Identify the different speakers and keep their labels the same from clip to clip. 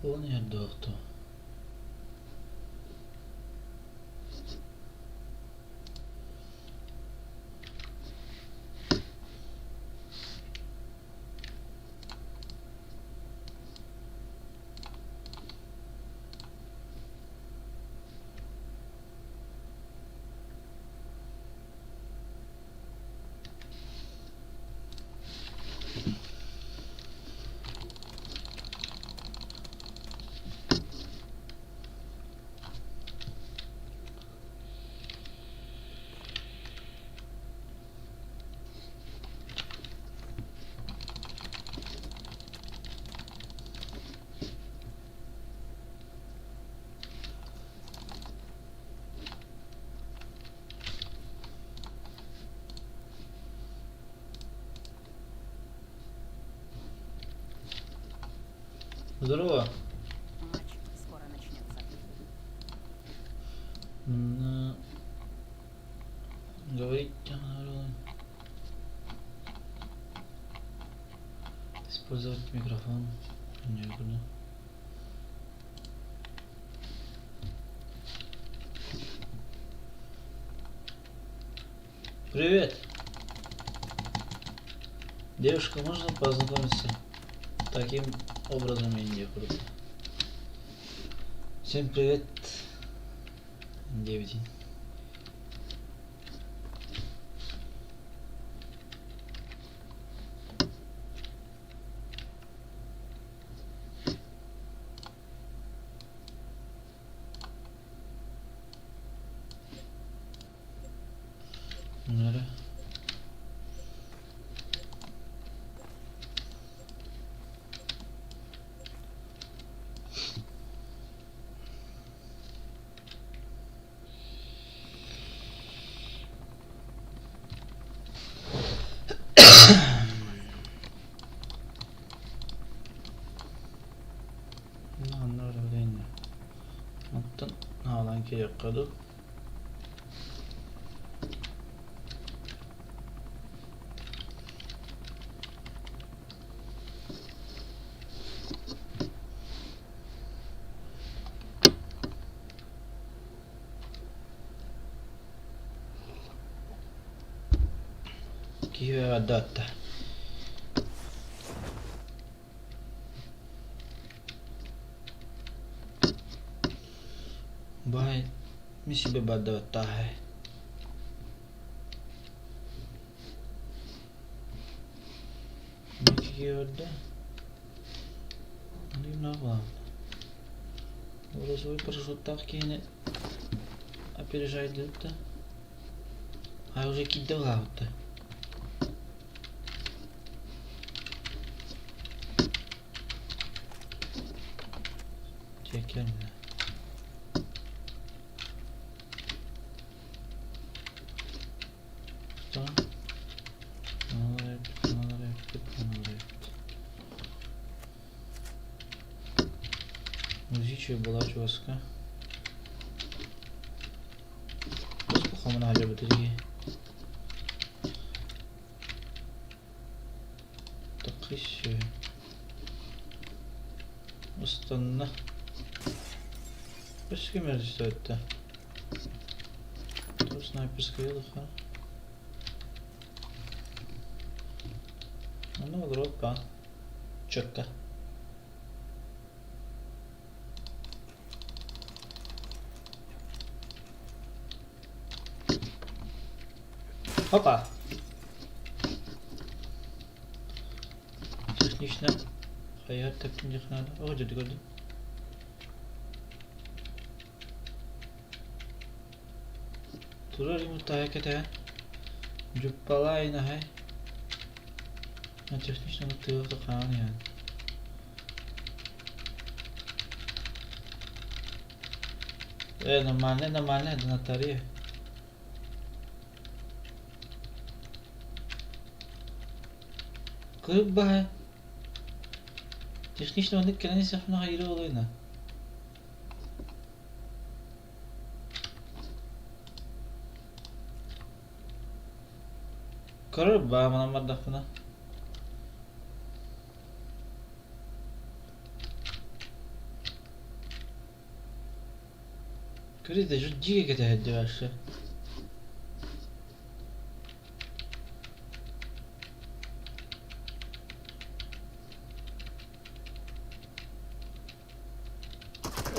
Speaker 1: Буолан иһэр дуо? Здорово.
Speaker 2: Матч скоро начнется.
Speaker 1: Говорить Использовать микрофон. Не буду. Привет. Девушка, можно познакомиться? Таким образом я не круто. Всем привет. 9. Nere? Оттон аалан киириэххэ дуу? Киһи эҕэрдэ Бай, мин себе бардабаттааһай. Киһи Розовый парашюттаах киһини опережает да? А уже киирдэ баҕаабытта. Чэкэмнэ. Что? Музичия была чуваска. Хомуна сылдьабыт дии. Такышы. Устанна. Өскө мэлдьи Тут снайперская лоха. Ну, дропа. Четко. Опа! Технично. Хайа тэптин надо. О, дьэ көрдүм. Турар ему тая кэтэһэн. Дьуппалаайын аһай. Технично тыа хаан иһэн. Э, нормально, нормально, это Наталья. Кырбаһа. Технично маннык кэлэн истэхпинэ хайыра буолуой Көрөр баа манан бардахпына. Көрү да дьиэ кэтэһэрдэ вообще.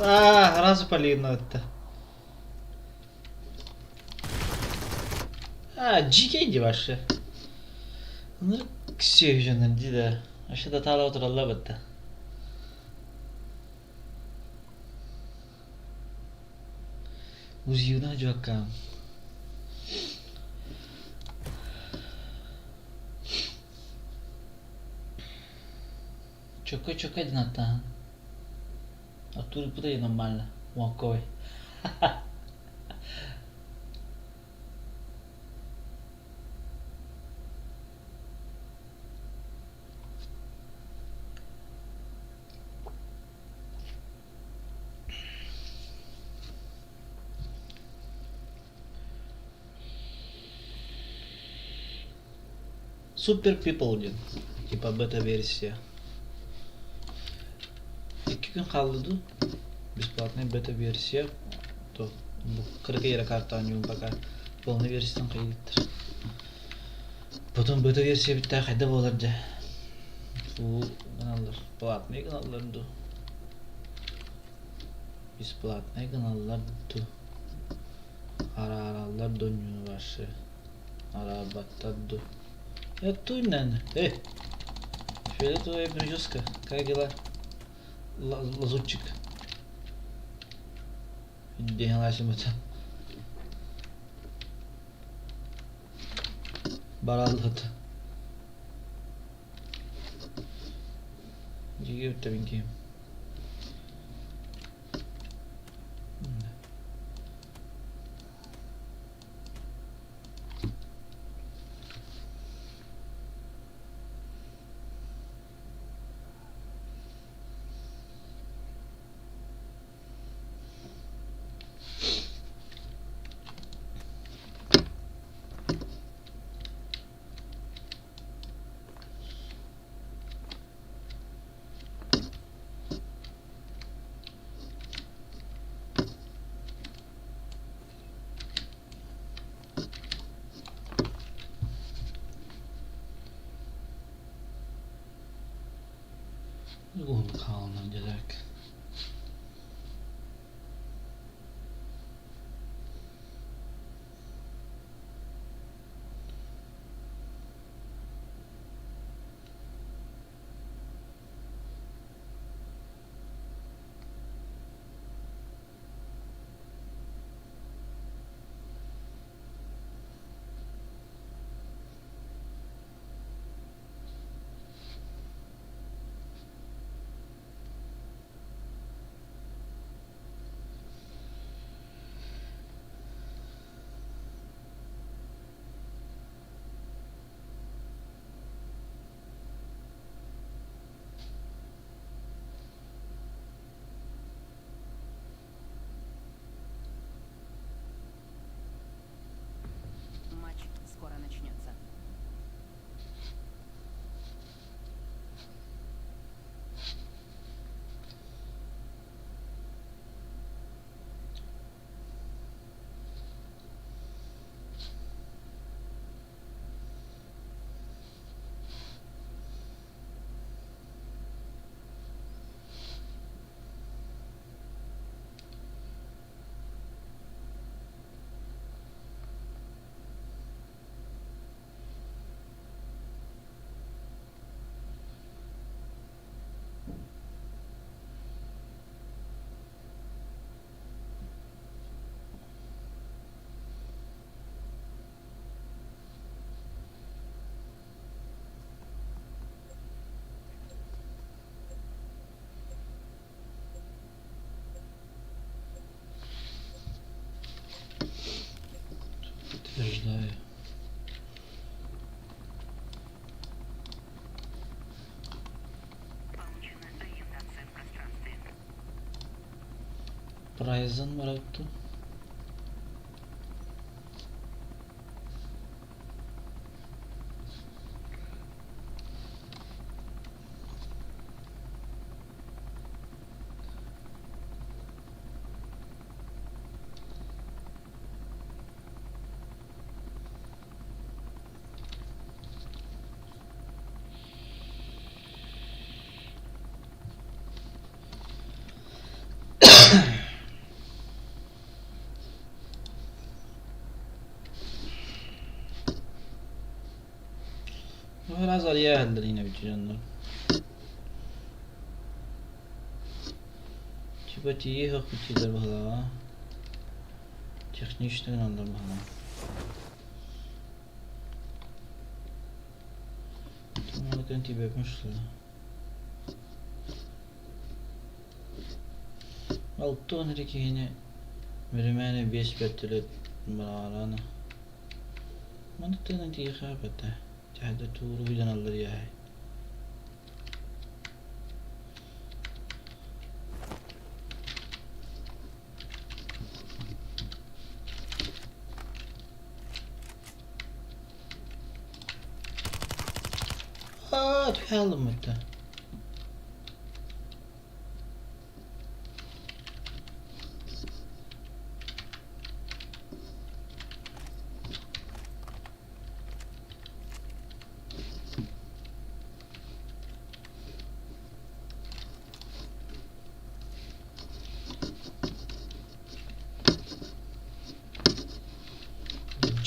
Speaker 1: Аа, сразу полина это. Аа, дьиикэй дии вообще. Ынырык сүөһү дии да. Вообще да таала отыралла бытта. Узиюна дьуаккаан. Чөкө-чөкө диэн аттааһын. Оттуурбута нормально. Морковь. Super People диэн типа бета-версия. Икки күн хаалла дуу? Бесплатная бета-версия. То бу кыракый эрэ карта оонньуум пока полный версиятын хайыыттар. Потом бета-версия бүттээх хайда буолар дьэ? Фу гыналлар. Платный гыналлар дуу? Бесплатный гыналлар дуу? Араараллар дуу вообще? Араарбаттар дуу? Туйнан. Эй! Фиолетовая прическа. Как дела? Лазутчик. Диэн Бараллат. Дьиги бүттэ Уһун хаалан дьэлэк.
Speaker 2: Матч скоро начнется.
Speaker 1: Подтверждаю.
Speaker 2: Получена ориентация в пространстве.
Speaker 1: Прайзен баратту. Уларыйа иһэллэр эбит дьоннор. Типа тиийэ иһиэхпит быһалааҕа. Техничный гыналлар быһалаах. Маны тиийбэппин что ли? 60 эрэ киһини бирэмээни биэс бэртэлэт баҕарана. Маны тыынан тиийиэхэ этэ. Чаһда тууру ыйданаллар иэһэй. Аа, түһэ это.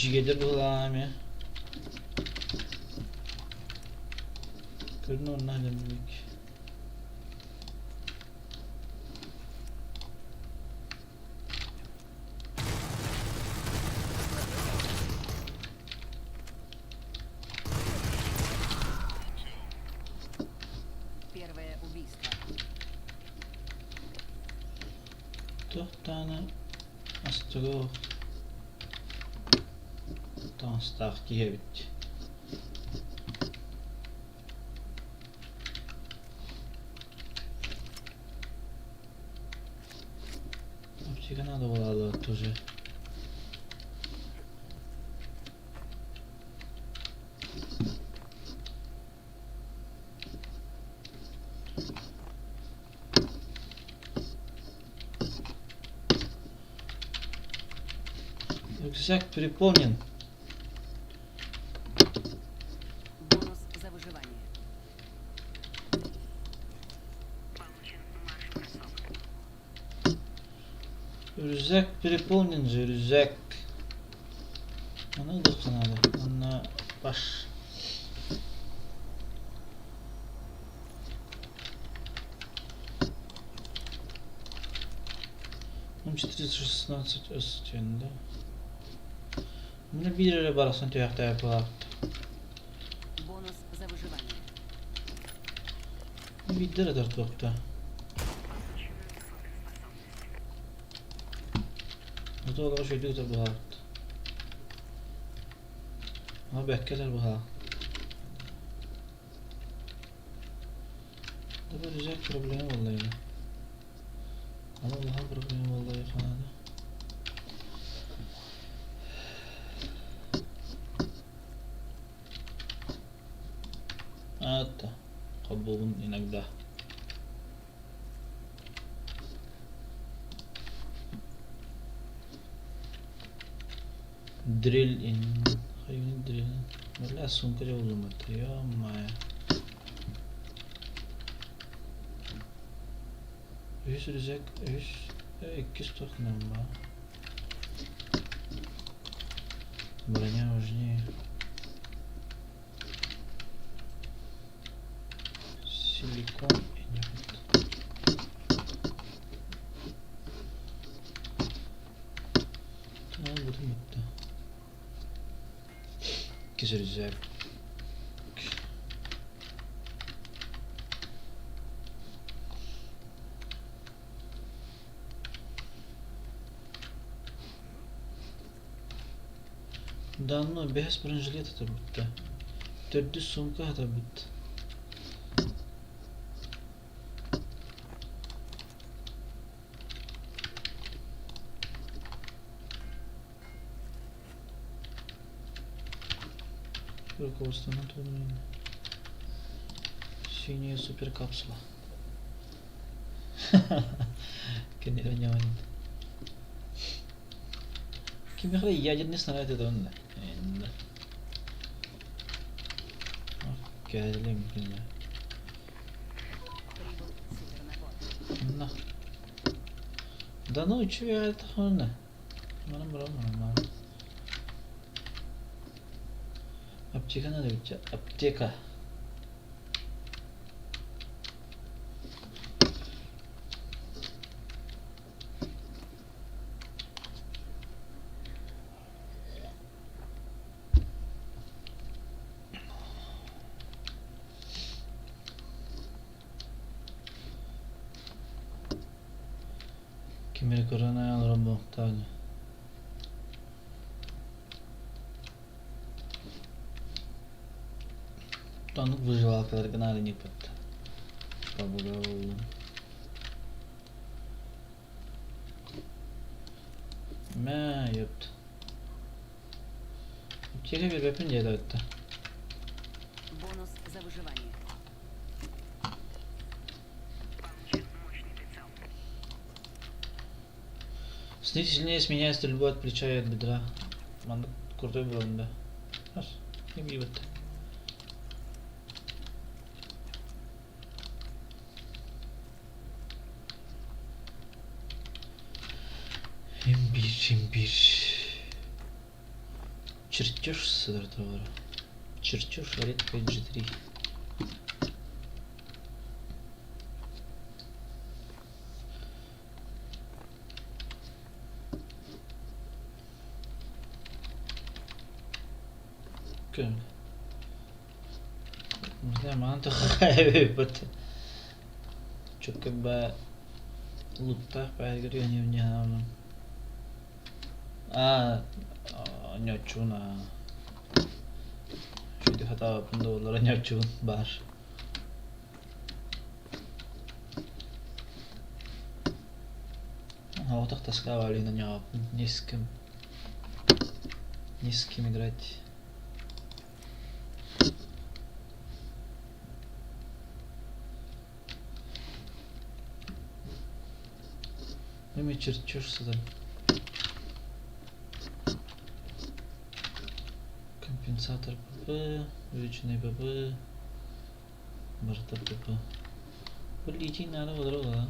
Speaker 1: Дьигэдэ быһылаан эмиэ. Көрүн онно дэммик.
Speaker 2: Первое убийство.
Speaker 1: Туох даҕаны астыгы таҥастаах киһи эбит. Аптека надо было тоже. Рюкзак переполнен.
Speaker 2: Бонус за выживание. Получен марш-бросок.
Speaker 1: Рюкзак переполнен же, рюкзак. Ону ылыахха наада. Уонна баш. Ну, 416 С диэн да. Маны биир эрэ барахсан түһэхтээх буолаахт.
Speaker 2: Бонус за выживание.
Speaker 1: Биирдэ эрэ тартыбакта. Ото олоҕо үчүгэйдик ытар быһаабыт. Ама бэккэ ытар быһаах. Да бу рюкзак проблема буолла ини. Ама улахан проблема буолла хаана. Это холбуубун иногда. Дрель хайван дрель. Бля, сумка дьэ буллум это. Ё-моё. Үһүс рюкзак, үһүс, иккис туох гынан баа. Броня важнее. Силикон и нет. Бутун бүттэ. Иккис рюкзак. Да ну, бэһис бронежилет хатарбыт Төрдүс сумка хатарбыт. Руководство натурально. Синяя суперкапсула. Кэннилэрин Кимиэхэ ядерный снаряд это онно. Кэлим кинилэр.
Speaker 2: Прибыл супернабор.
Speaker 1: На. Да ну үчүгэй тахана. Манан баран баран. Аптека надо ведь. Аптека. Ким эрэ көрөн олорон буолуохтаах ини. Оннук выживалкаларга наада инникпит. Побуга буоллун. Мэ, ёпт. Аптека биэрбэппин диэтэ этэ.
Speaker 2: Бонус за выживание.
Speaker 1: Снизь сильнее сменяя стрельбу от плеча и от бедра. Маннык крутой буолан да. Ас, не бит. Имбирь, имбирь. Чертеж сыдыр товара. Чертеж редко G3. Кем? Не знаю, манан эбиппит. Чөккө луттаах баайгар не Аа, ньоччуун аа. Шүдү хатаабаппын да буоллар ньоччуун баар. Оҕотох тоска Алина не с кем. Не с кем играть. Эми чертеж сытар. Компенсатор ПП, увеличенный ПП, барыта ПП. Бу литий наада буолара буолла.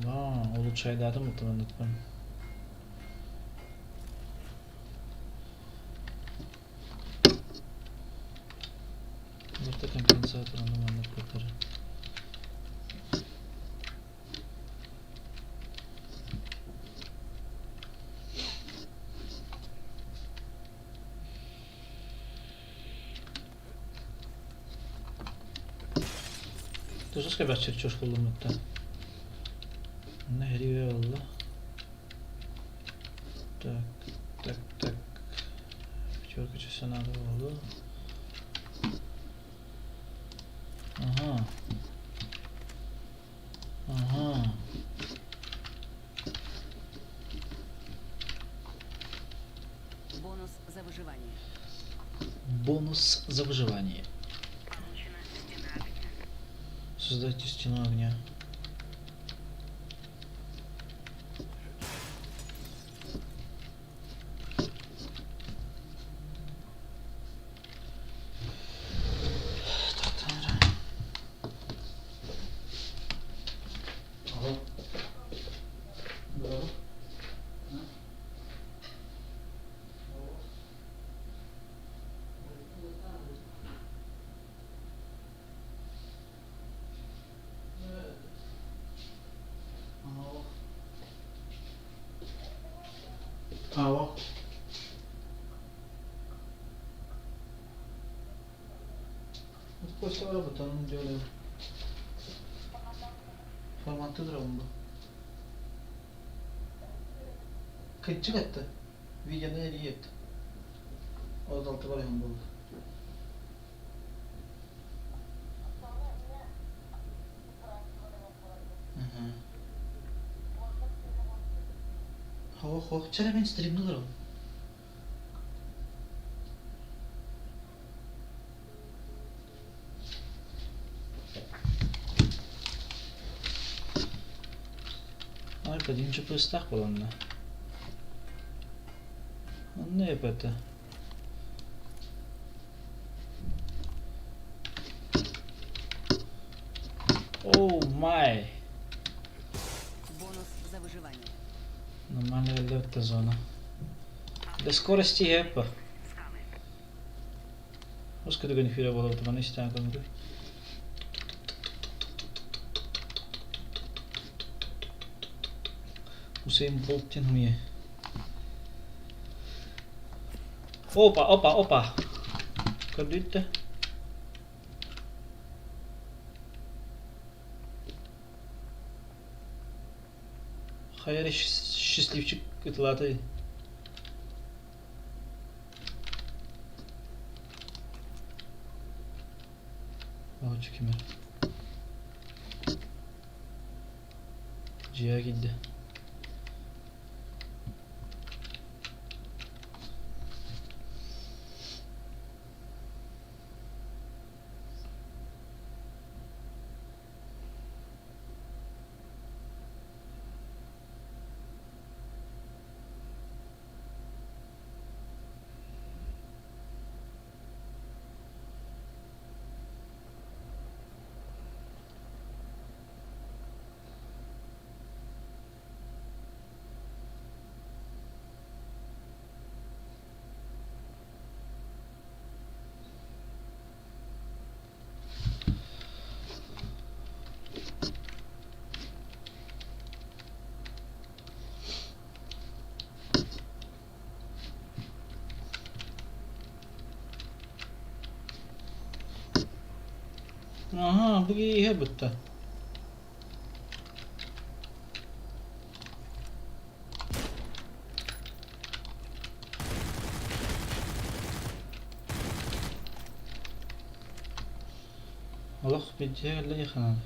Speaker 1: Аа, улучшайдаатым утуманныппын. Барыта компенсатор ону маннык кутар. Тусуска баччыр буллуммуттан. Онно хэрибэ буолла. Так, так, так. Пятерка часа надо было. Ага. Ага.
Speaker 2: Бонус за выживание.
Speaker 1: Бонус за выживание. Создайте стену огня. Так, Ага. Да. Алло. Костя работа, делаю. Форматы бу. Кырдьык этте. Видеоны эрийэт. 36 барыһын буолла. Хоох, чара мен стримни олоробун. Ай, подимче пыстах буоланна. Онно эпэтэ. Oh my!
Speaker 2: Бонус за выживание.
Speaker 1: Нормально лёгкая зона. До скорости эпа. Ускорен эфира буолбут маны истээн көҥүл. Усейн Болт диэн умуйа. Опа, опа, опа. Көрдүүт да. Хайа эрэ счастливчик ытылаата Оһоччу кимэр Дьиэҕэ киирдэ. Аһаа, бу киһи бытта. Олох билдьэ кэллэ ханаан.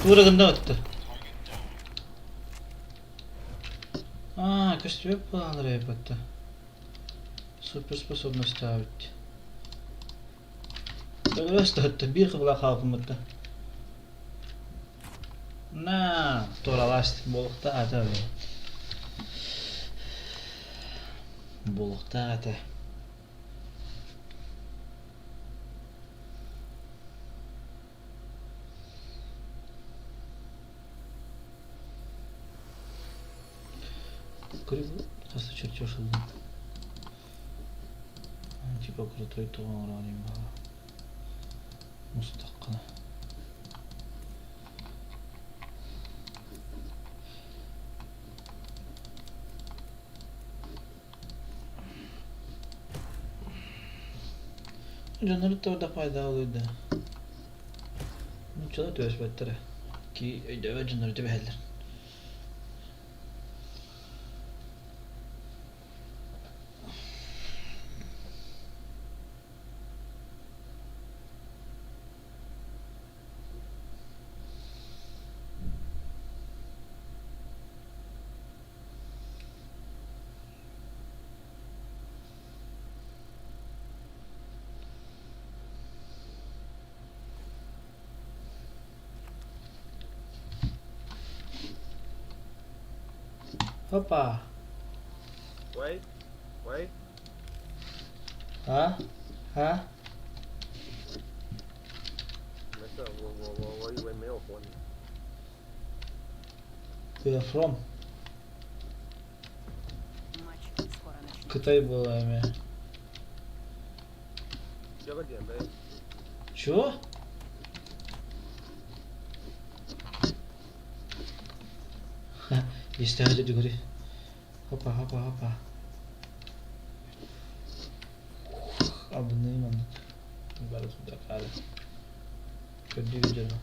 Speaker 1: Тура гында отты. Аа, көстүбэт буолалар эбит. Суперспособностаабыт. Өлөс да биир кыбыла хаалбыммытта. На, туоралаас буолуохта ата Буолуохтаах этэ. Хас да чертеж ыллым. Типа крутой тугу оҥороон баҕа. Мустаххына. Дьоннору да пайдалыыр да. Нууччалар түбэспэттэрэ. Ки өйдөөбөт дьоннору түбэһэллэр. Опа!
Speaker 3: 喂喂，
Speaker 1: А? А?
Speaker 3: 没事，我我我我以为没有活你。
Speaker 1: Where from?
Speaker 2: Матч скоро начнется.
Speaker 1: Кытай буолла эмиэ.
Speaker 3: 交个点呗。
Speaker 1: Чего? Истэһэ дьүгүрүй. Хопа, хопа, хопа. Абыныы маннык. Бары сюда Көрдүү дьону.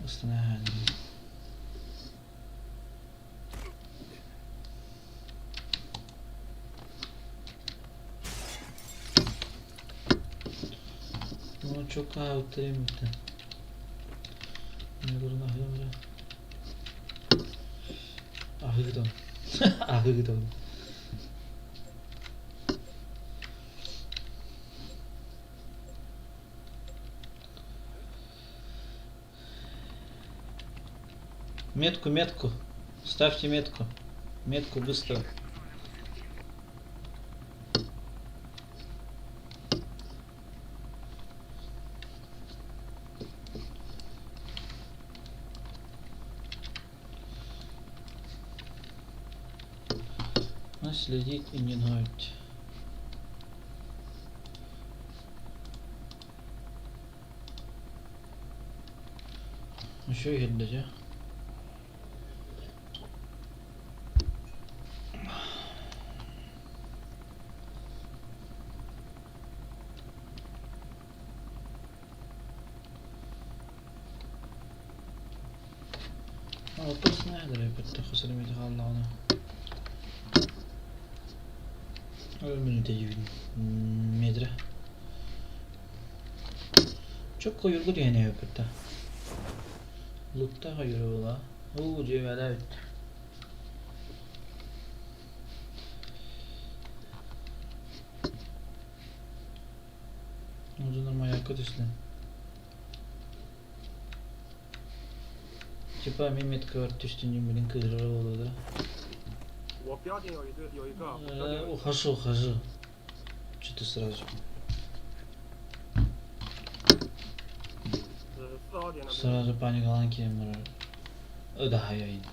Speaker 1: Устана Bunu çok ağıttayım bitti. Ne durun ahıgı Ahıgı Ahıgı Метку, метку. Ставьте метку. Метку быстро. Следить и не ноить. Үчүгэй иһиллэ дьэ. Метрэ. Чөккө ойуурга түһэн эбиппит да. Луттаах ойуура буолла. Уу дьиэбэлээбит. Дьоннор маякка түстүн. Типа мин меткабар түстүн диэн кыыһырара буолуо да.
Speaker 3: 我标点有一个有一个，我标点有一个
Speaker 1: Ухожу, ухожу. Что-то сразу.
Speaker 3: 是四号点那边。
Speaker 1: Сразу паникалаан киирэн барар. Ыдаһайайын.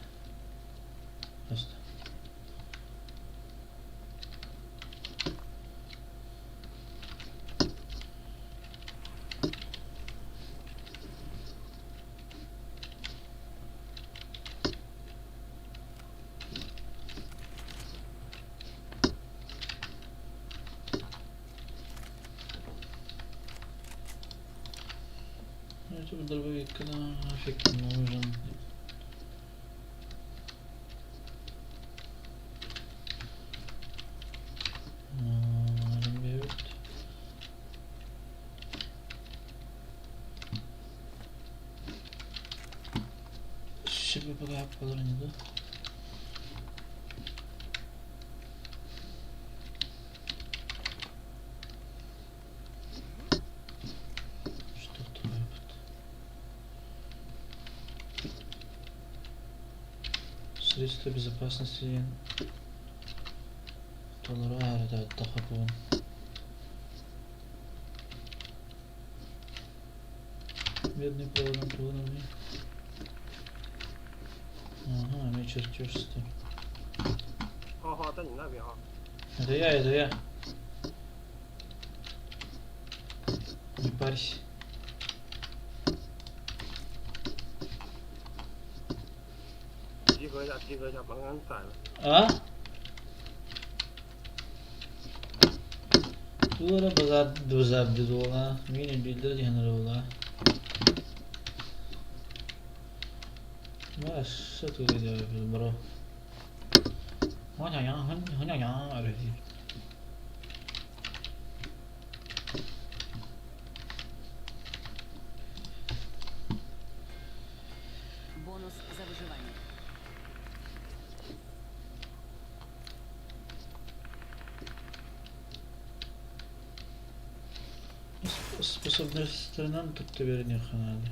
Speaker 1: Просто. Ну, дробовик нафиг нужен. Себе пока да? Что такое? Средства безопасности толору ааратааттахаппын. Медный проводом проводом. Ага, мне чертеж что.
Speaker 3: 好好，在你那边啊。
Speaker 1: Это я, это я. Не парься.
Speaker 3: 集合一下，集合一下，把刚宰了。
Speaker 1: А? Тура базар базар буола, мини билдер диһэнэр буола. Маш, что ты делаешь, бро?
Speaker 2: Бонус за выживание.
Speaker 1: Способностарынан тутта биэриэххэ наада.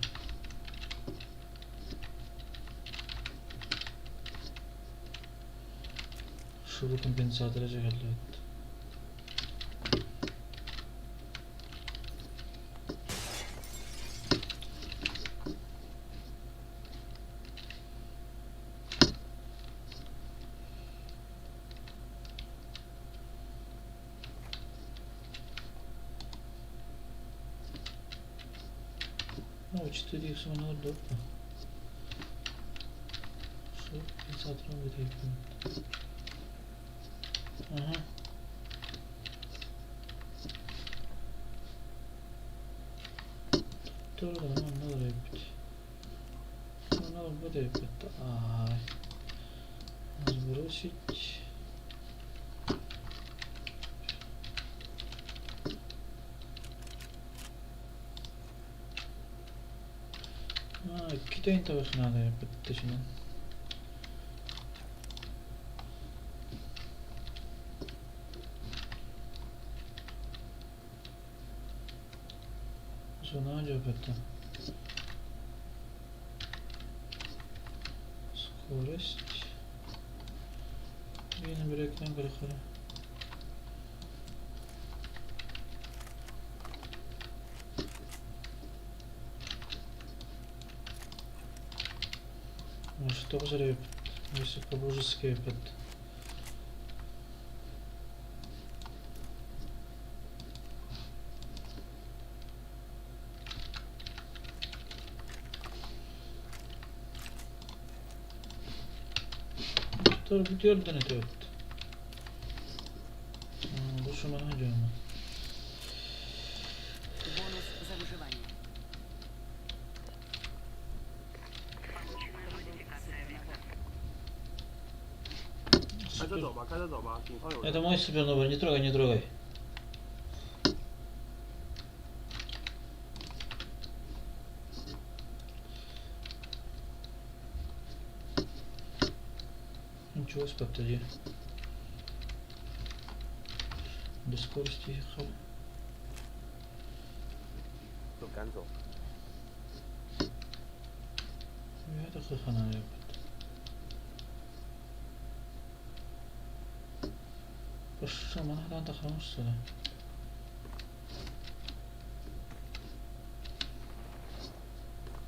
Speaker 1: Шубу компенсатора дьэһэллибит. Ну, 4 х доппа. Шубу компенсаторын бүтэйбин. Ага. Тура манна эбит. Манна бүтэйбит. Ай. Сбросить. А, китайын табах надо бүттүшүнэн. Зона это. Скорость. Yine bir ekran kırıkları. Может, тоже репет. Если по-божески репет. Бүтүөрдөн этэбит. Бу шумана дьоно.
Speaker 2: Бонус за выживание.
Speaker 3: 开车走吧，开车走吧，警方有人。
Speaker 1: Это мой супернова, не трогай, не трогай. Ничего, стоп, Без скорости ехал.
Speaker 3: 就赶走。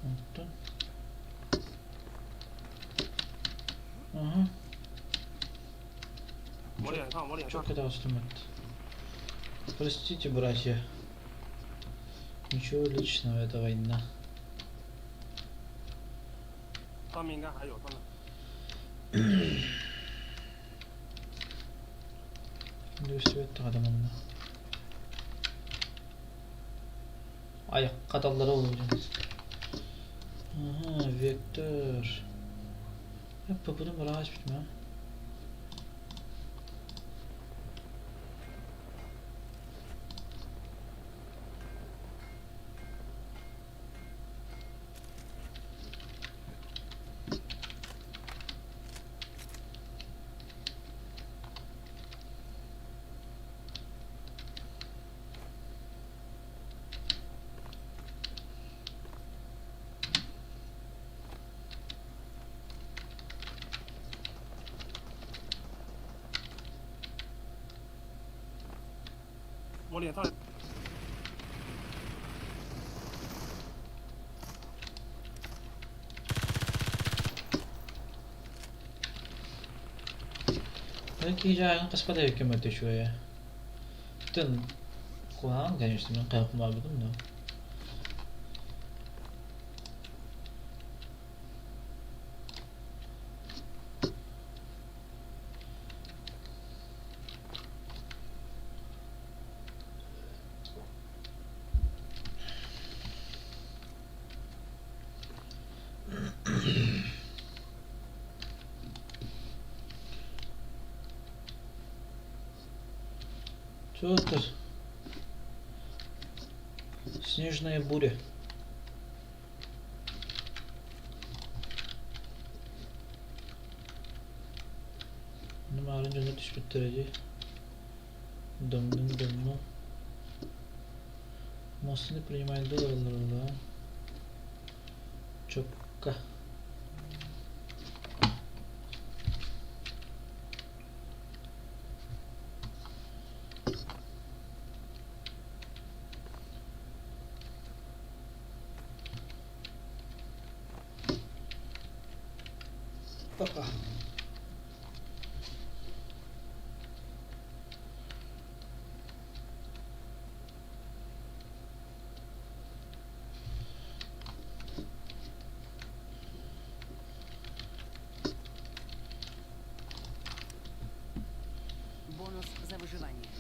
Speaker 1: Онтон Аһа.
Speaker 3: 我脸上，我脸上
Speaker 1: Чё。 катастрофа? Простите, братья. Ничего личного, это война.
Speaker 3: 上面应该还有，上面。
Speaker 1: Манна. Аяққа даллара olacağız. Aha, vektör. Ya bunu bırak bitme.
Speaker 3: 我脸上。
Speaker 1: Киһи хаспата көмөтө үчүгэйэ. Тын куһаҕан, конечно, мин хайҕаммаппын да. Что это? Снежная буря. Numara дьоно түспүттэрэ дии. Давным-давно. Массыына принимает доллары, да. Чокка. Опа.
Speaker 2: Бонус за выживание.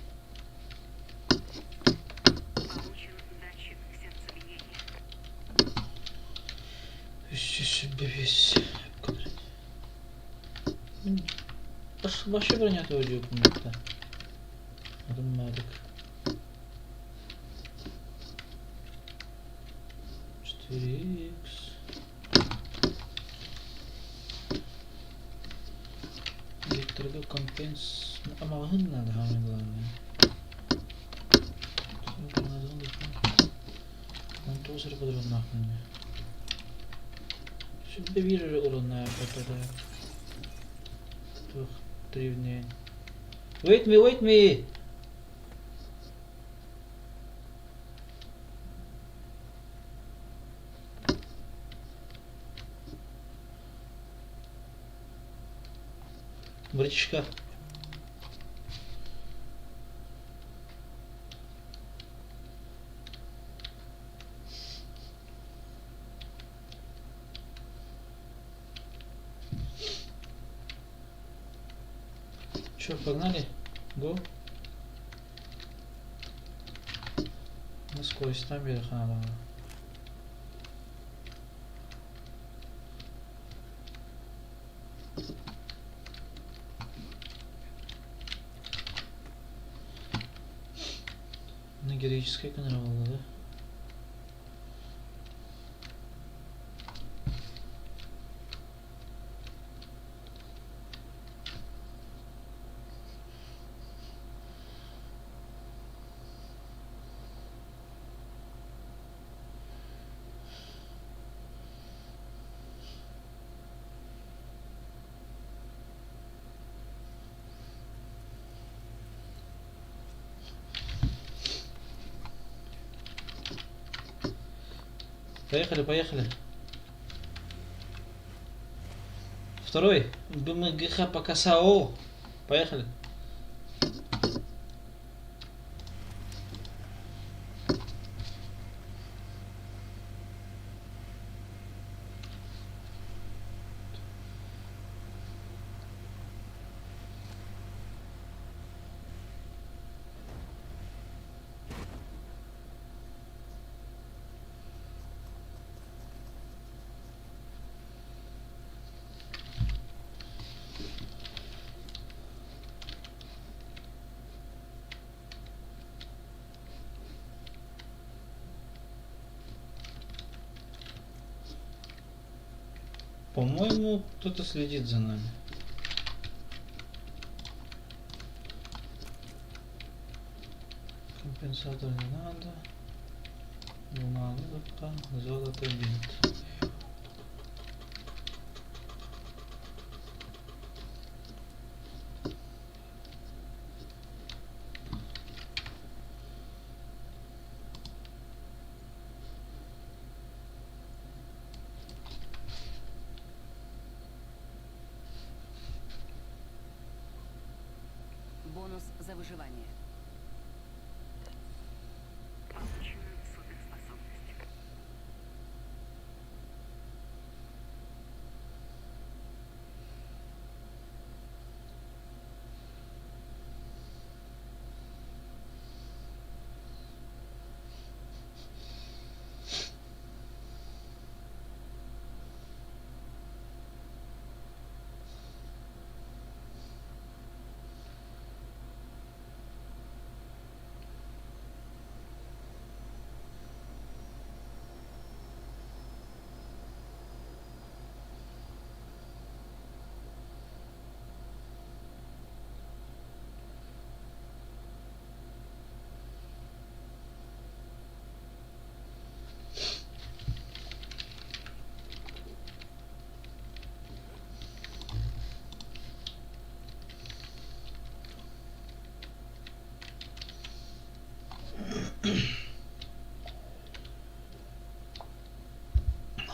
Speaker 4: Получен датчик сердцебиения.
Speaker 1: Үс Башы бронята өлүөкүммүттэ. Адыммаадык. 4 икс. Электрого компенс... А надо, самое главное. Он тоже подробно. Сүрбэ биир эрэ урунна Туох древнее. Wait me, wait me! Братишка. Чё, погнали? Го. На скоростям биэриэххэ наада. На героическай гынара буолла да. Поехали, поехали. Второй. БМГХ по КСАО. Поехали. По-моему, кто-то следит за нами. Компенсатор не надо. Луна улыбка, золото бинт.
Speaker 2: Бонус за выживание.
Speaker 4: Получена суперспособность.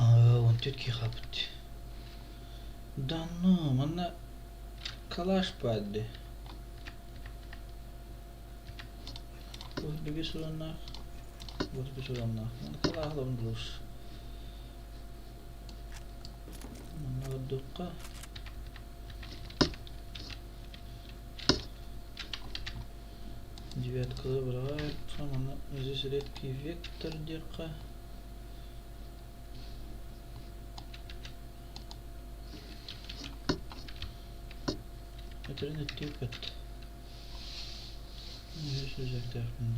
Speaker 1: Он тетки хапать. Да ну, манна калаш падде. Вот сураннах. Вот сураннах. Манна калахлам дулус. Манна дукка. Девятка забирает. Здесь редкий вектор дека. Өтөрүн өттүүппэт. Үһүс үзэктээхпин.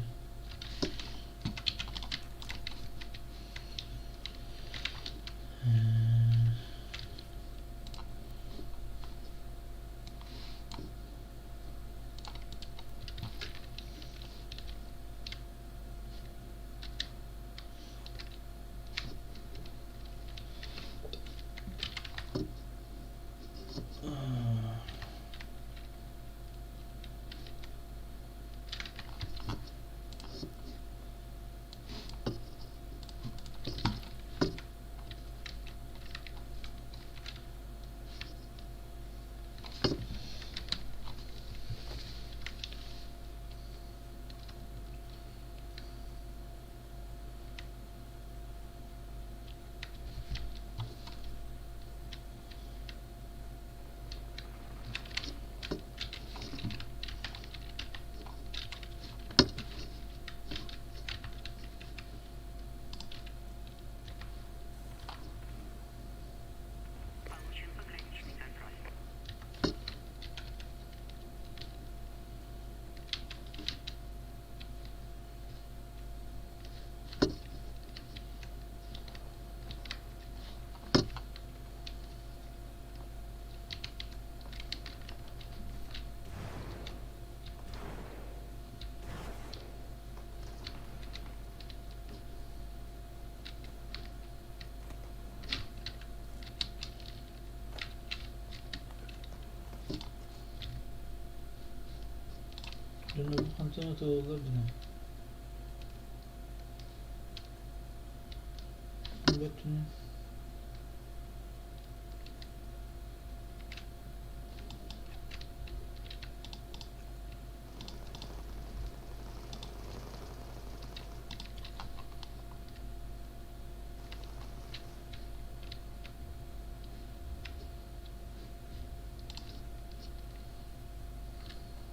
Speaker 1: Дьоно бу хантан ытыллар гына Бөттүнэн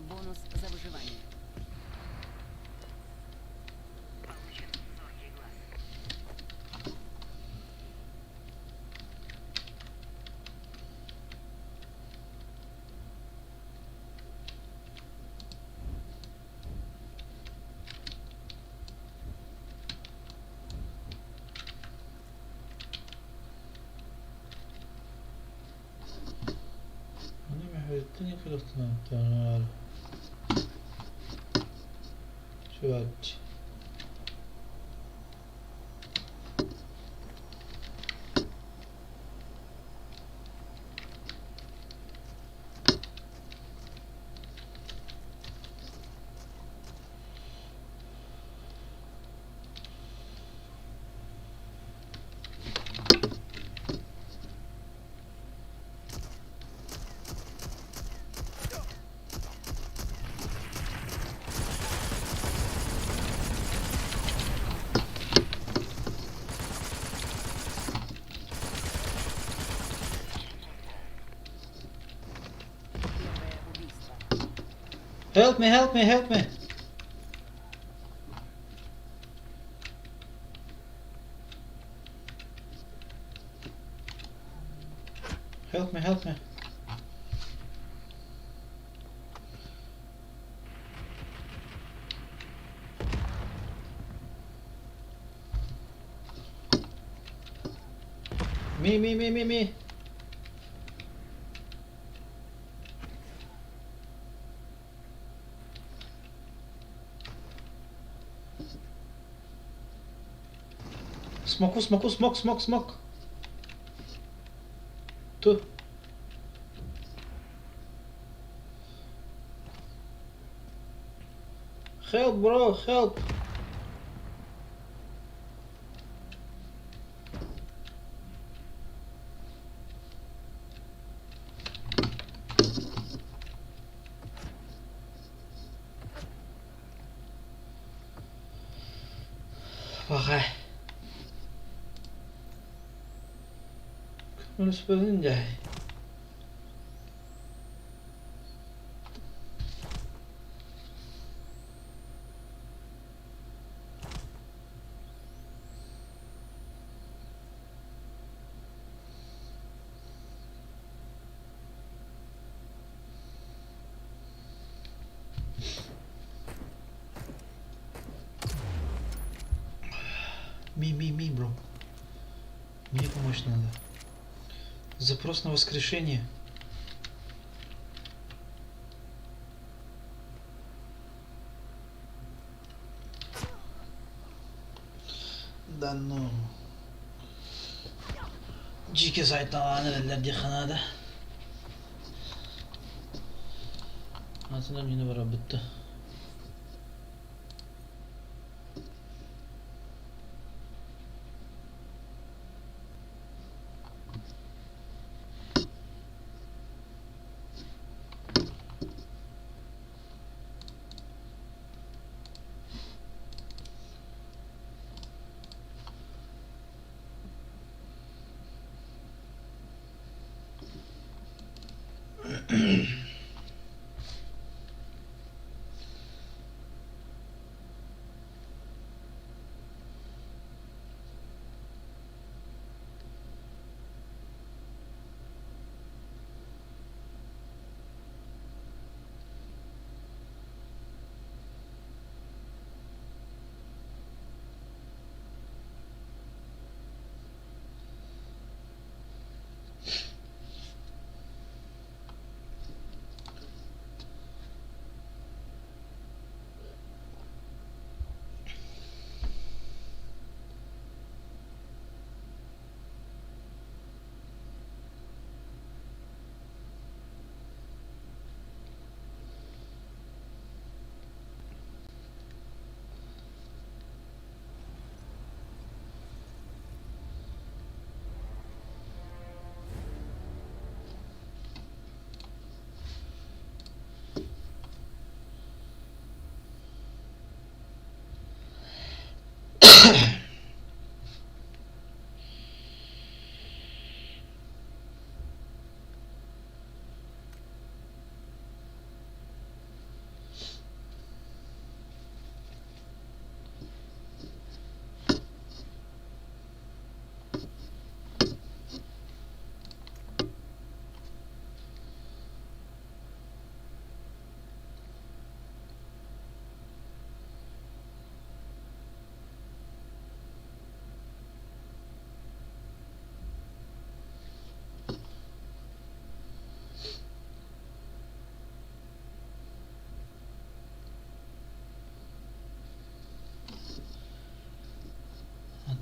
Speaker 2: Бонус за выживание.
Speaker 4: Получен зоркий глаз.
Speaker 1: Ону мэһэйиттэн кылыктанааттаанаар Сүөч
Speaker 2: Первое убийство.
Speaker 1: Help me, help me, help me! Help me, help me. Me, me, me, me, me. Smoke, smoke, smoke, smoke, smoke. Two. Help, bro, help. Пахай. Көмөлөспөтүн дьэ. Me, me, me, bro. Мне помочь надо. Запрос на воскрешение. Да ну. Дьиикэ сайталаан эрэллэр диэххэ наада. Атына миэнэ барарбыт да.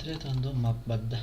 Speaker 1: Отряд рандом мап барда.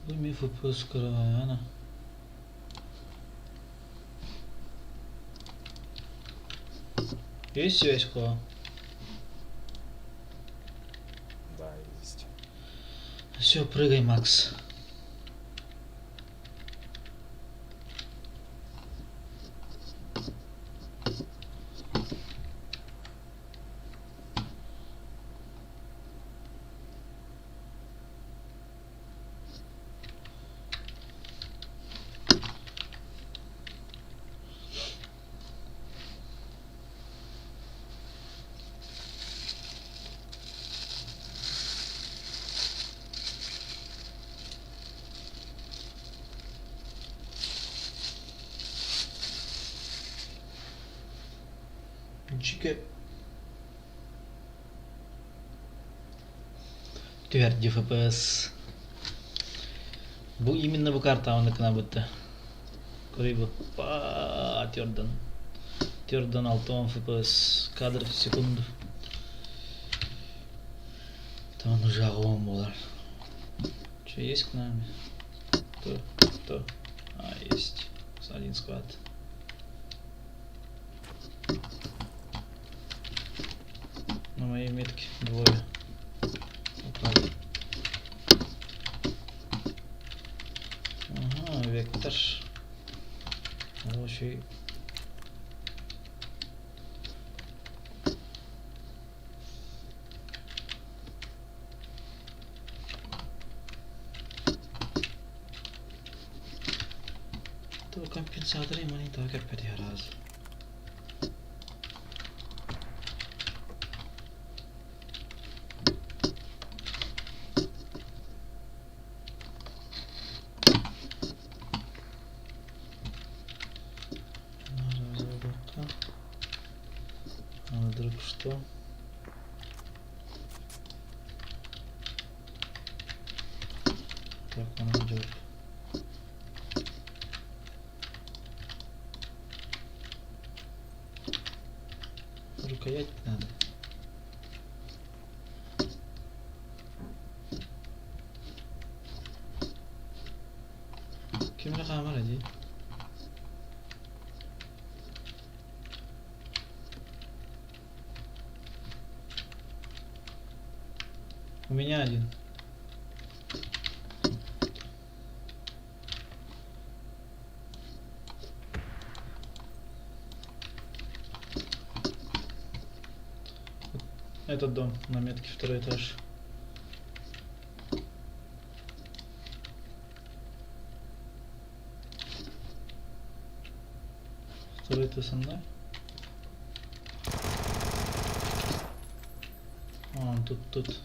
Speaker 1: Бу эмиэ FPS кыраҕаана. Есть связь кого?
Speaker 5: Да, есть.
Speaker 1: Все, прыгай, Макс. Чика. Түһэр FPS. Бу именно бу карта оннукuna бытта. Көрүй бу. Па тердан. Тердан 6 FPS кадр в секунду. Там уже огонь буолар. Что есть к нами? Кто? Кто? А, есть. Один squad. На моей метке двое. Упали. Ага, вектор. Ол еще и То компенсаторы монитор как раз. Разработка. А вдруг что? Так, он идет. Рукоять надо. Ким эрэ хаамар дии? У меня один. Этот дом на метке второй этаж. Второй ты со мной? А, он тут, тут.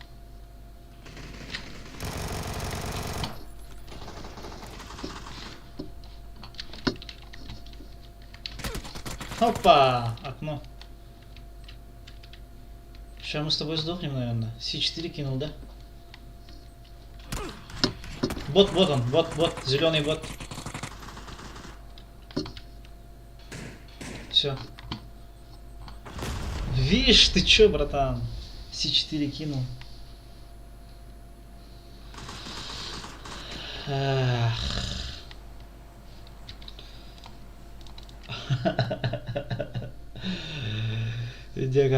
Speaker 1: Опа! Окно. Сейчас мы с тобой сдохнем, наверное. С4 кинул, да? Бот, вот он, бот, бот, зеленый бот. Все. Видишь, ты чё, братан? С4 кинул. Эх. Дьэ,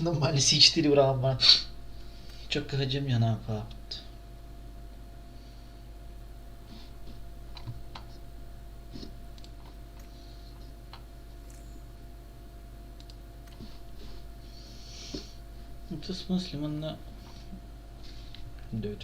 Speaker 1: Нормально С4 быраҕан баран чөккө сылдьым санаан хаалбыт. Это в смысле манна Дөт.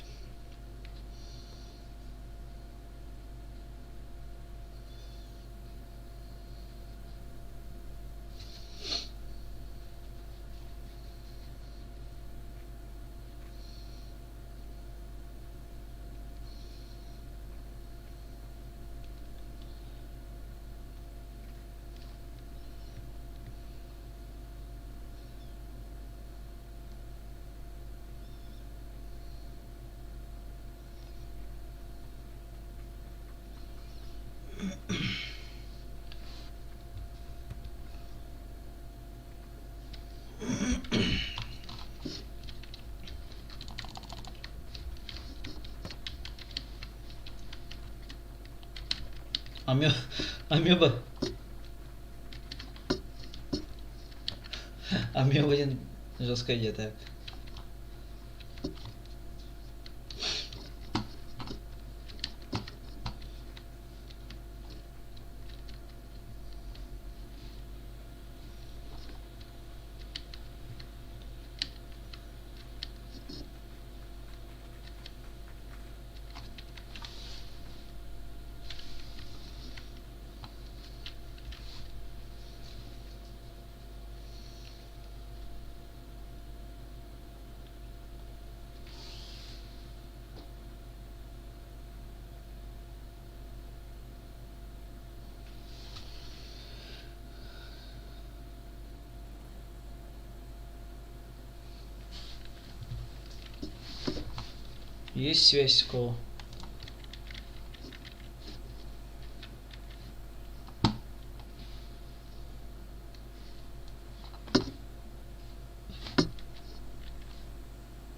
Speaker 1: Амеба. Амеба. Амеба диэн жесткая диэтэ. Есть связь у кого?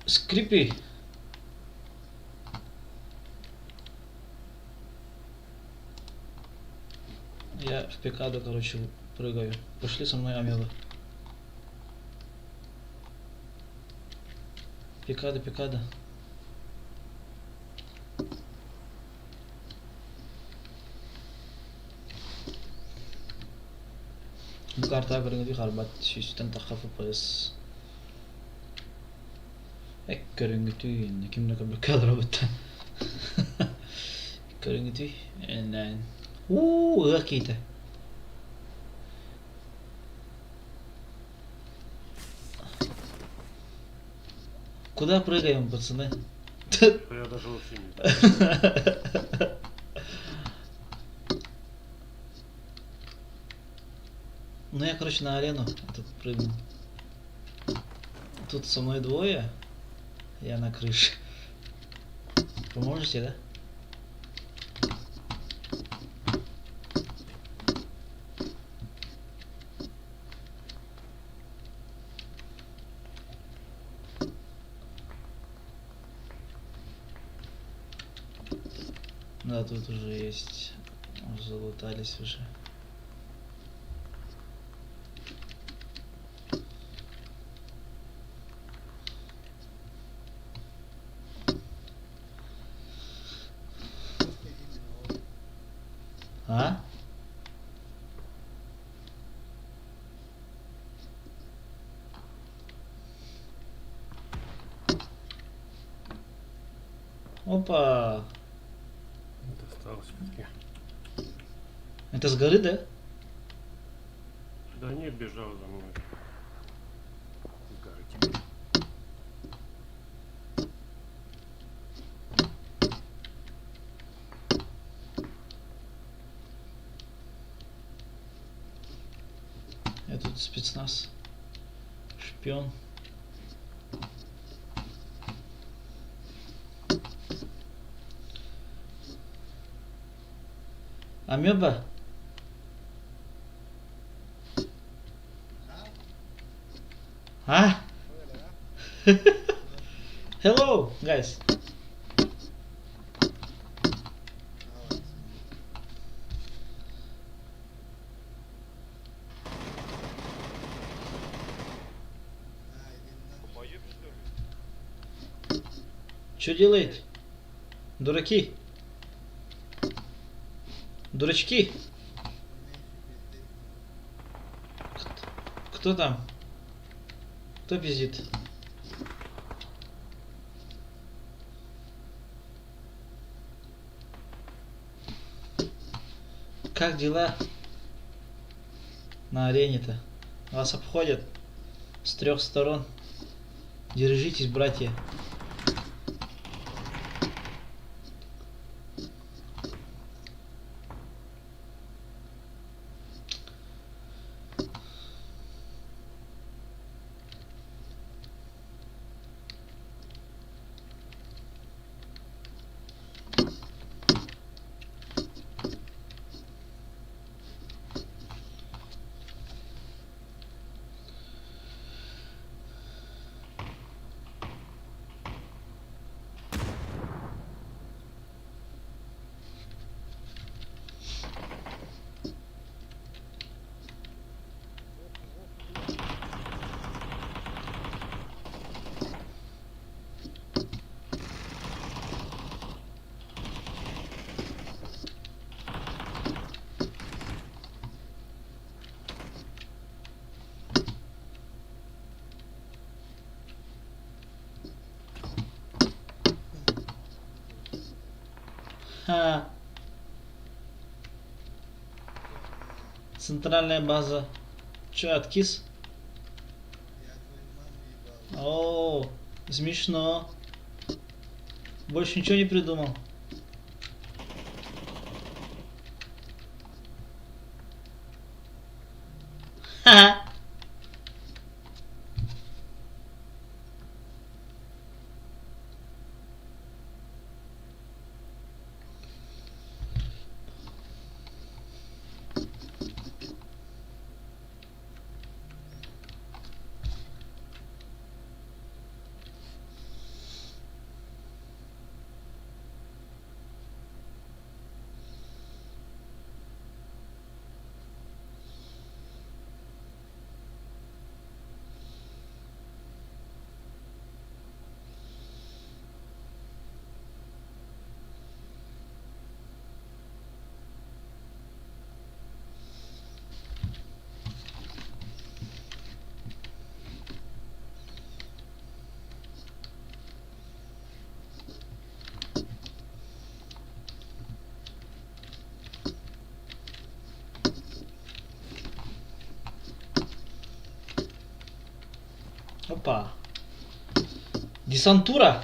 Speaker 1: Скрипи. Я в пикаду, короче, прыгаю. Пошли со мной, Амела. Пикада, пикада. Бу картаҕа көрүҥүтүй харбат сүүстэн тахха FPS. Эк көрүҥүтүй иннэ ким да көрбөккө олоробут Көрүҥүтүй эннээн уу ыа киитэ Куда прыгаем, пацаны?
Speaker 3: Я даже вообще не знаю.
Speaker 1: Ну я, короче, на арену тут прыгну. Тут со мной двое. Я на крыше. Поможете, да? Да, тут уже есть. Залутались уже. А? Опа!
Speaker 3: Досталось все-таки.
Speaker 1: Это с горы, да?
Speaker 3: Да нет, бежал за мной. С горы теперь.
Speaker 1: Я тут спецназ. Шпион. Амеба? А? Hello, guys. Что делаете? Дураки? Дурачки? Кто там? Кто пиздит? Как дела на арене-то? Вас обходят с трех сторон. Держитесь, братья. Ха. Центральная база. Че, откис? О, смешно. Больше ничего не придумал. Ха. Опа. Десантура.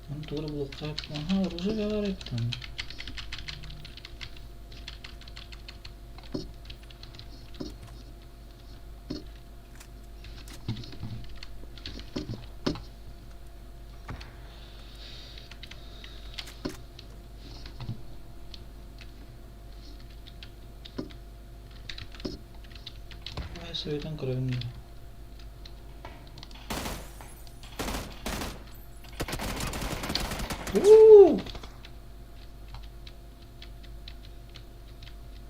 Speaker 1: Антура булуохха Ага, оружие говорит там. Советом крови. У-у-у!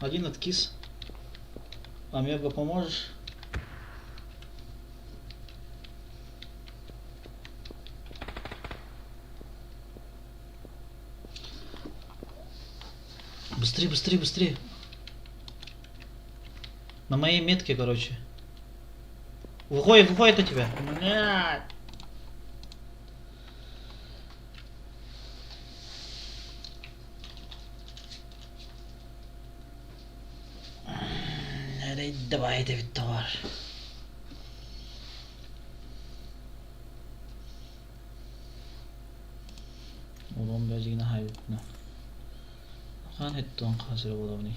Speaker 1: Один откис. Омега, поможешь? Быстрее, быстрее, быстрее. На моей метке, короче. Выходит, выходит у тебя. Блядь. Давай, Давид, товар. Улам бәзигіне хайбытна. Хан хеттон хасыр боламны.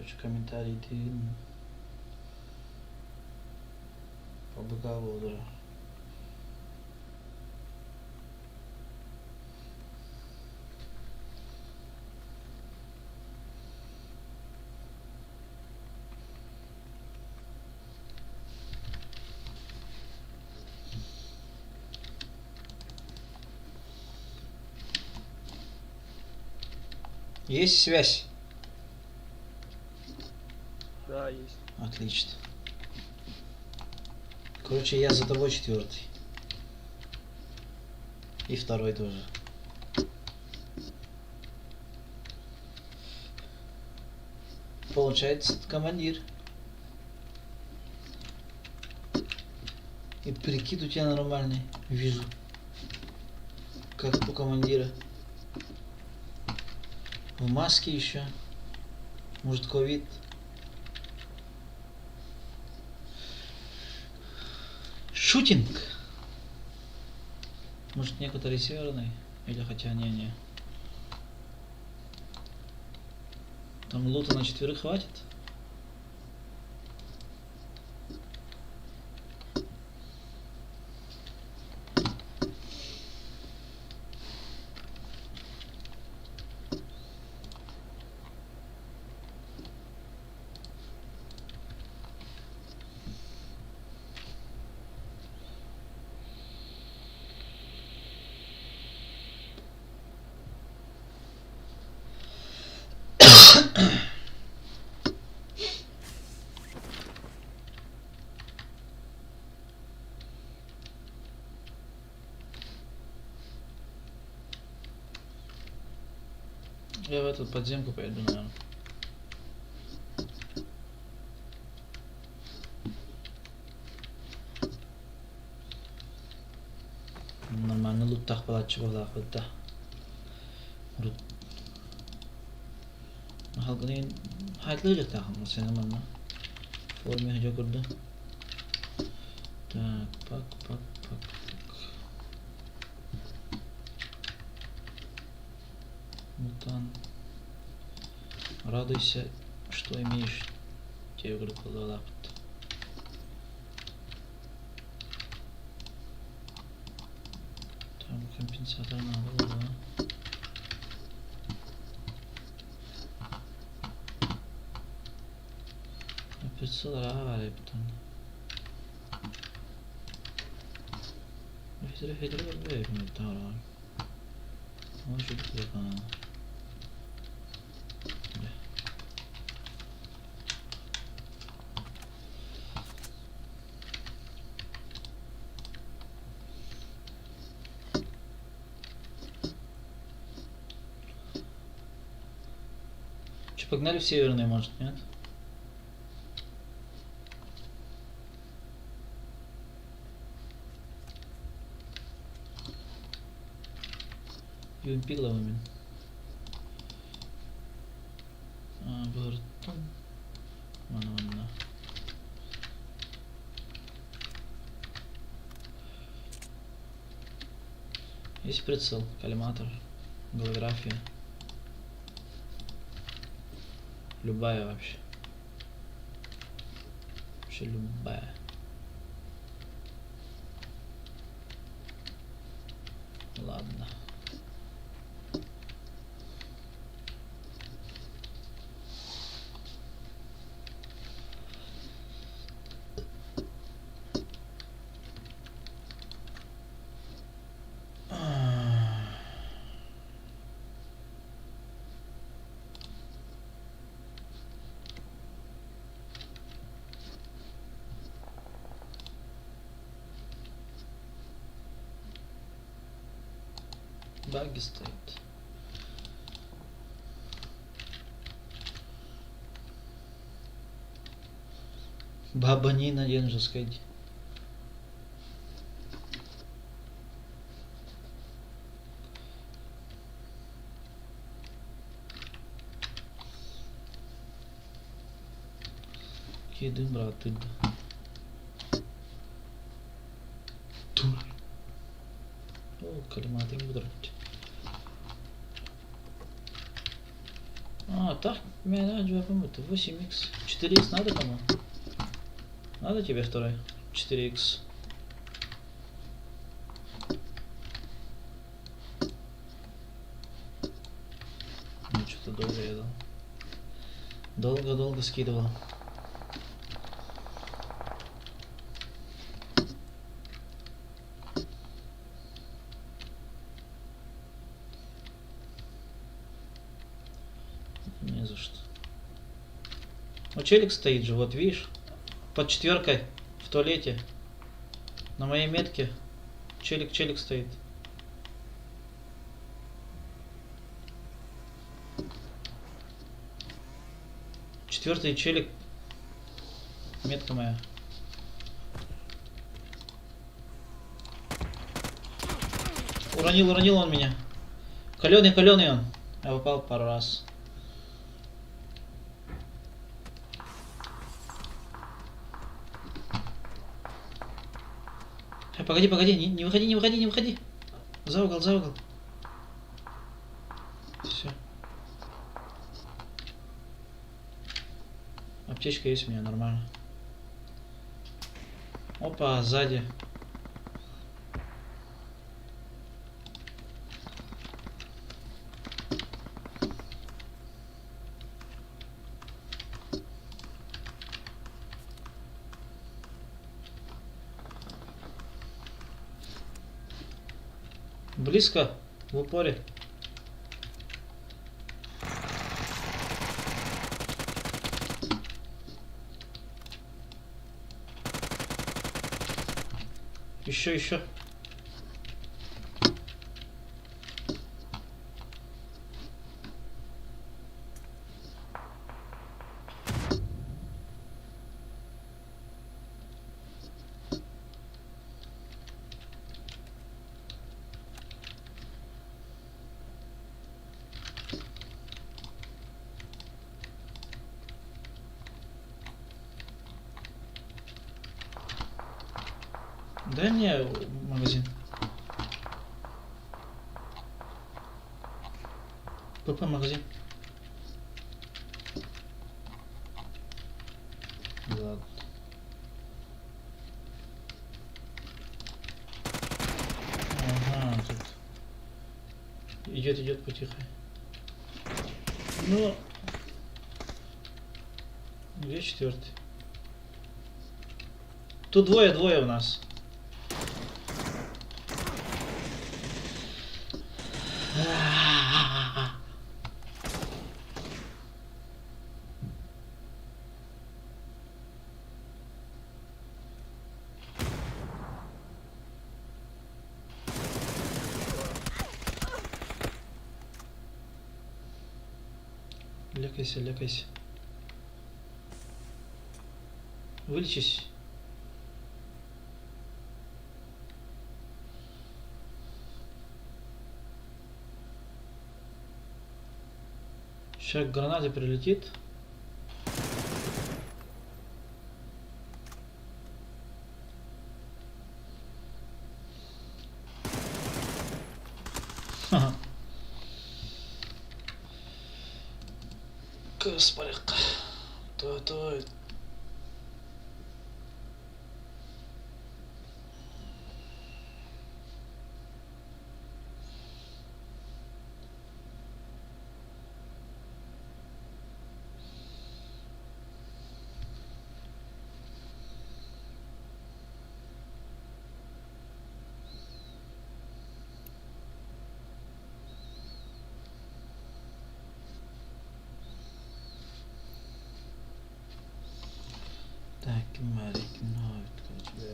Speaker 1: Короче, комментарийдыын ПБК буолара. Есть связь?
Speaker 3: Да, есть.
Speaker 1: Отлично. Короче, я за тобой четвертый. И второй тоже. Получается, командир. И прикид у тебя нормальный, вижу. Как у командира. В маске еще. Может, ковид. Шутинг. Может, некоторые северные? Или хотя не-не. Там лута на четверых хватит? Я в эту подземку пойду, наверное. Нормально луттаах буолааччы буолаахпыт да. Урут Халгын хайтлыырыктаахым сена манна. Форме хожо курду. Так, пак, пак, пак, пак. Мутант. Радуйся, что имеешь. Тебе курдук Там компенсатор надо было, да? 500 var bir tane. Hydra Hydra Может быть, Че, погнали в северный, может, нет? UMP ловим. Бартон. Мана мана. Есть прицел, коллиматор, голография. Любая вообще. Вообще любая. Ладно. Баги стоит. Баба Нина Денжеская. Кидым, брат, ты. Тур. О, коллиматор выдрать. А, так, меня это 8х. 4х надо кому? Надо тебе второй? 4х. Ну, что-то долго я дал. Долго-долго скидывал. Не за что. Ну, челик стоит же, вот видишь? Под четверкой в туалете. На моей метке. Челик, челик стоит. Четвертый челик. Метка моя. Уронил, уронил он меня. Каленый, каленый он. Я попал пару раз. Погоди, погоди, не, не выходи, не выходи, не выходи. За угол, за угол. Все. Аптечка есть у меня, нормально. Опа, сзади. Близко, в упоре. Еще, еще. Дай мне магазин. ПП магазин. Ладно. Ага, тут идет, идет потихо. Ну, где четвертый? Тут двое, двое у нас. Лекайся, лекайся. Вылечись. Сейчас граната прилетит. Ха-ха. Кыспарык. То-то. Так, Марик, ну, у тебя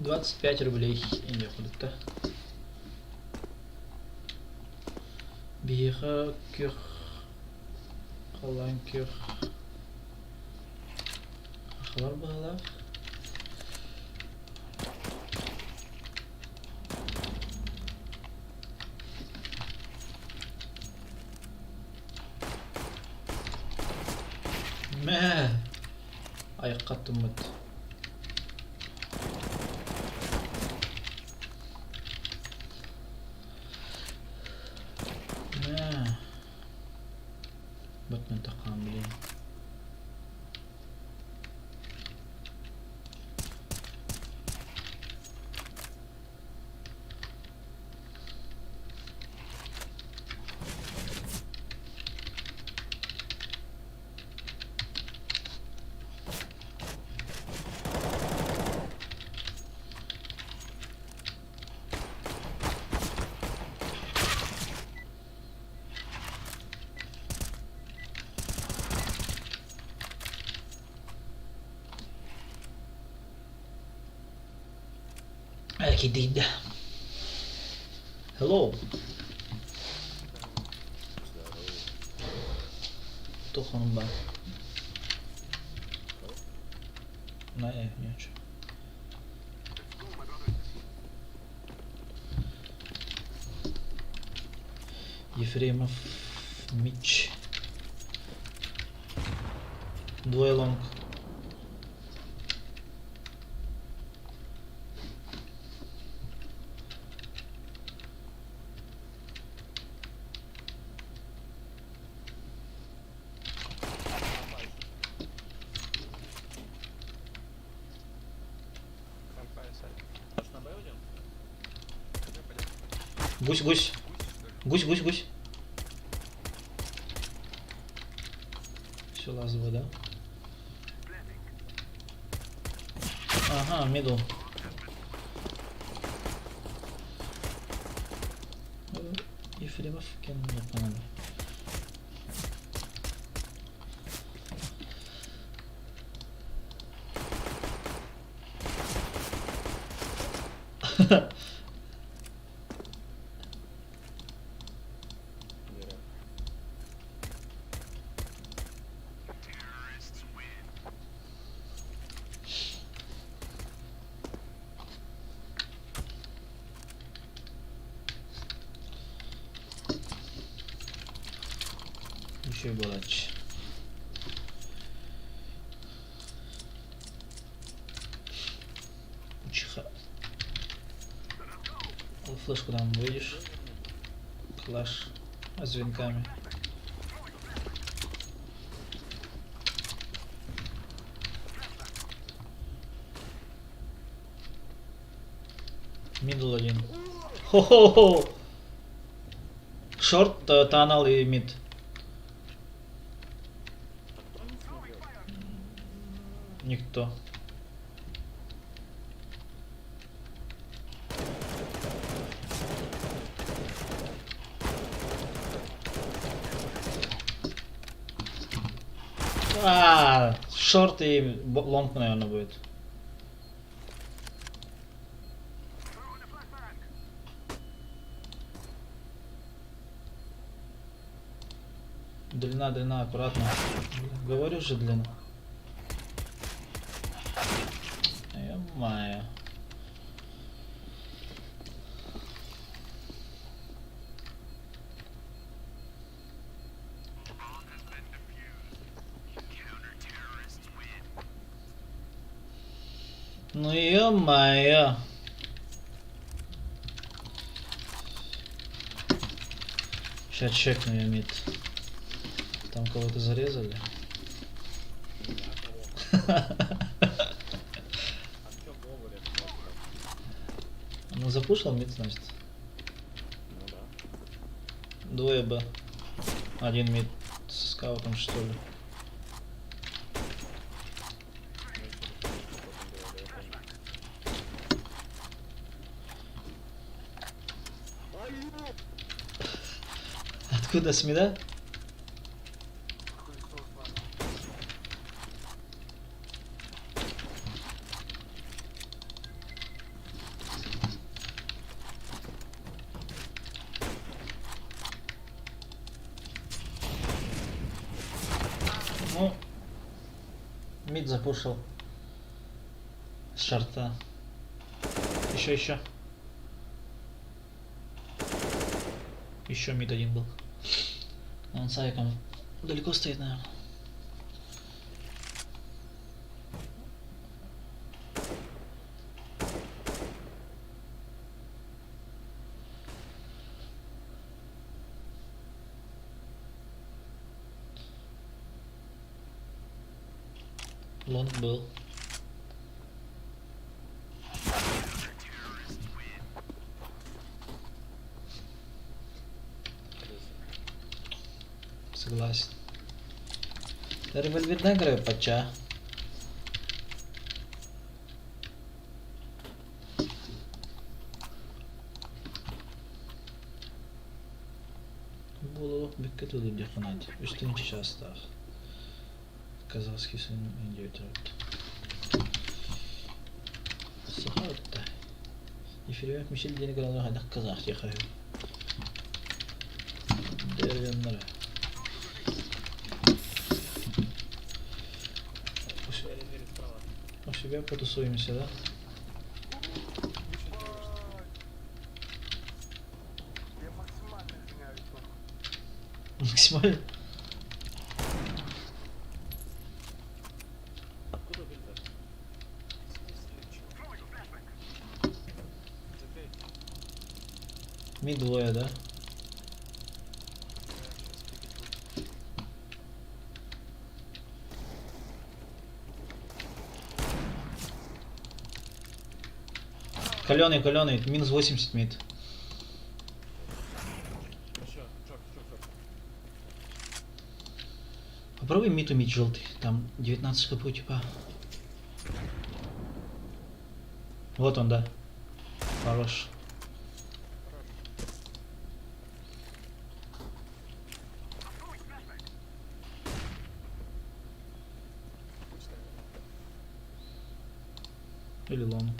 Speaker 1: 25 рублей инде курдукта. Биһиэхэ күөх халлаан күөх Хахалар быһалаах. Мэ! Айахха аттыммыт. Мэ! Бөтмөн таххаан билиэн. Киирдэ. Hello. Туох онун баар? Наа, ничего. Ефремов Мич. Двое лонг. Гусь, гусь. Гусь, гусь, гусь. Все, лаз да? Ага, мидл. Ефремов нет, надо. Үчүгэй буолааччы. Учиха. Флешку нам выйдешь. Клаш с венками. Мидл один. Хо-хо-хо! Шорт, танал и мид. Никто. А, шорт и лонг, наверное, будет. Длина, длина, аккуратно. Говорю же длина. Ё-моё. Ну ё-моё. Сейчас чекну я мид. Там кого-то зарезали. Ну запушил мид, значит.
Speaker 5: Ну да.
Speaker 1: Двое Б. Один мид со скаутом, что ли. Откуда с мида? Мид запушил. С шорта. Еще, еще. Еще мид один был. Он с авиком далеко стоит, наверное. Лонг был. Согласен. Револьверная играю патча. Буолуох бүккэ тылы диэххэ Үс тыһыынча чаастаах. Казахский сын Индия төрөт. Саха ытта. Ефремов Мишель диэни көрөн хайдах казах диэххэ үһү. Дэргэннэрэ. У себя потусуемся, да?
Speaker 6: Я максимально извиняюсь.
Speaker 1: Максимально.
Speaker 5: Откуда фильтр?
Speaker 1: Ми двое, да? Каленый, каленый, минус 80 мид.
Speaker 5: Еще, short, short, short.
Speaker 1: Попробуй мид убить желтый. Там 19 хп у типа. Вот он, да. Хорош. Или long.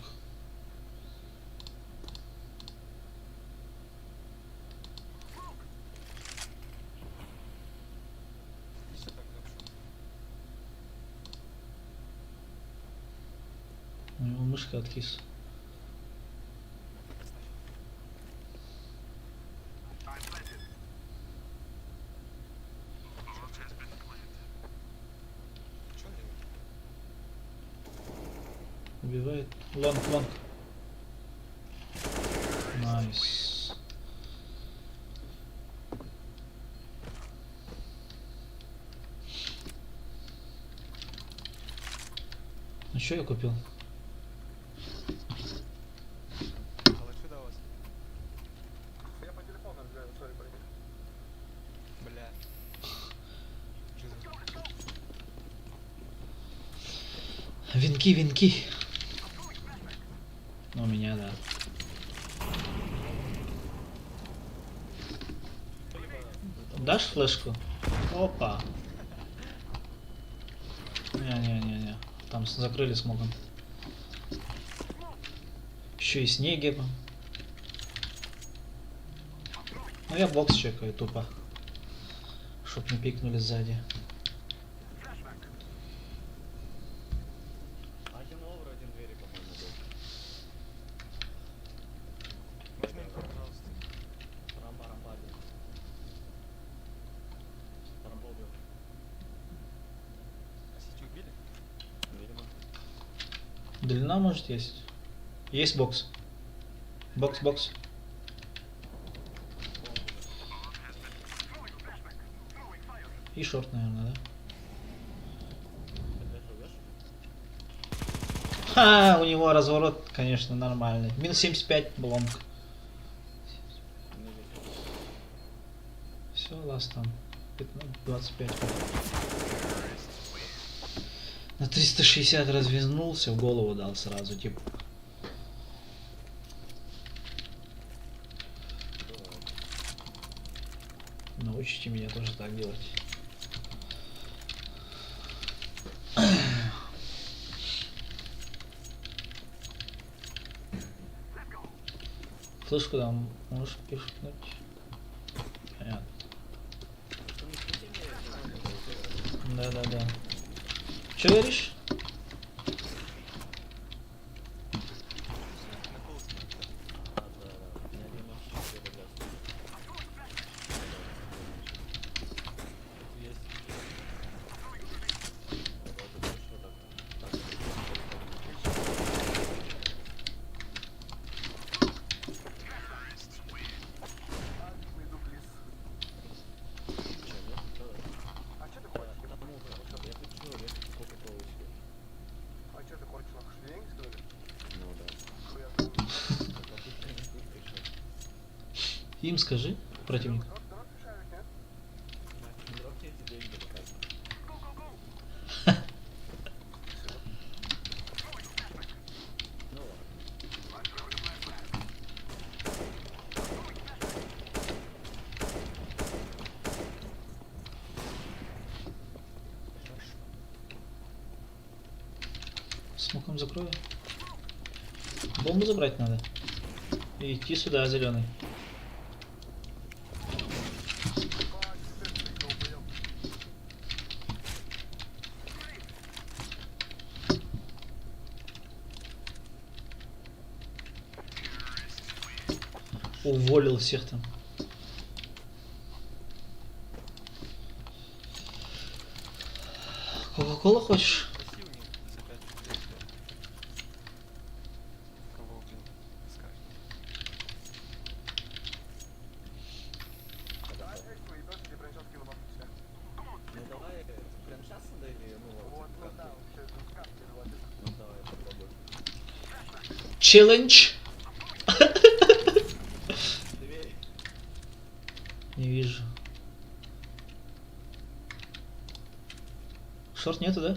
Speaker 6: Все так запишу.
Speaker 1: У него мышка откис.
Speaker 6: Поставь. Что он делает?
Speaker 1: Убивает. Long, long. Nice. Ну что я купил?
Speaker 6: Алыши до вас. Я по телефону разговариваю, sorry, парни. Бля. Жиза.
Speaker 1: Венки, венки. Ну, у меня, да. Дашь флешку? Опа. Не-не-не-не. Там закрыли смогом. Еще и снеги. Ну я бокс чекаю тупо. Чтоб не пикнули сзади.
Speaker 5: Один over, один двери, по-моему, был.
Speaker 6: Можно инфу, пожалуйста?
Speaker 5: Рампа, рампа один. Рампа убил.
Speaker 6: А сети убили?
Speaker 5: Видимо.
Speaker 1: Длина может есть? Есть бокс. Бокс, бокс. И short, наверное, да?
Speaker 5: Ты флеш убьешь?
Speaker 1: Ха, у него разворот, конечно, нормальный. Минус 75 long.
Speaker 5: Не вижу.
Speaker 1: Все, last там. 15, 25. На 360 развернулся, в голову дал сразу, типа.
Speaker 5: Бывает.
Speaker 1: Научите меня тоже так делать. Флешку там можешь пихнуть? Понятно.
Speaker 5: Что не свети мне,
Speaker 1: Да-да-да. Че говоришь? Им скажи, противник.
Speaker 5: Дропни эти деньги пока. Ну ладно.
Speaker 1: Смоком закрою. Бомбу забрать надо. И идти сюда, зеленый. Уволил всех там. Кока-кола хочешь?
Speaker 6: Спроси у них за 5 рублей, кто. Кого убил, скажет.
Speaker 5: Ну давай, прям сейчас надо или ну вот, типа, как ты? Ну давай, попробуй.
Speaker 1: Челлендж?
Speaker 5: Дверь.
Speaker 1: Не вижу. Шорт нету, да?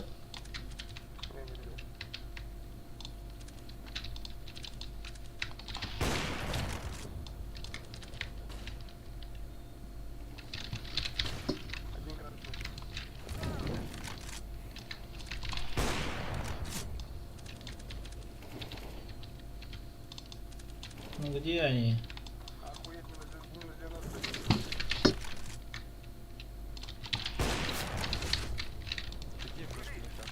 Speaker 1: Ну где они?
Speaker 6: Где просто не так?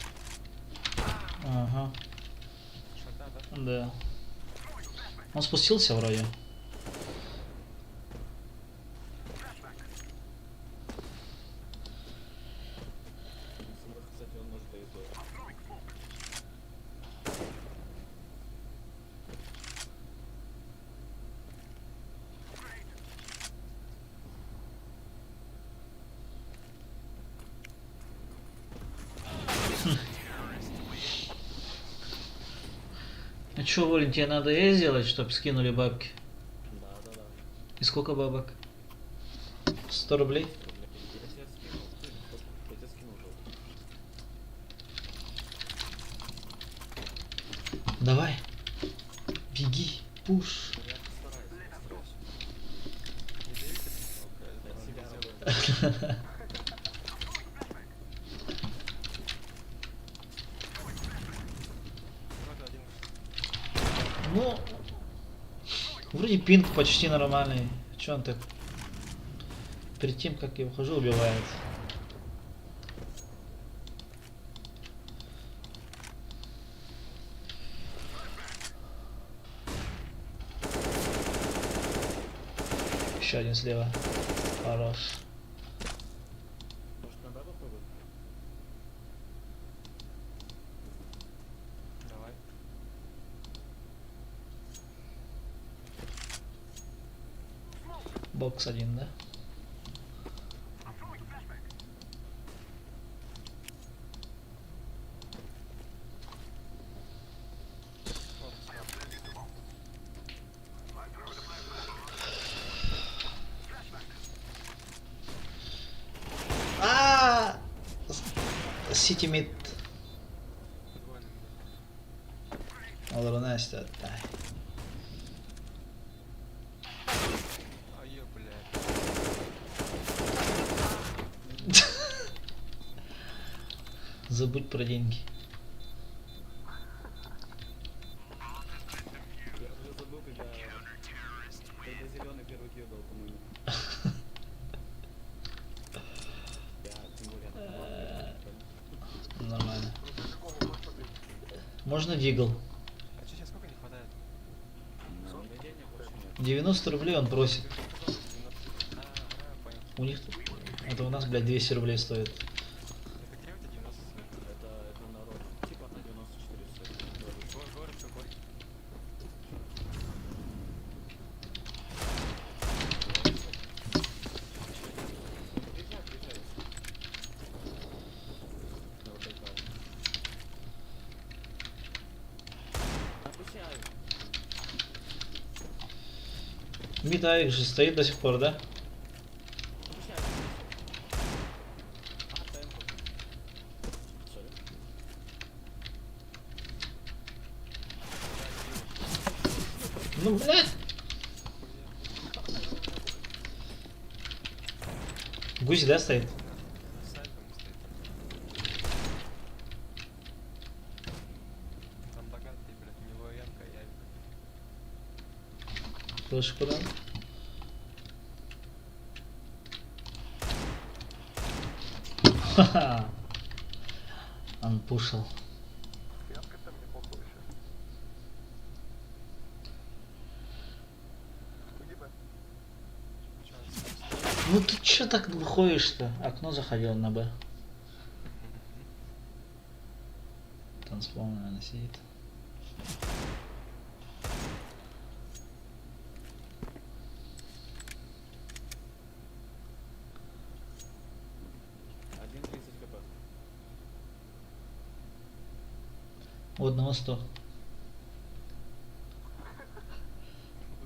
Speaker 1: Ага,
Speaker 6: Шарда, да?
Speaker 1: да. Он спустился вроде.
Speaker 5: Кстати, он может и то.
Speaker 1: А чё, Волин, тебе надо Э сделать, чтобы скинули бабки?
Speaker 5: Да, да, да.
Speaker 1: И сколько бабок? 100 рублей?
Speaker 5: Рублей. Я тебе скинул. Я тебе скинул желтый.
Speaker 1: Давай. Беги, пуш.
Speaker 5: Ну, Я постараюсь, постараюсь.
Speaker 6: Не давите много,
Speaker 5: Я
Speaker 6: это
Speaker 5: себя
Speaker 6: сделаю. Вроде один
Speaker 1: Ну, вроде пинг почти нормальный. Че он так? Перед тем, как я ухожу, убивает. Еще один слева. Хорош.
Speaker 5: Может, на Б попробуем?
Speaker 6: Давай.
Speaker 1: Бокс один, да?
Speaker 6: Вот, смотри.
Speaker 1: А! Сити мид.
Speaker 6: Двое на меня.
Speaker 1: Олорон Настя, отдай.
Speaker 6: А ё, блядь.
Speaker 1: Забудь про деньги.
Speaker 5: Я уже забыл, когда... Когда зеленый первый килл дал, по-моему. Я, тем более, на команде.
Speaker 1: Нормально. Можно дигл.
Speaker 6: А че сейчас сколько не хватает?
Speaker 5: Ну, у меня денег больше нет.
Speaker 1: 90 рублей он просит.
Speaker 6: Ты же сказал, 90. А, а, понял.
Speaker 1: У них... Это у нас, блядь, 200 рублей стоит.
Speaker 6: Это где у тебя 90 стоит?
Speaker 5: Это народ. Типа на 94 стоит.
Speaker 6: Город какой?
Speaker 5: Приезжай, приезжай. На вот это. Отпущай.
Speaker 1: Мид же стоит до сих пор, да? Ну, блядь! Гусь, да, стоит?
Speaker 6: Там богатый, блядь, у него Янка и Авик.
Speaker 1: Флешку дам. Ха-ха. Он пушил. Ну ты чё так выходишь-то? Окно заходил на Б. Танцпол, наверное, сидит. У одного 100.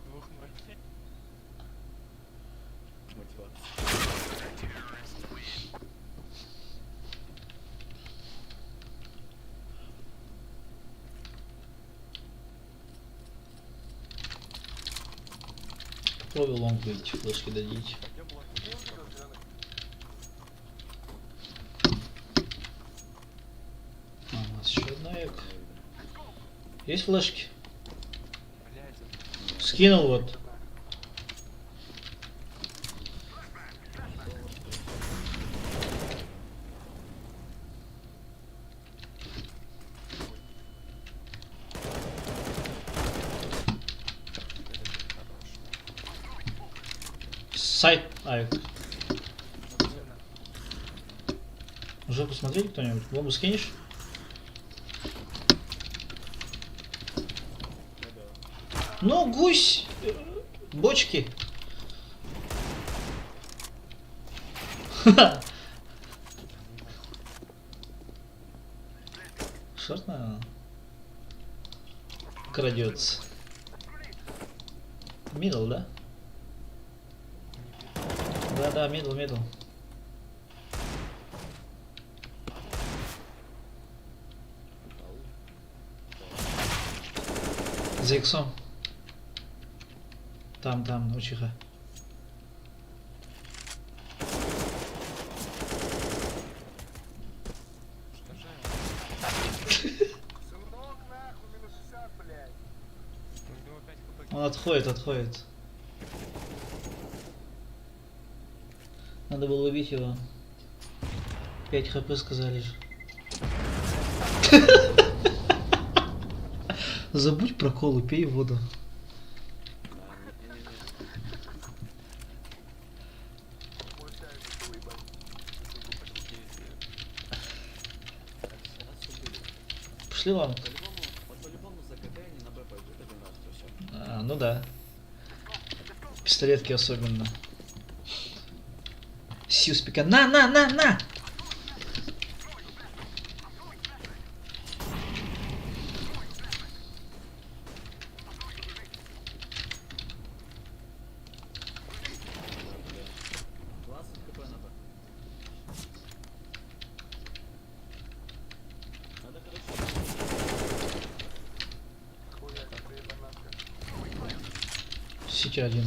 Speaker 6: Двух ноль.
Speaker 1: Попробуй long выйти, флешки дадите.
Speaker 6: Пойдем long выйдем.
Speaker 1: А, у нас еще одна эк. Есть флешки?
Speaker 6: Блядь,
Speaker 1: Скинул вот. Сайт авик. Уже посмотрели кто-нибудь? Бомбу скинешь? Ну, гусь! Бочки! Short, наверное? Крадется. Middle, да? Да-да, middle, middle. За иксом. Там, там, учиха. Он отходит, отходит. Надо было убить его. 5 хп сказали же. Забудь про колу, пей воду. Пошли long. А, ну да. Пистолетки особенно. Сюспика. На, на, на, на! Сити один.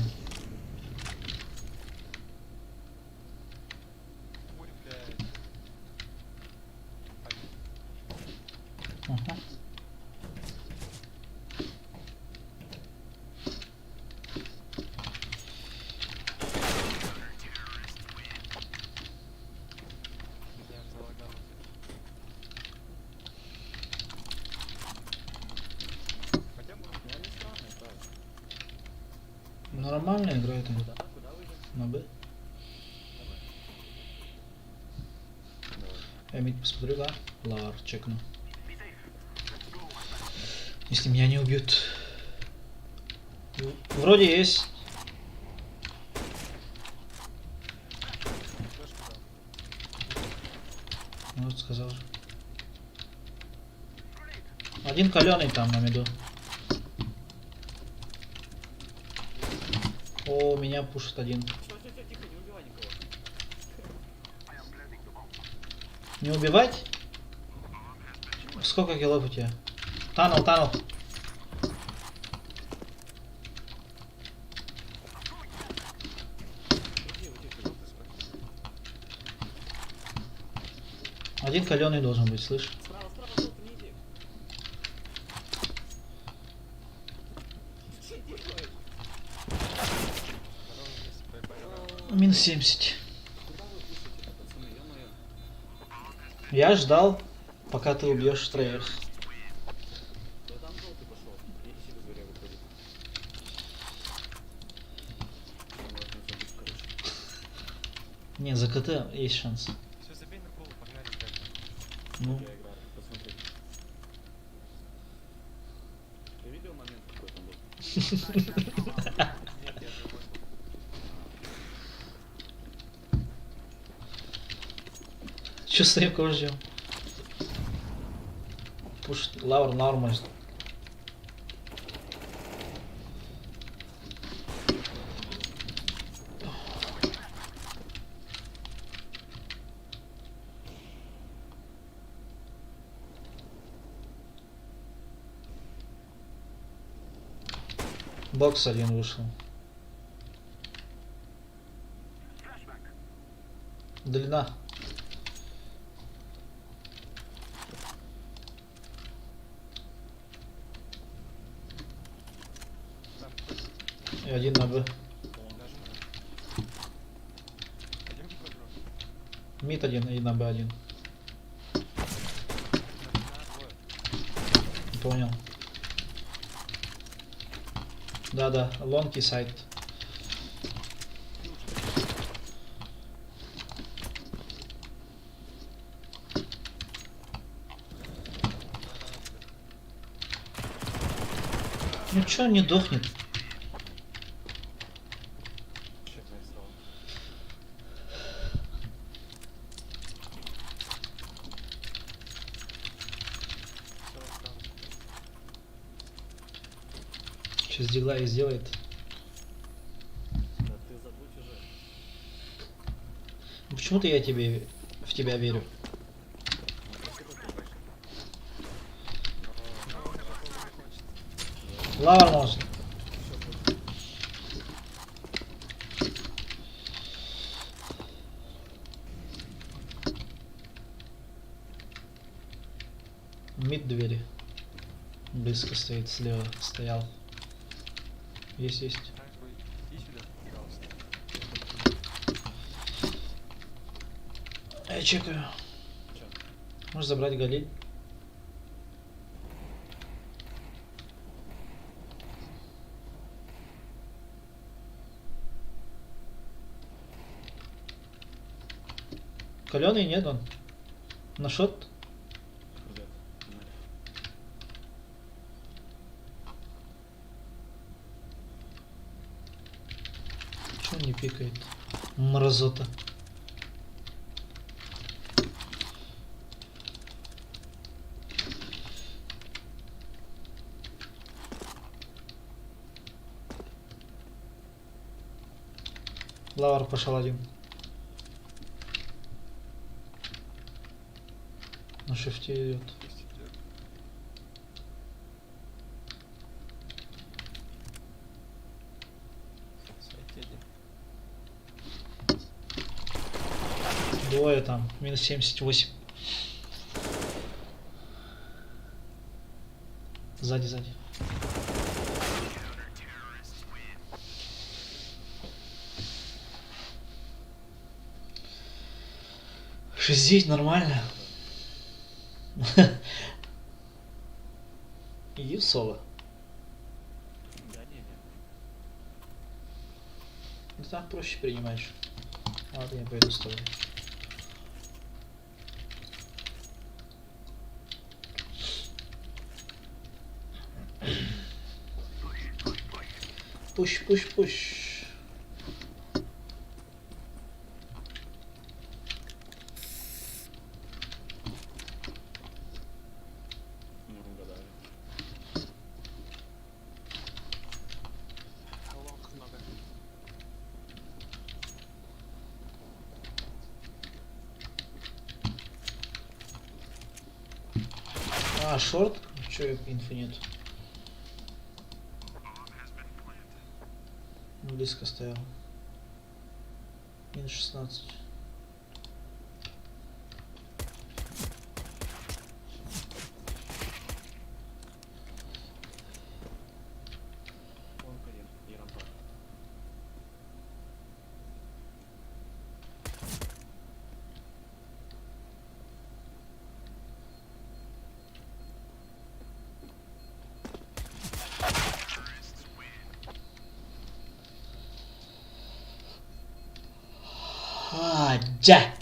Speaker 6: Ой, блядь.
Speaker 1: Ага.
Speaker 6: Меня аж залагало. Пойдем?
Speaker 1: Нормально играет он. На Б. Я mid посмотрю, да? Лар чекну. Если меня не убьют. Вроде есть. Ну, вот сказал же. Один каленый там на миду. О, меня пушит один.
Speaker 5: Все, все, все, тихо, не убивай никого.
Speaker 1: Не убивать? Сколько киллов у тебя? Tunnel, tunnel.
Speaker 5: Иди, уйди, ты
Speaker 1: Один каленый должен быть, слышь?
Speaker 5: Справа, справа, желтый, не иди. Ты что делаешь?
Speaker 6: Здорово, вместе, bye-bye.
Speaker 1: Минус 70.
Speaker 5: Куда вы пушите, пацаны, ё-моё?
Speaker 1: Я ждал, пока ты убьешь троих.
Speaker 5: Да там желтый пошел. И через дверь выходит. Можно забыть, короче.
Speaker 1: Не, за КТ есть шанс.
Speaker 6: Все, забей на голову, погнали играть.
Speaker 1: Ну,
Speaker 5: Я играю, посмотри. Ты видел момент какой там был?
Speaker 6: Нет, я другой был.
Speaker 1: Че стоим, кого ждем? Пуш, лавр, лавр может. Бокс один вышел. Длина.
Speaker 6: Там
Speaker 1: И один на Б.
Speaker 6: даже. Пойдем в квадрат.
Speaker 1: Мид один и на Б один.
Speaker 6: На двое.
Speaker 1: Понял. Да-да, long и site. Ну чё он не дохнет?
Speaker 5: Чек нарисовал.
Speaker 6: Все, осталось.
Speaker 1: Сейчас дела и сделает.
Speaker 5: Да ты забудь уже.
Speaker 1: Ну, Почему-то я тебе в тебя верю.
Speaker 5: Ну, спасибо, конечно.
Speaker 6: Но он такого не хочет.
Speaker 1: Лавр может.
Speaker 5: Всё, будет.
Speaker 1: Мид двери. Близко стоит, слева стоял. Есть, есть.
Speaker 6: Оранжевый, иди сюда, пожалуйста.
Speaker 1: Я чекаю.
Speaker 5: Чё?
Speaker 1: Можешь забрать Галиль? Каленый нет он? На шот?
Speaker 5: Где-то.
Speaker 1: Чего он не пикает? Мразота. Лавр пошел один. На шифте идет.
Speaker 6: Пусть идет. Сайте один.
Speaker 1: Двое там. Минус 78. Сзади, сзади. Шесть нормально. Иди в соло.
Speaker 5: Да не, не.
Speaker 1: Ну так проще принимаешь. Ладно, я пойду с тобой. Push, push, push.
Speaker 5: Не угадали.
Speaker 6: Long много.
Speaker 1: А, шорт? Че инфы нет? Близко стоял. Минус 16.
Speaker 5: Лонг один и рампа.
Speaker 1: А, дя!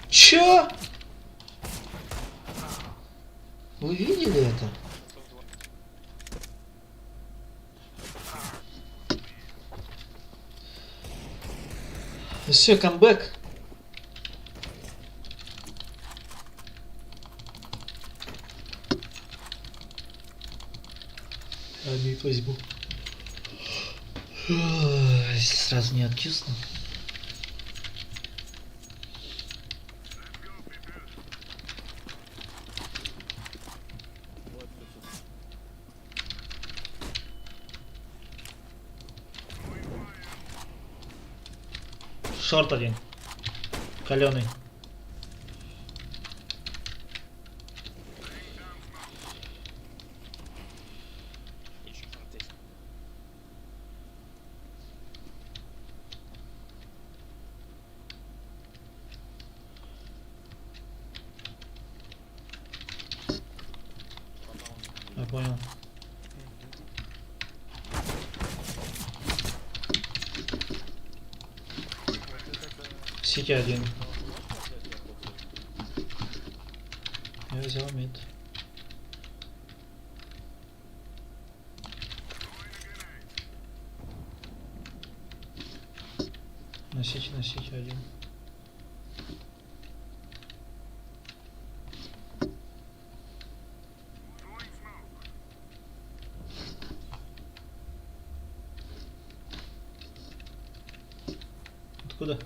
Speaker 1: Чё? Вы видели это? Все, камбэк. А, возьму. Если сразу не откисну.
Speaker 5: Вот, всё, всё.
Speaker 1: Шорт один. Каленый.
Speaker 3: Еще шорт здесь.
Speaker 5: Попал на
Speaker 1: Я понял. Сити один. Я взял мид. На сити, на сити один. Откуда?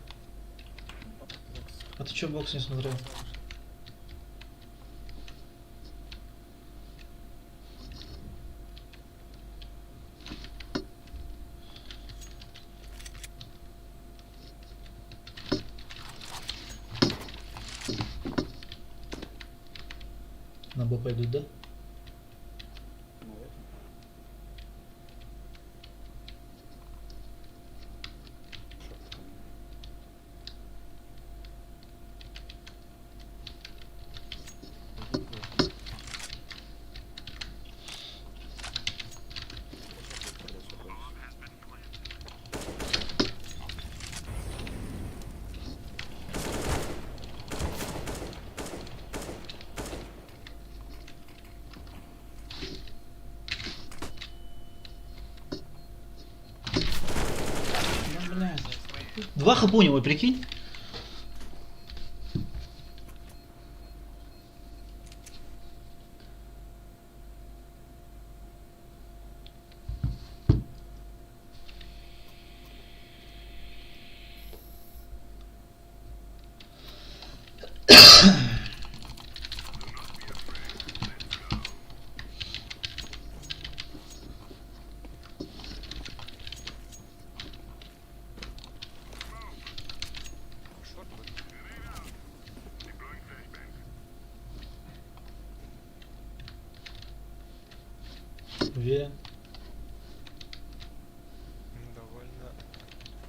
Speaker 1: А ты чё бокс не смотрел? На Б пойдут, да?
Speaker 5: Наверное. Шорт.
Speaker 1: Ну, блядь. Два хп у него, прикинь?
Speaker 6: Шорт будет.
Speaker 1: Уверен.
Speaker 6: Довольно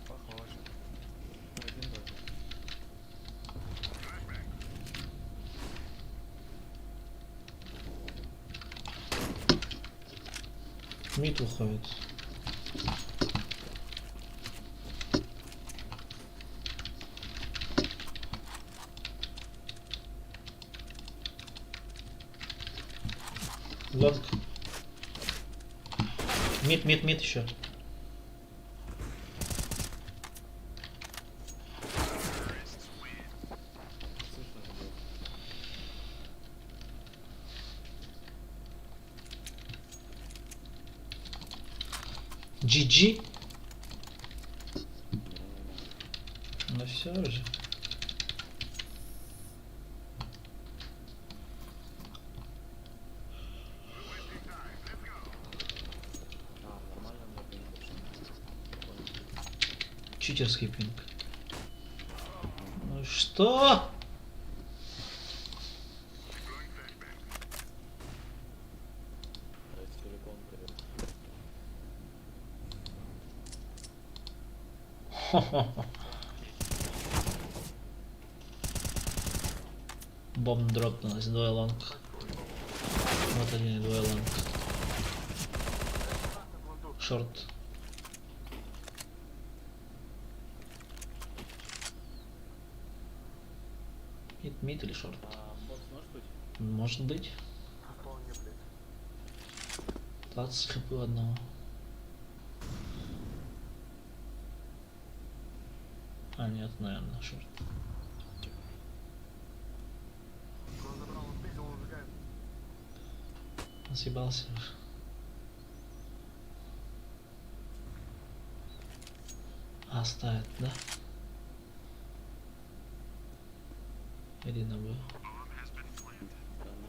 Speaker 6: похоже.
Speaker 5: Один даже.
Speaker 1: Мид уходит. Long. Mid, mid, mid еще.
Speaker 5: Слышно же было.
Speaker 1: GG.
Speaker 5: Не-не-не.
Speaker 1: Ну все уже.
Speaker 5: А, нормально у меня пинг вообще. Понял.
Speaker 1: Читерский пинг. Ну что?
Speaker 5: Блядь, телеком привет.
Speaker 1: Bomb дропнулась, двое long. Вот один и двое long. Short. Mid, mid или short?
Speaker 5: А, бокс может быть?
Speaker 1: Может быть.
Speaker 3: Вполне, блядь.
Speaker 1: 20 хп у одного. А, нет, наверное, short.
Speaker 3: Он забрал, он пиздил, он убегает.
Speaker 1: Он съебался уже. А, ставит, да? Или на Б.
Speaker 5: Да, ну.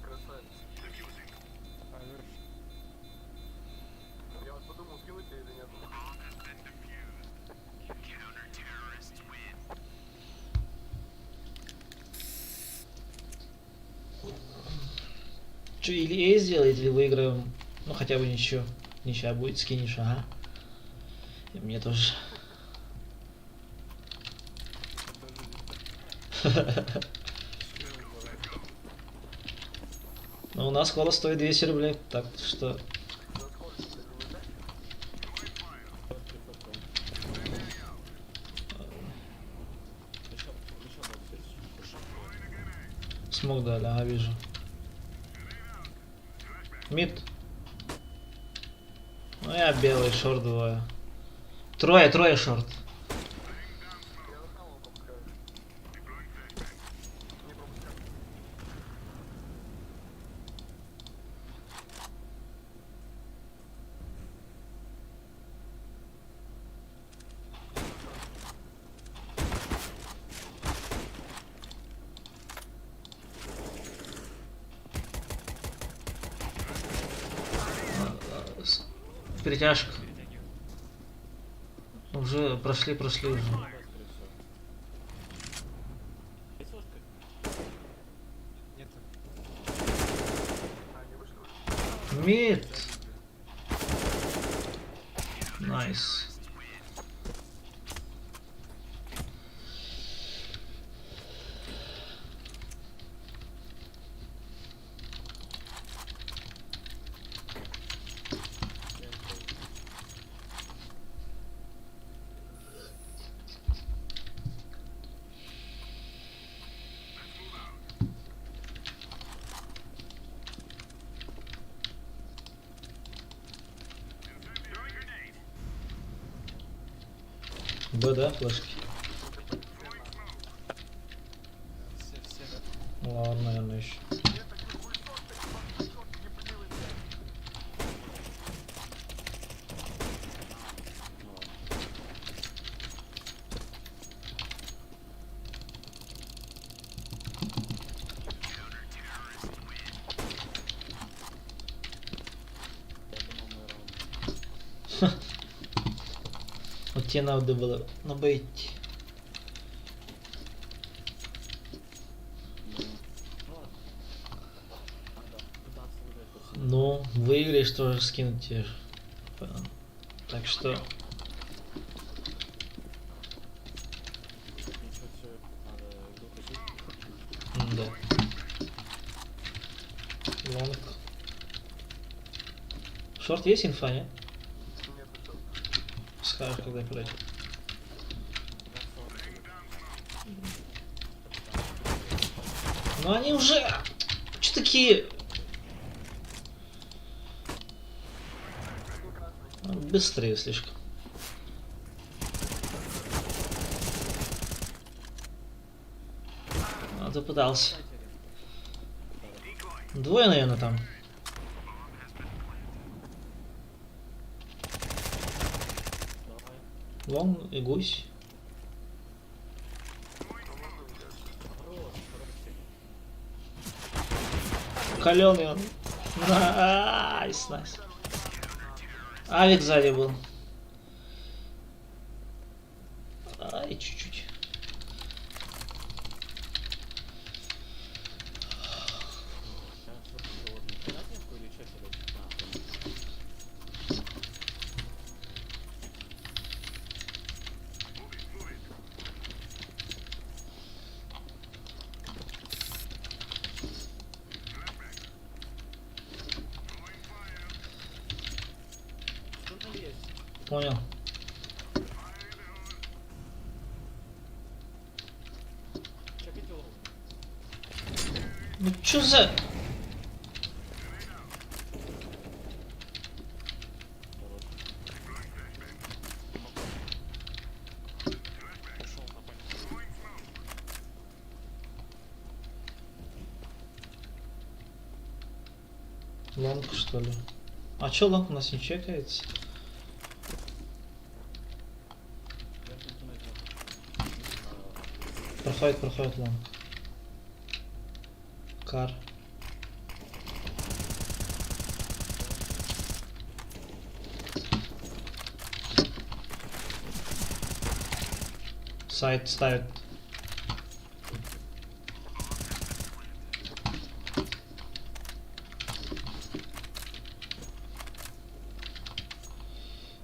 Speaker 3: Красавец.
Speaker 6: Хорош.
Speaker 3: Я вот подумал, скинуть тебе или нет.
Speaker 1: Че, или A сделает, или выиграем. Ну, хотя бы ничего. Ничья будет, скинешь, ага. И мне тоже.
Speaker 6: Тоже
Speaker 1: Но у нас кола стоит 200 рублей, так что...
Speaker 3: За сколько, блядь, не дать?
Speaker 5: Фотки, фотки. Еще, еще бокс есть.
Speaker 1: Smoke дали, ага, вижу. Mid. Ну я белый, short двое. Трое, трое short.
Speaker 3: Я на халву пропускаю. Не пропускаю.
Speaker 1: Перетяжка. Уже прошли, прошли уже.
Speaker 5: Да, скорее всего. Есть ложка?
Speaker 6: Нету.
Speaker 3: А, не вышли уже?
Speaker 1: Mid. Nice. Б, да, флешки?
Speaker 6: Все, все, да.
Speaker 1: Ладно, наверное, еще.
Speaker 3: Я такой хуесос, ты ебаный хуесос, ебливый, блядь.
Speaker 5: Ну ладно. Я думал, мой раунд.
Speaker 1: Вот тебе надо было на Б идти.
Speaker 5: Ну, ну ладно. Надо пытаться выиграть по всем.
Speaker 1: Ну, выиграешь, тоже скинут тебе. Так что... Да. Long. Short есть инфа, нет?
Speaker 3: Нет, это
Speaker 1: Скажешь, когда пройдет. Ну они уже... Че такие... Быстрее слишком. А ты пытался. Двое, наверное, там.
Speaker 5: Давай.
Speaker 1: Long и гусь.
Speaker 5: Хорош, хорош.
Speaker 1: Каленый он. Nice, nice. Авик сзади был. Ай, чуть-чуть.
Speaker 5: Я слышу, вот, кидать метку или чё кидать? А, понял. В туннеле есть.
Speaker 1: Понял.
Speaker 5: Чекайте long.
Speaker 1: Ну чё за...
Speaker 5: Хорош.
Speaker 6: Ушел на панику.
Speaker 1: Long, что ли? А чё long у нас не чекается?
Speaker 5: Верхний туннель нет.
Speaker 1: Проходит, проходит long. Car. Сайт ставит.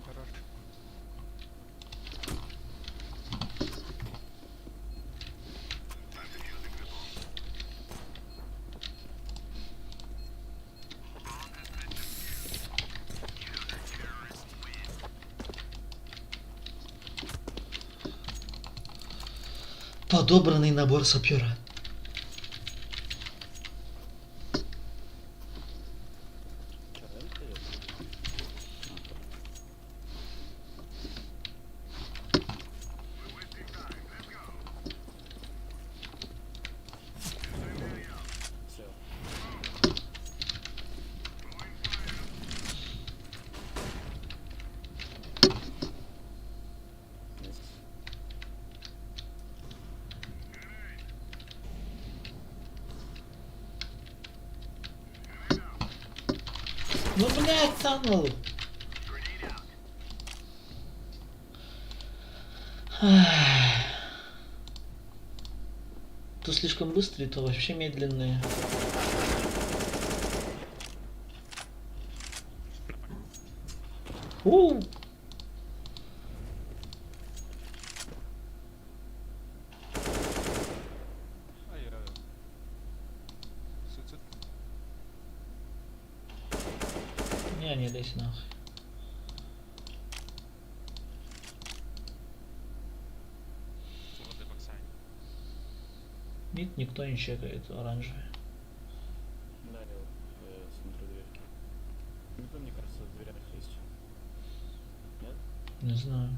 Speaker 6: Хорош.
Speaker 1: Подобранный набор сапера.
Speaker 5: Чё, рынок идёт? Слева. Nice.
Speaker 1: Ну, блядь, tunnel. То слишком быстрые, то вообще медленные. У!
Speaker 6: А я... Суицид.
Speaker 1: Не, не лезь нахуй.
Speaker 6: On the backside.
Speaker 1: Mid никто не чекает оранжевый.
Speaker 5: Да, я вот, смотрю дверь. Ну, мне кажется, в дверях есть. Нет?
Speaker 1: Не знаю.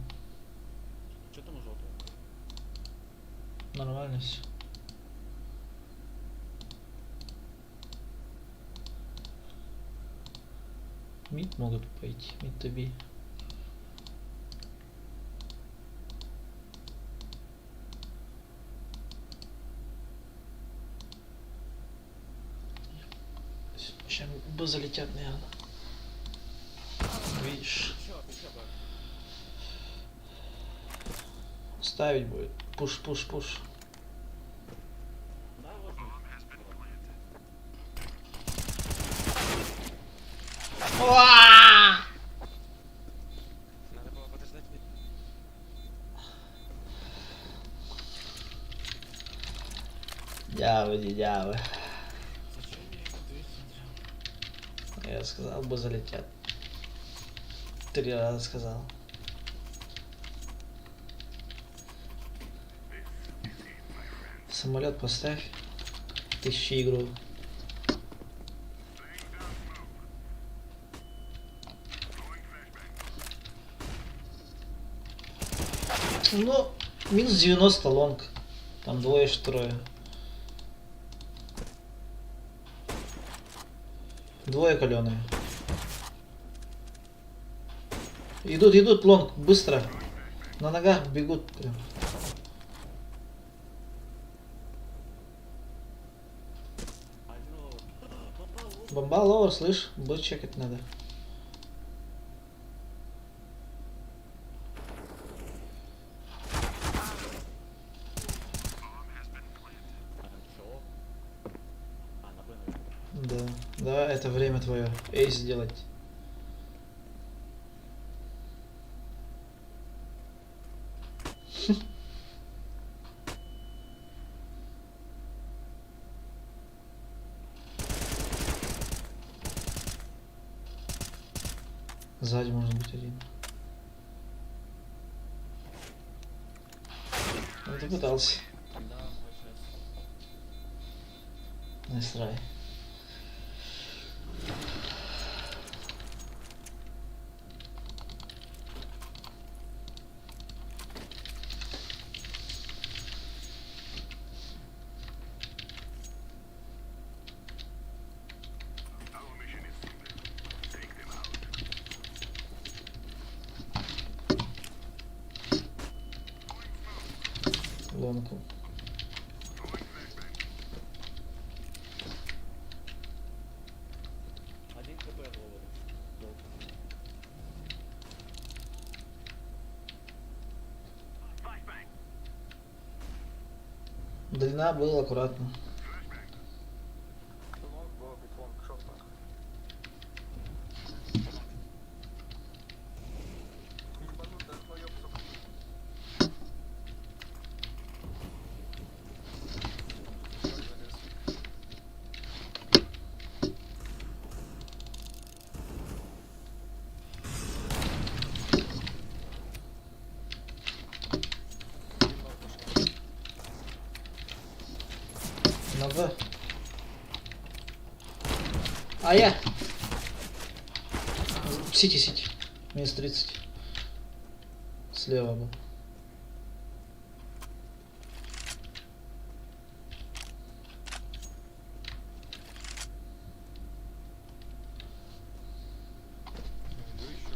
Speaker 5: Что там у желтого?
Speaker 1: Нормально все. Mid могут пойти. Mid to B. Сейчас бы залетят, наверное. Видишь,
Speaker 5: Еще, еще, back.
Speaker 1: ставить будет. Push, push, push.
Speaker 5: Да, вот.
Speaker 6: Надо было подождать.
Speaker 1: Дьаабы дии, дьаабы.
Speaker 5: Зачем я эту дверь смотрел?
Speaker 1: Я сказал бы залетят. Три раза сказал. Самолет поставь. Тысячи игру. Ну, минус 90 long. Там двое ж трое. Двое каленые. Идут, идут, long, быстро. На ногах бегут прям.
Speaker 5: Один lower. Попал, вот.
Speaker 1: Бомба lower, слышь, будет чекать надо.
Speaker 5: А, чё? А, на Б, наверное.
Speaker 1: Да, да, это время твое. Ace сделать. Сзади может быть один. Ну ты пытался.
Speaker 5: Да, вот сейчас.
Speaker 1: Nice try. Лонку.
Speaker 5: Один хп lower. Долг.
Speaker 1: Длина была аккуратно.
Speaker 6: Long было быть long, short нахуй. Ебанутая твоё, сука. Как залез? Ебал пошел.
Speaker 1: На Б. А я! CT, CT. Минус 30. Слева был.
Speaker 6: Иду еще.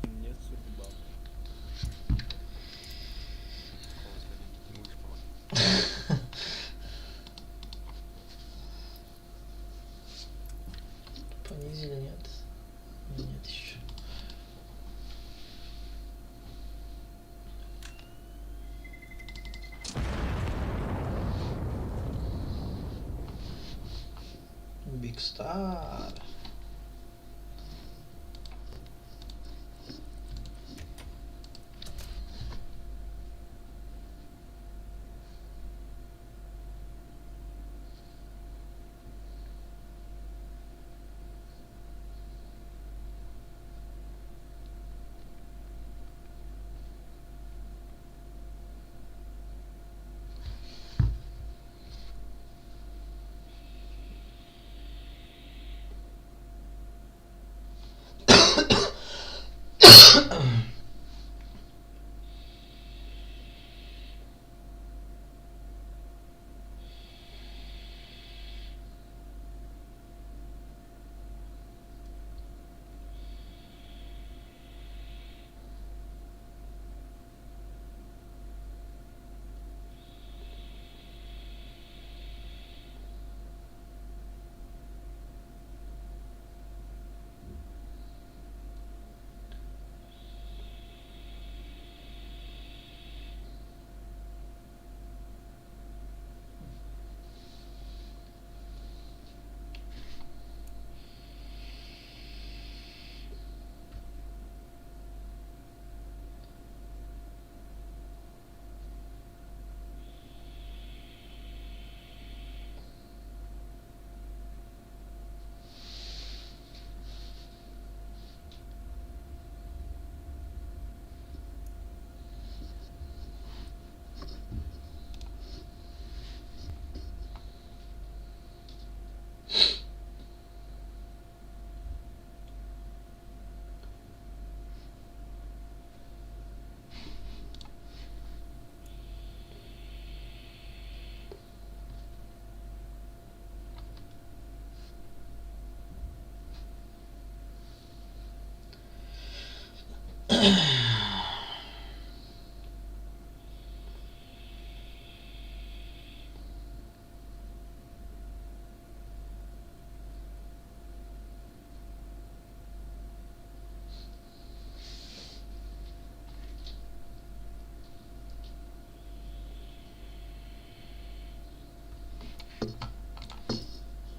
Speaker 5: Не судьба.
Speaker 6: Какого не будешь помогать.
Speaker 1: Понизили, нет? Нет еще. Big Star.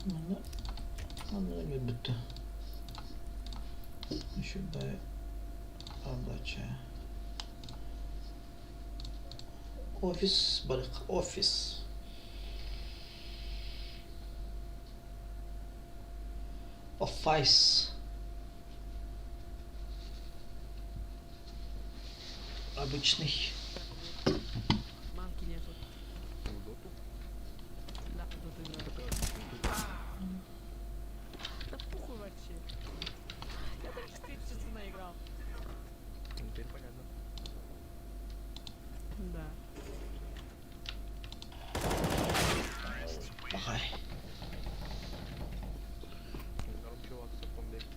Speaker 1: Манна манна эмиэ бүттэ. Үчүгэй рабочая. Офис барык офис. Офайс. Обычный.
Speaker 7: Банки нету. Да, тут играю. Да похуй вообще. Я 34 часа наиграл.
Speaker 6: Ну, теперь понятно.
Speaker 7: Да.
Speaker 1: Бахай.
Speaker 6: Норм чувак, софтом бегает.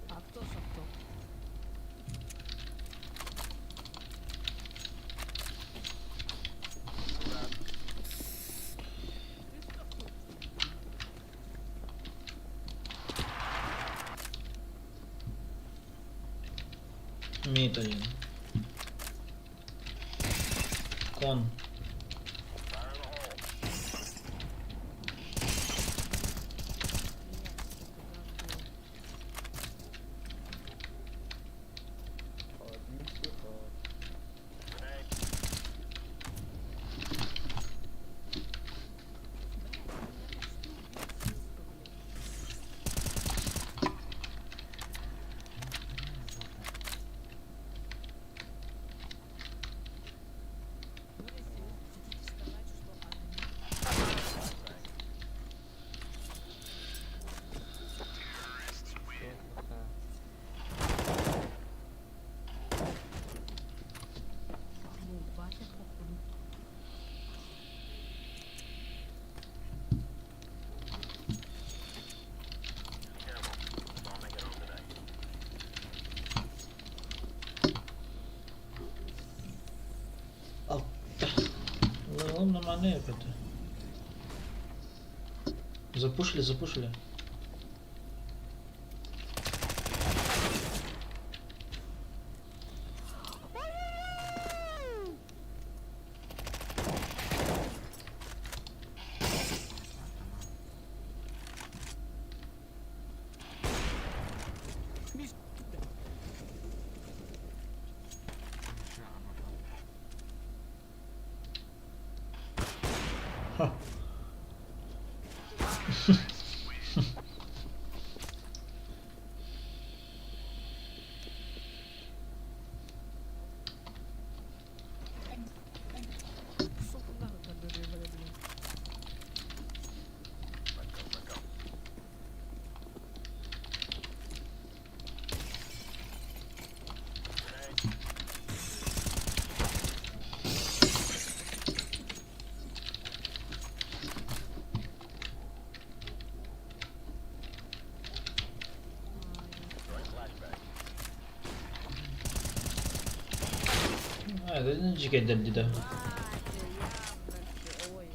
Speaker 7: А кто софтом? Ты софтом?
Speaker 1: Мид один. Кон.
Speaker 7: Нет, сука, гандон.
Speaker 6: Один выход.
Speaker 7: Блядь, он меня почти убил, сука, блядь. Ну, если вы хотите сказать, что админ
Speaker 6: Всё, ха.
Speaker 7: Ну, батя, походу.
Speaker 1: Алта. Он нормальный это. Запушили, запушили.
Speaker 7: Миш,
Speaker 1: Ха.
Speaker 7: Пошел ты нахуй, кондор, ебаный, блин.
Speaker 1: А, это не дьиэ да.
Speaker 7: Батя, я вообще, ой.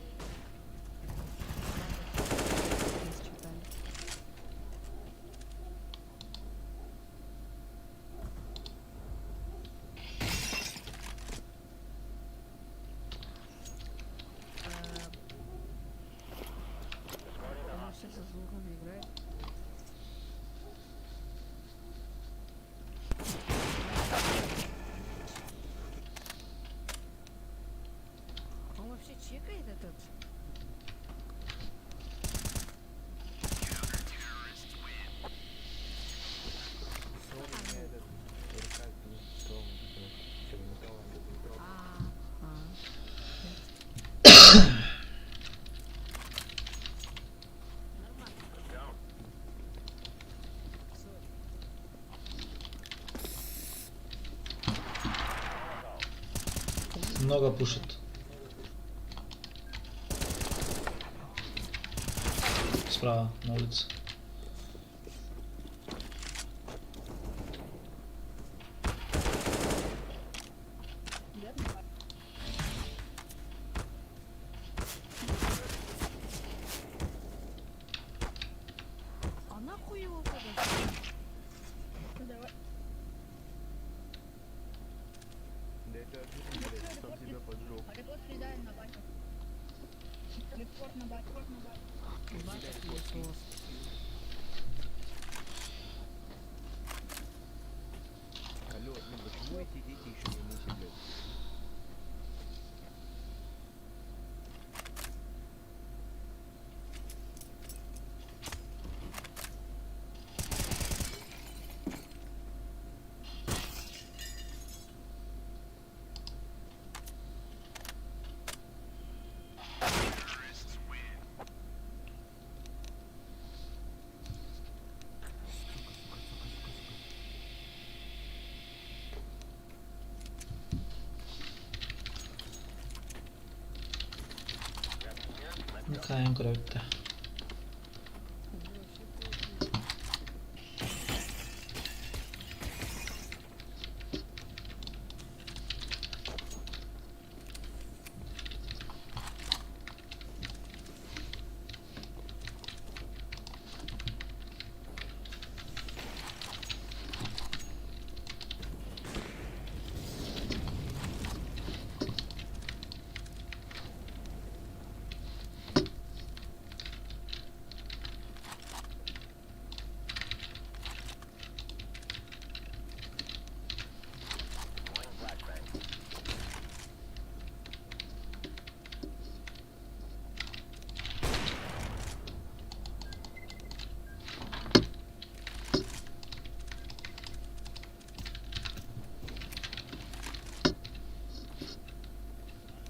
Speaker 7: Здесь читали. Он вообще со звуками играет. Он вообще чекает этот?
Speaker 6: Всё, у меня этот, рука бинтом, всё, бинтом, бинтом.
Speaker 7: А, а. Нормально. Сори.
Speaker 1: Много пушит. Справа, на улице.
Speaker 7: его, пожалуйста.
Speaker 8: Давай.
Speaker 6: Да это обидно, блядь, сам себя поджег.
Speaker 8: Репорт кидаю на батю. Репорт на батю. Репорт на батю.
Speaker 7: Батя хуесос.
Speaker 6: Алло, блин, почему эти дети еще не мусят, блядь? Сука, сука, сука, сука, сука.
Speaker 1: Кайын көрөбүттэ.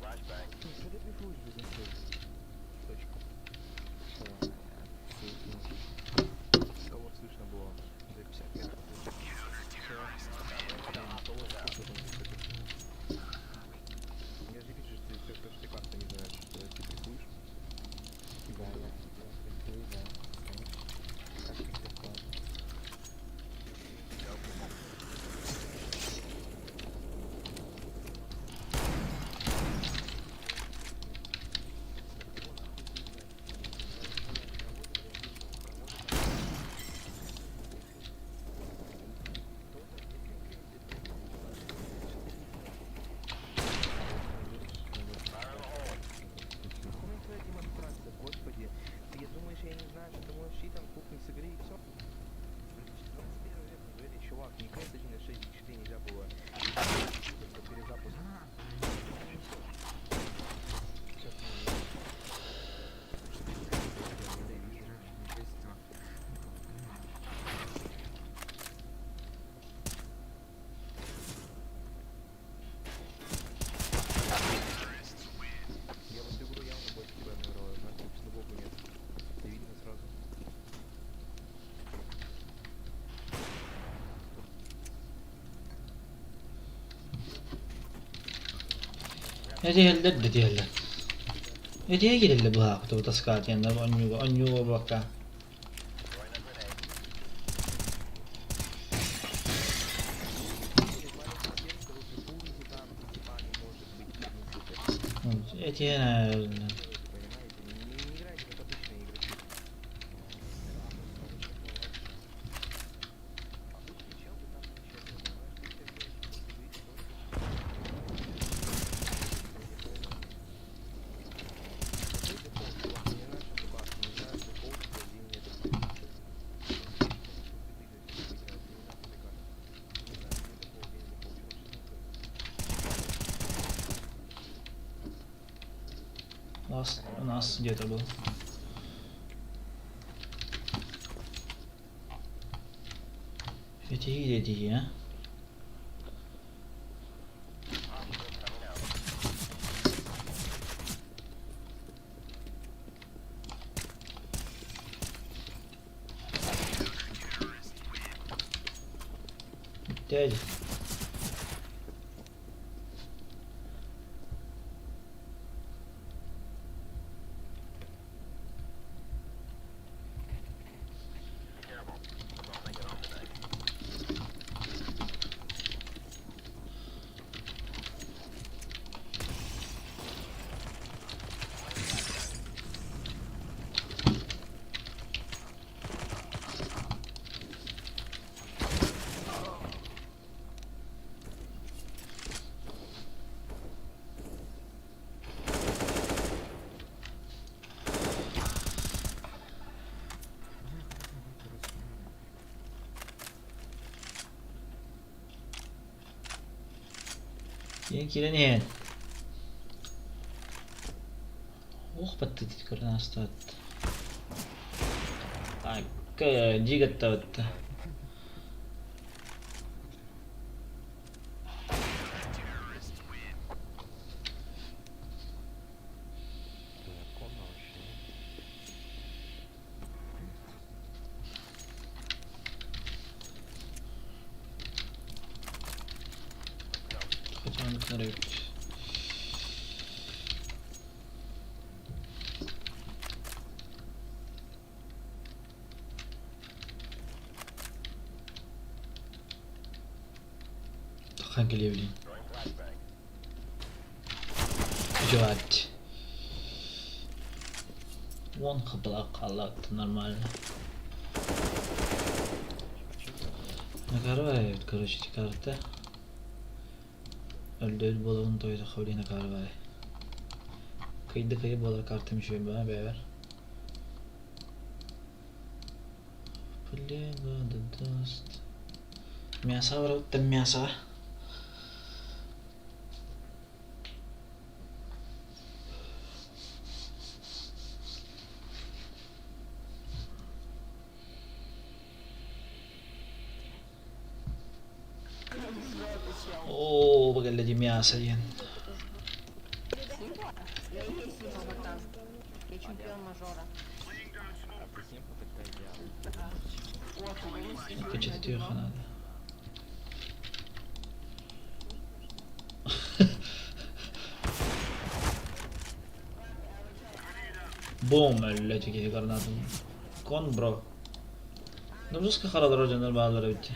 Speaker 7: Вообще пофиг.
Speaker 6: Ну, что ты прикрутишь, блядь, Точка. Кого слышно было? За 55. Там кого слышно там за 55. Я же вижу, что ты, что ты карту не знаешь, что ты прикуешь.
Speaker 9: Да, я прикую, да. Конечно. Как ты такое?
Speaker 6: Нахуй твоя демонстрация, господи. Ты думаешь, я не знаю, что ты можешь читом кухню с игры и все? 21 век, на дворе, чувак, не КС 1.6, 4 нельзя было. И только перезапуск. Я в эту игру явно больше тебя наиграл, нахуй слабого нет. Это видно сразу.
Speaker 1: Этиһэллэр да этиһэллэр. Этиһэ киирэллэр быһаахпыт таскаатыйаннар онньууга онньууга буолбакка.
Speaker 6: Перевалит тем, кого прикурите там, типа не может быть, не супер.
Speaker 1: Этиһэн
Speaker 6: Делайте, понимаете? Не, не играйте как обычные игроки. Обычный чел бы там не чекал, понимаешь? Ты такой, ты видишь, Какой дефолт, чувак? Не знаешь эту карту, не знаешь дефолт, что один не это Не знаешь, где дефолт, где не дефолт, чувак, что такое?
Speaker 1: У нас где-то был. Этиһии этиһии, а? Дядя. Киин киирэн иһэн. Ох баттытыт көрөн астаат. Айка дьигэттабытта.
Speaker 9: Дракона вообще.
Speaker 1: Хотя эбит. Тахан кэлиэбилин. Жевать. Вон хапла халат нормально. Накарвай, короче, карта. Өлдөйт буоларын тойда хавли накарвай. Кыйды кыйы буолар карта мүшөй баа бэбэр. Плега да даст. Мясо барабыт мясо. Оо, бу кэллэ дии мясо диэн.
Speaker 2: Симпа? Я и есть Симпа, братан. Я чемпион мажора.
Speaker 9: А ты симпа тогда я.
Speaker 1: Кычытыахха наада. Бум, өллө киһи гранатым. Кон бро. Ну жестко харалар дьоннор баалар эбит.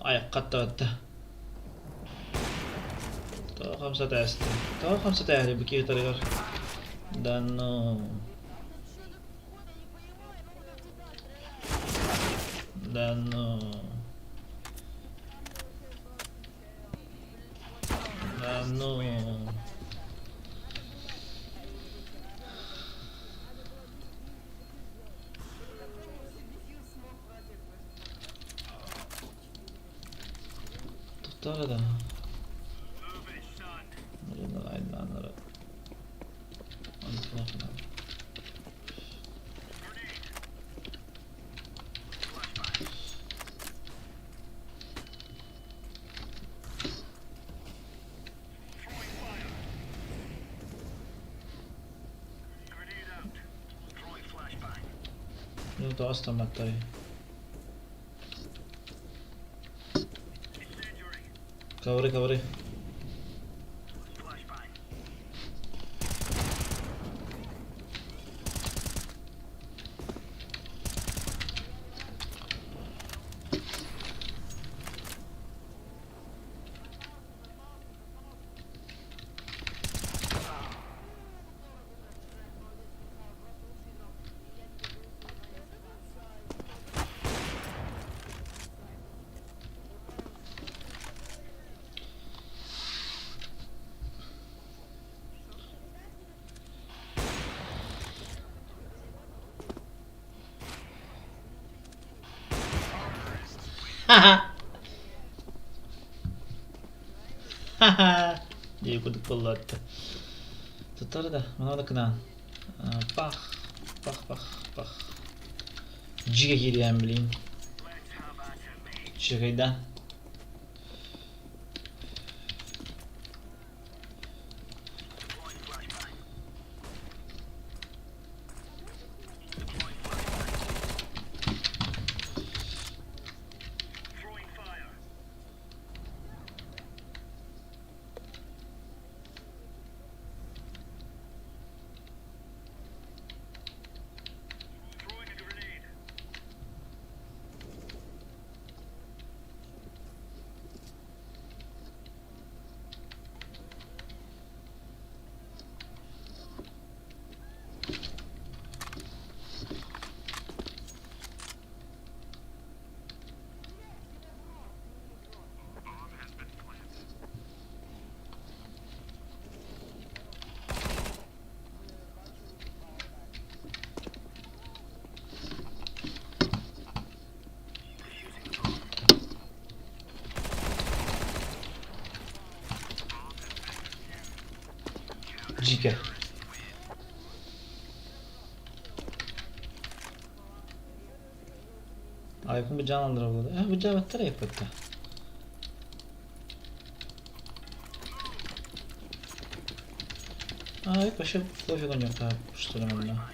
Speaker 1: Ай, қаттабатта. Тоҕо хамсата эсте. Тоҕо хамсата эһри бу киһи тарыгар. Да ну. Да ну. Да ну. Туттара да. Айданнара. Ну, то астаматтары. Ковры, ковры. Ха-ха. Ха-ха. Дии кудук боллатты. Туттар да, мана да кынан. Пах, пах, пах, пах. Жиге кириэн билин. Чыгайда. Дьиикэ. Айкын быдьаан аллара буолла. Э, быдьаабаттар айыппатта. Ай, вообще пофиг у них, что ли, манна.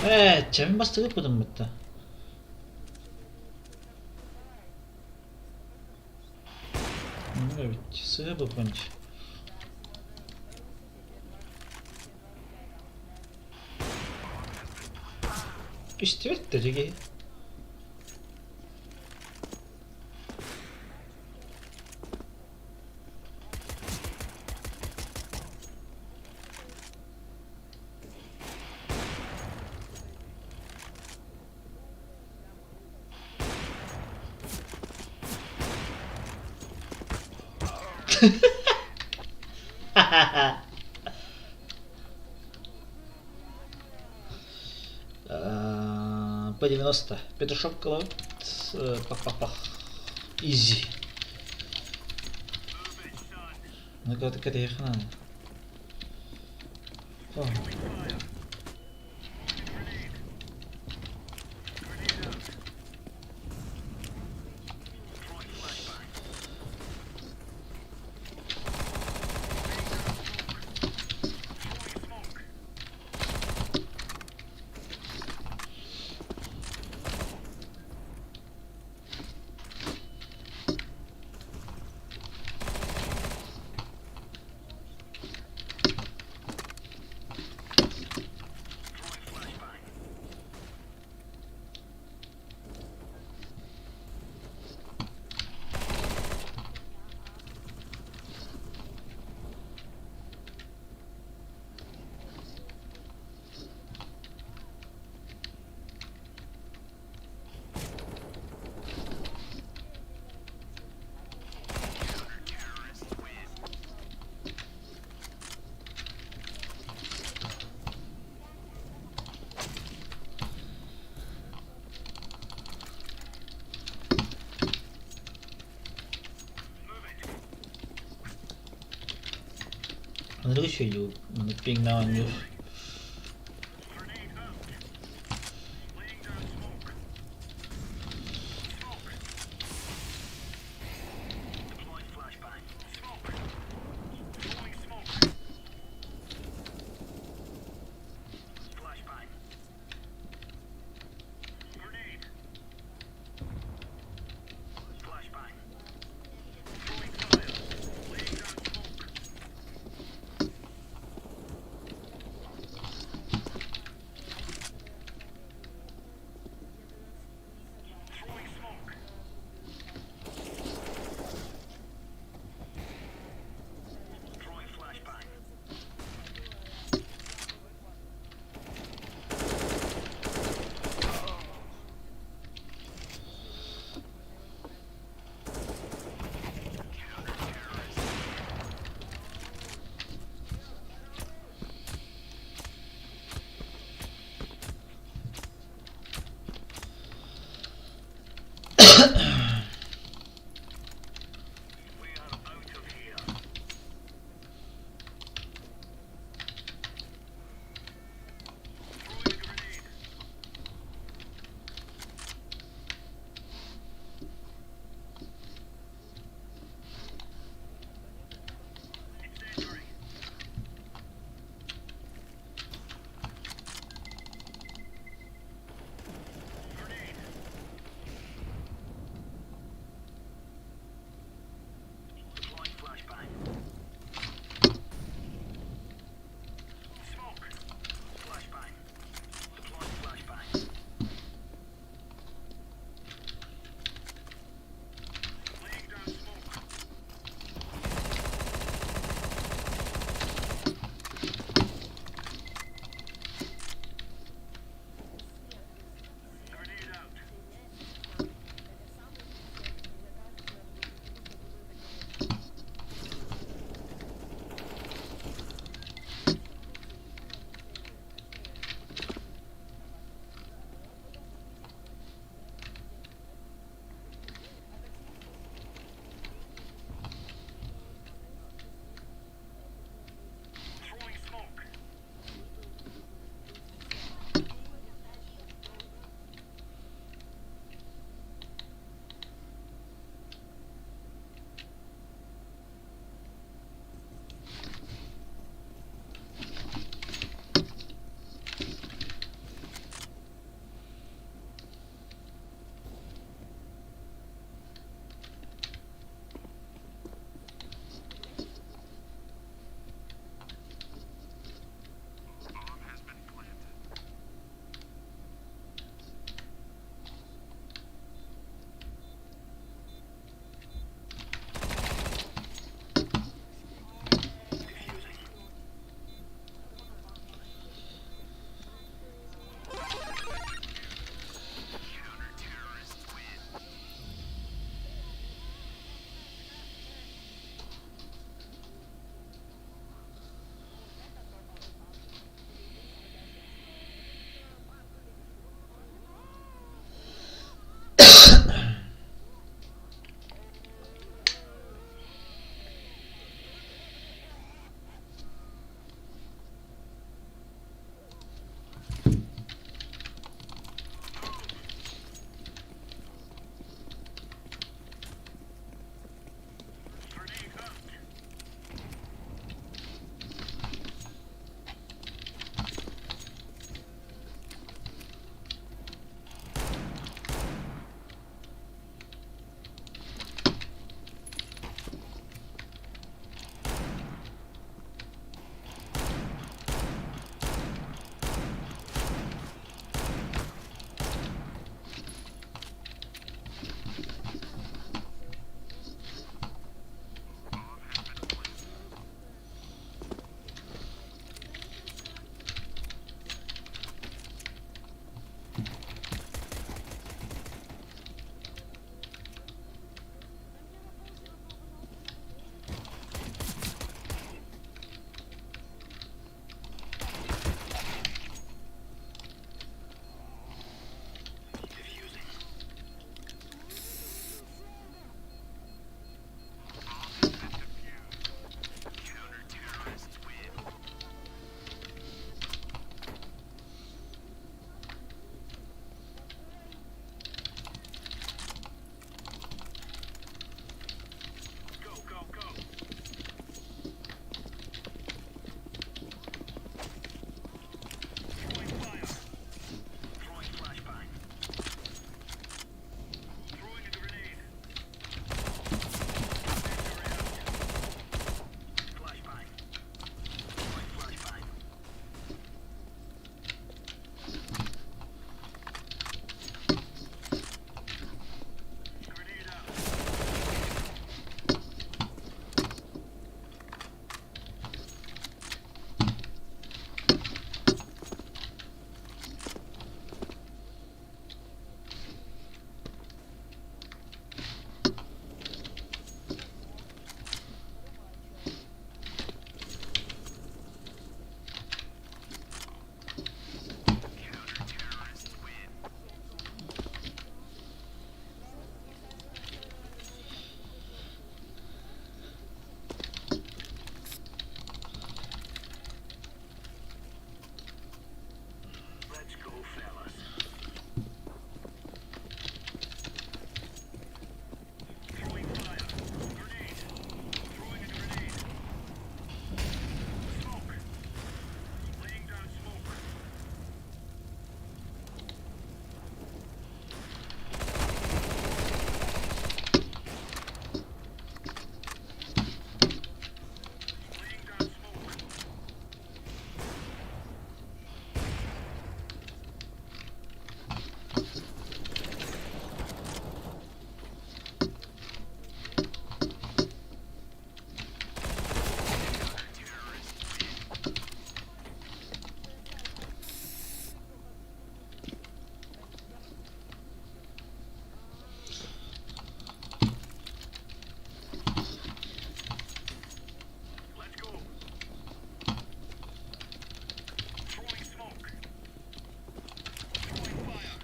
Speaker 1: Ээ, чэм бастыгы пытыммытта. Ну, ведь сыа быппанч. Истибэт да дьиги. П-90. Петушок кылабыт. Пах-пах-пах. Изи. Ну-ка, кэтэйэххэ наада. Аныгы үчүгэй пиҥнэ оонньуур.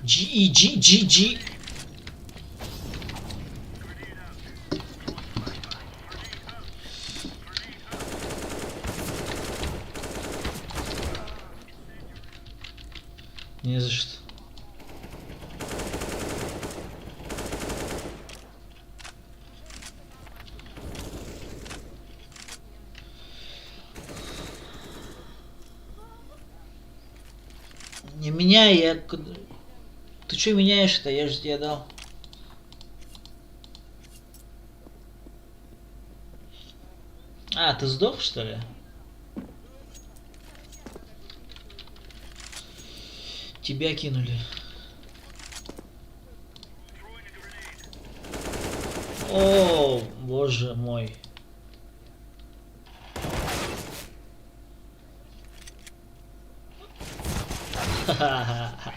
Speaker 1: G E G G G. Не за что. Не меняй, я... Ты что меняешь-то? Я же тебе дал. А, ты сдох, что ли? Тебя кинули. О, боже мой. Ха-ха-ха.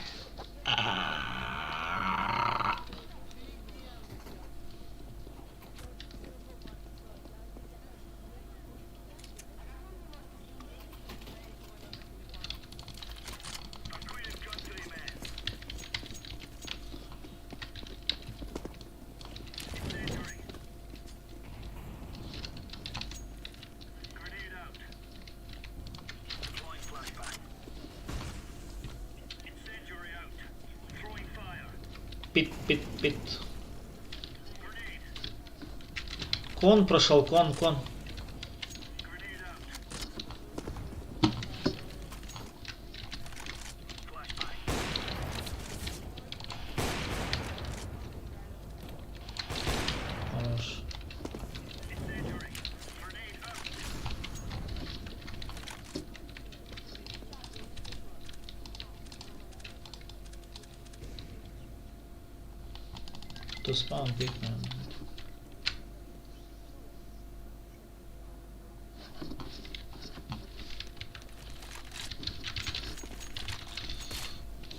Speaker 1: Пит, пит, пит. Кон прошел, кон, кон. Хорош. То спам пик, наверное.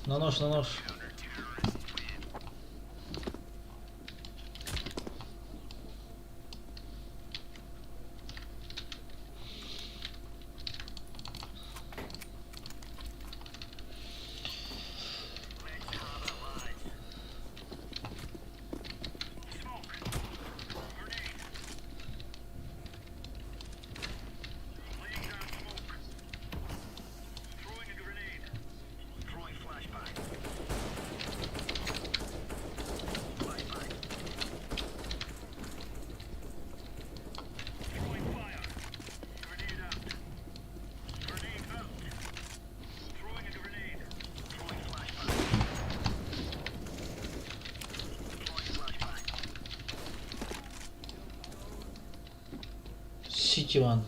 Speaker 1: На нож, на нож. City One.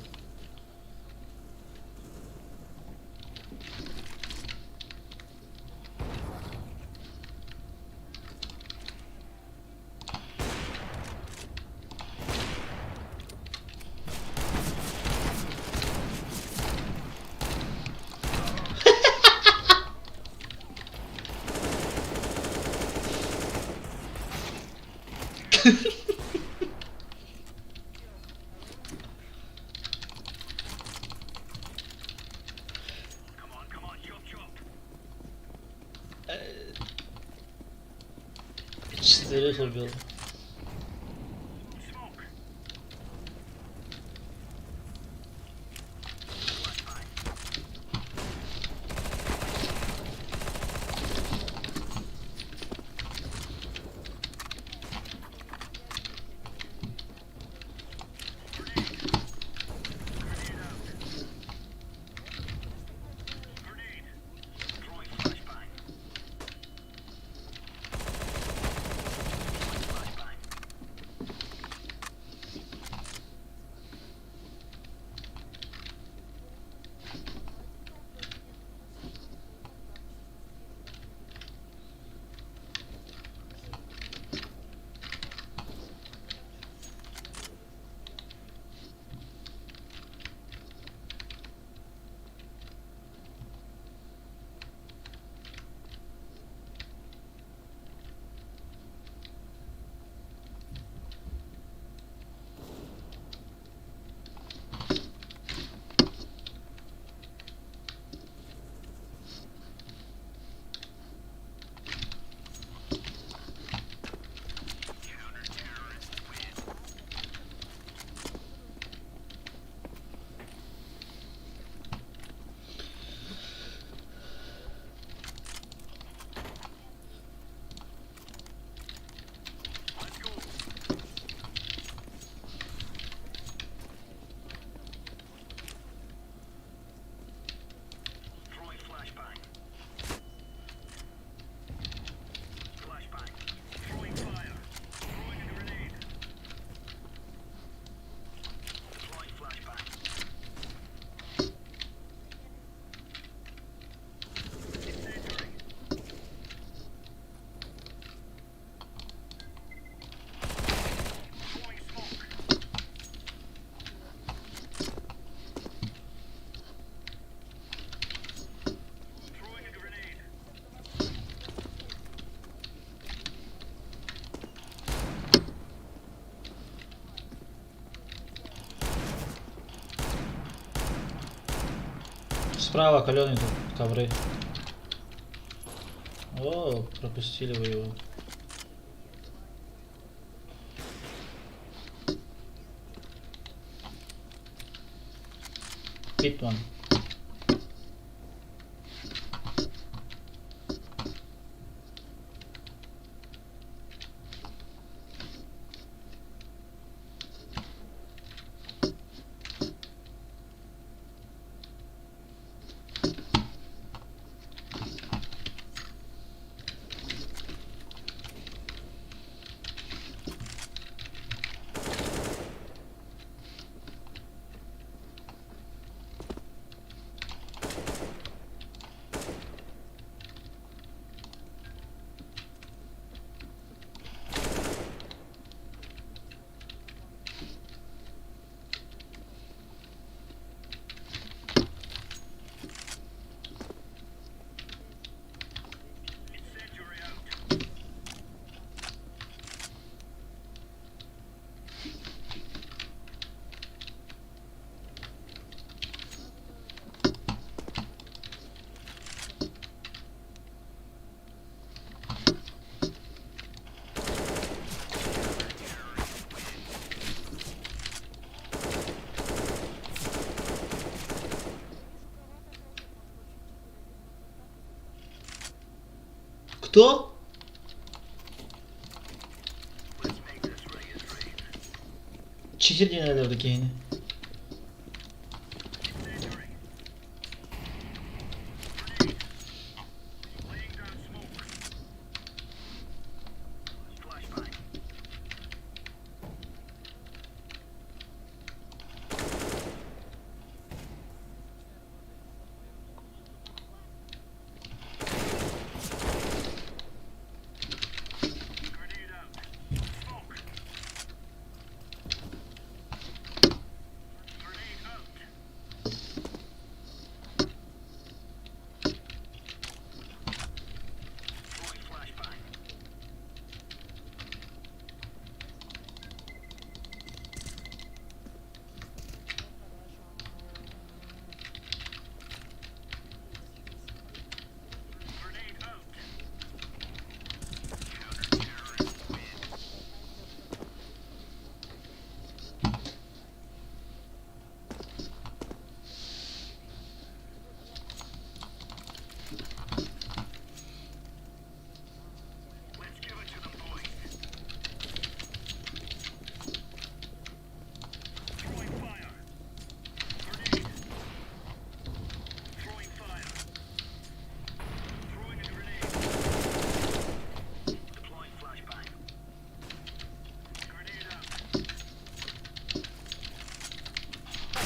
Speaker 1: Четырех убил. Справа каленый тут ковры. О, пропустили вы его. Питман. Кто? Читер диэн эрэлэр киһини.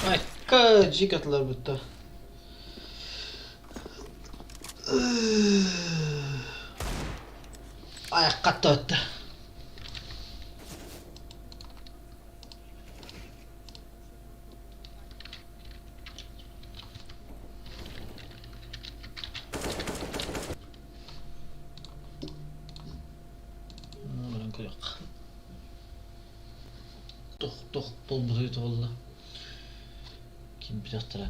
Speaker 1: Айка дьиик атылар бутта. Айакка аттаатта. Баран көрүөххэ. Тух-тух буолбутуй туолла. Ким билэхтэрэ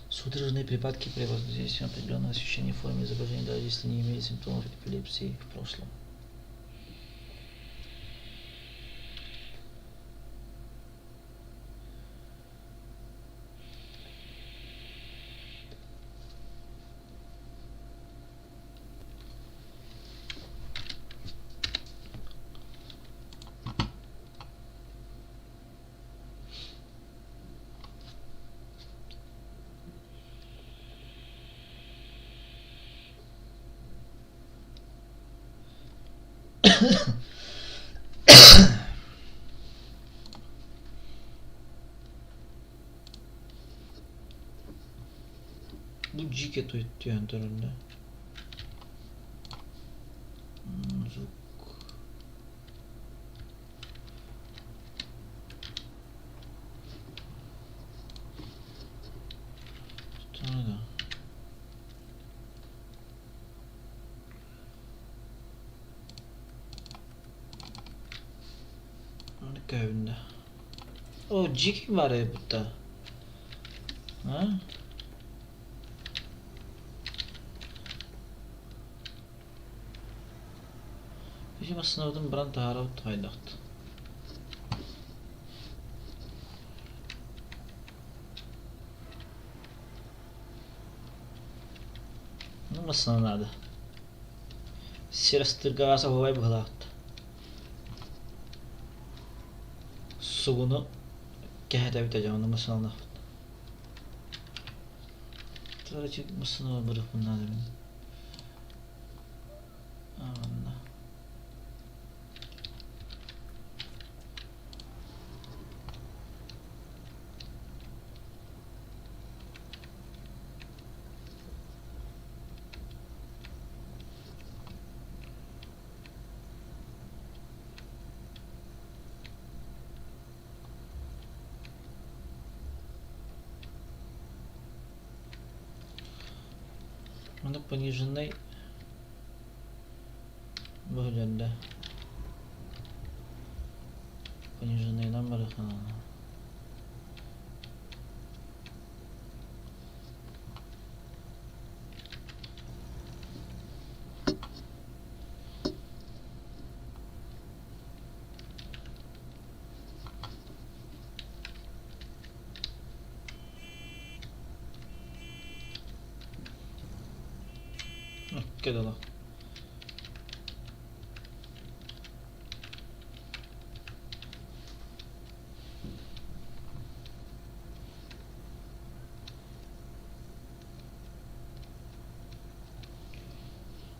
Speaker 1: Судорожные припадки при воздействии определенного освещения в форме изображения, даже если не имели симптомов эпилепсии в прошлом. Бу дьиикэ түһэн турар Звук. Көһүннэ. О, дьиики баар эбит да. А? Киһи массыынабытын баран таһаарабыт хайдахт. Ну, массыына наада. Сир астыырга оһуобай быһыылаахт. Сугуну кэһэтэбит дьэ ону массыыналаахпыт. Короче, массыынаҕа барыахпын наада мин. Манна. Манна пониженный быһыллар Пониженныйынан барыахха Дылы.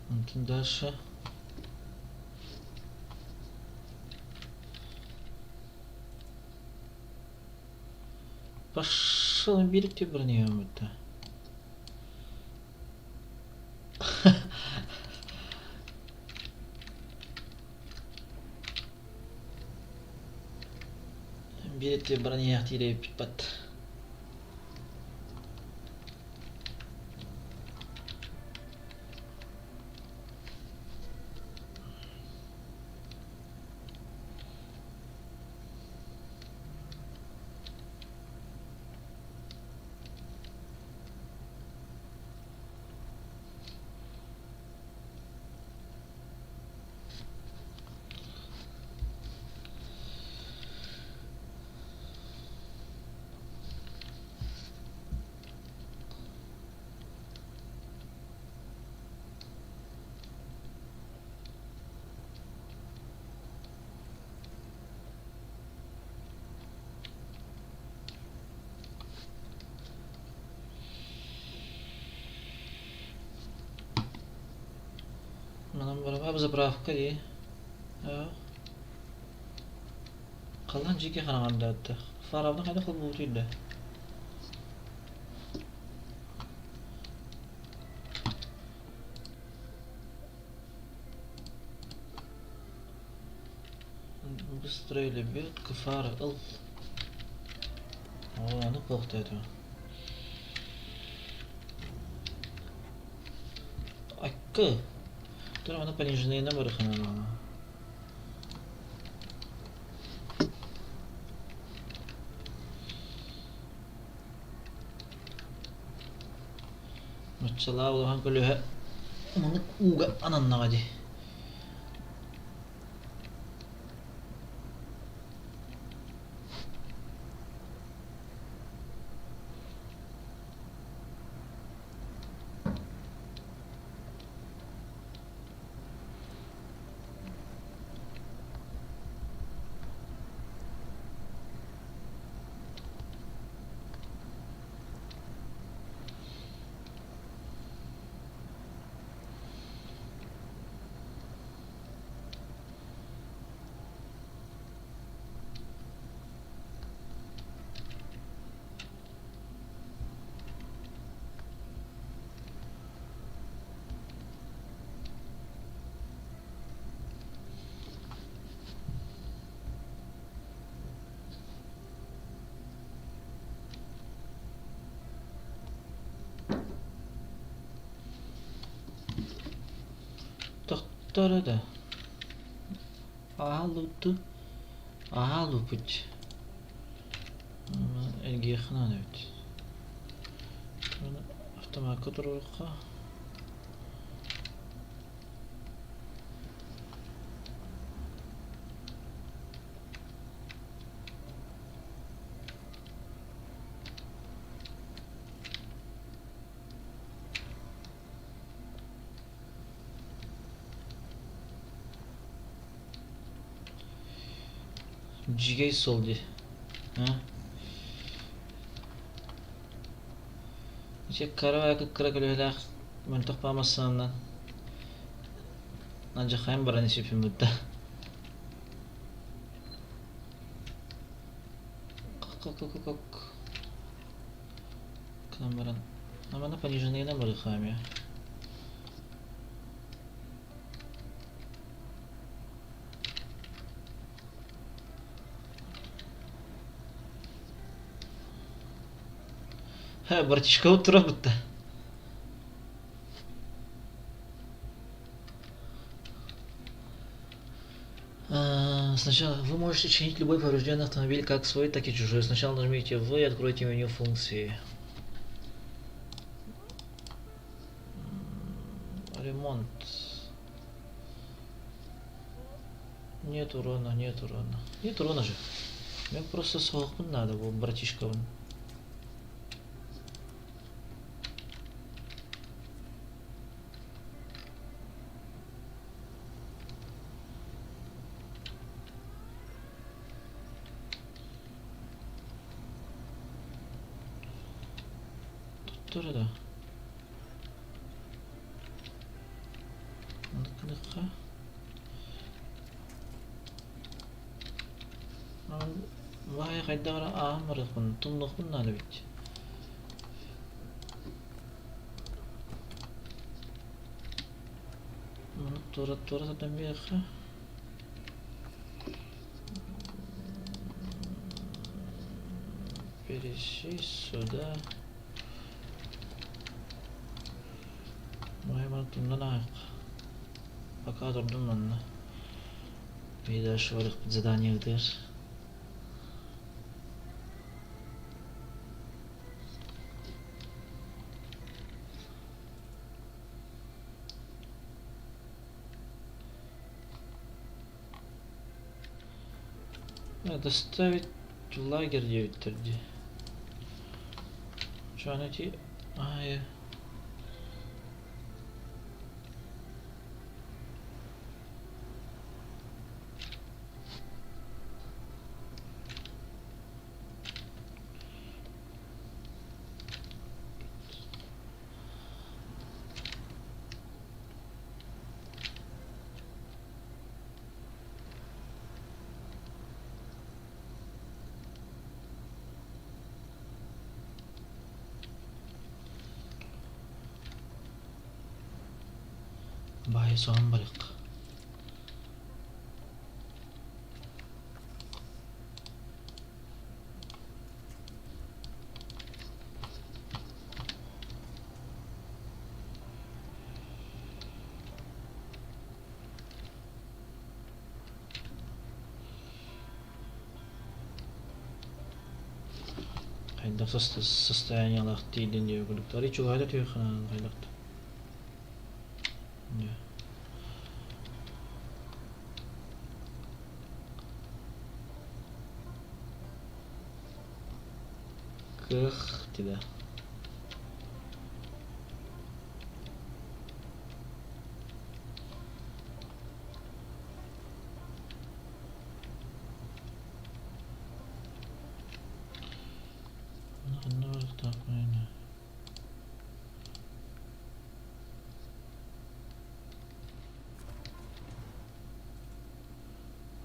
Speaker 1: Онтон дальше Пошел берегте бронеемыта. Бииртэ бронеях тиирэйбиппат. Манан барабаап заправка дии. Халлаан дьиикэ хараҥардаатта. Фарабын хайдах холбуутуй да? Быстрая лебедка, фара ыл. О, аны куохтаатым. Акка. Тура аны пониженныйына барыхана. Оччолоох улахан көлүөһэ маннык ууга ананнаҕа дии. Тохтор да. Аалуту. Аһаалбыппыт. Эргиэххэ наада эбит. Автомакка туруорукка. Дьиикэй суол дии. Аа. Ити кыра кыра көлүөһэлээх мөлтөх массыынанан алдьархайан баран испиппин бытта. Кок-кок-кок. Гынан баран Амана пониженныйынан барыахха эмиэ. Ха, братишка турар бытта. Сначала вы можете чинить любой поврежденный автомобиль, как свой, так и чужой. Сначала нажмите В и откройте меню функции. Ремонт. Нет урона, нет урона. Нет урона же. Мне просто соһуохпун надо был, братишка. Туттар да. Оннук Баайа хайдах эрэ ааһан барыахпын, тумнуохпун наада эбит. Маны туора туора сатан биэрэххэ. Перешли сюда. Баайа маны тумнан ааһыахха. Пока турдум манна. И дальше барыахпыт заданиебытыгар. Доставить в лагерь диэбиттэр дии. Чуон ити аайы Баайы соһон барыахха. Хайдах состояниелаах тиийдин диэбит курдук. Арый чугаһата түһүөххэ хайдах да. Кыах тебя.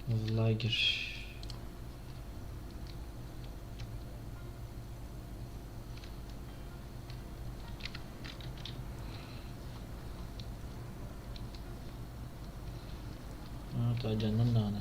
Speaker 1: В лагерь. Алдьаннан даҕаны.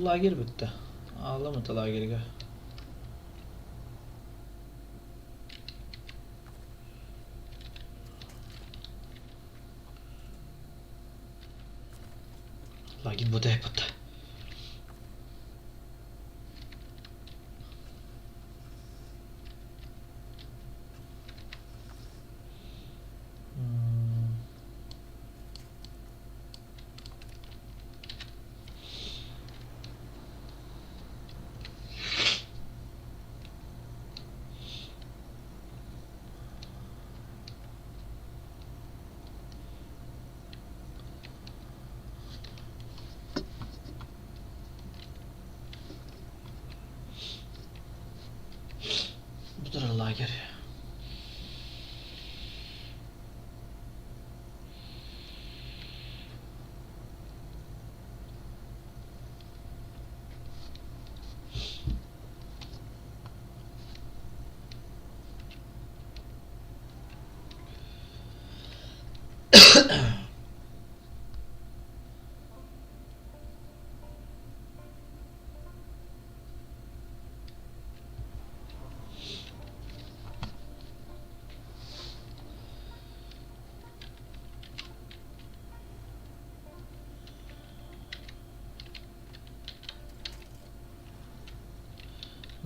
Speaker 1: Лагерь бүттэ. Ааллым это лагерьга. Лагерь бүтэһик бүттэ. Бу турар лагерь.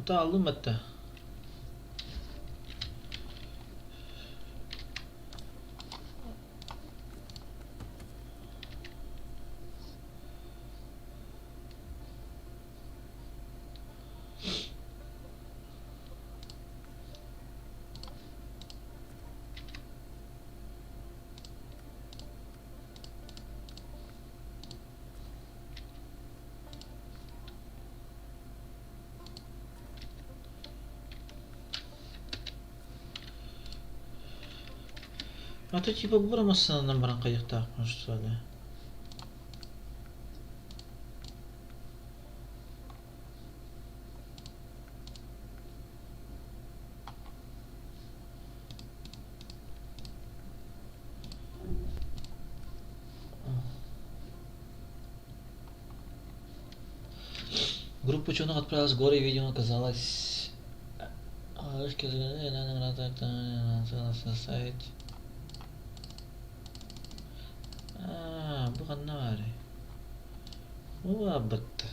Speaker 1: Тааллым этте. А то типа бура массыынанан баран хайыахтаахпын что ли? Группа ученых отправилась в горы и, видимо, оказалась Аа, бу ханна баарый? Улаабыт.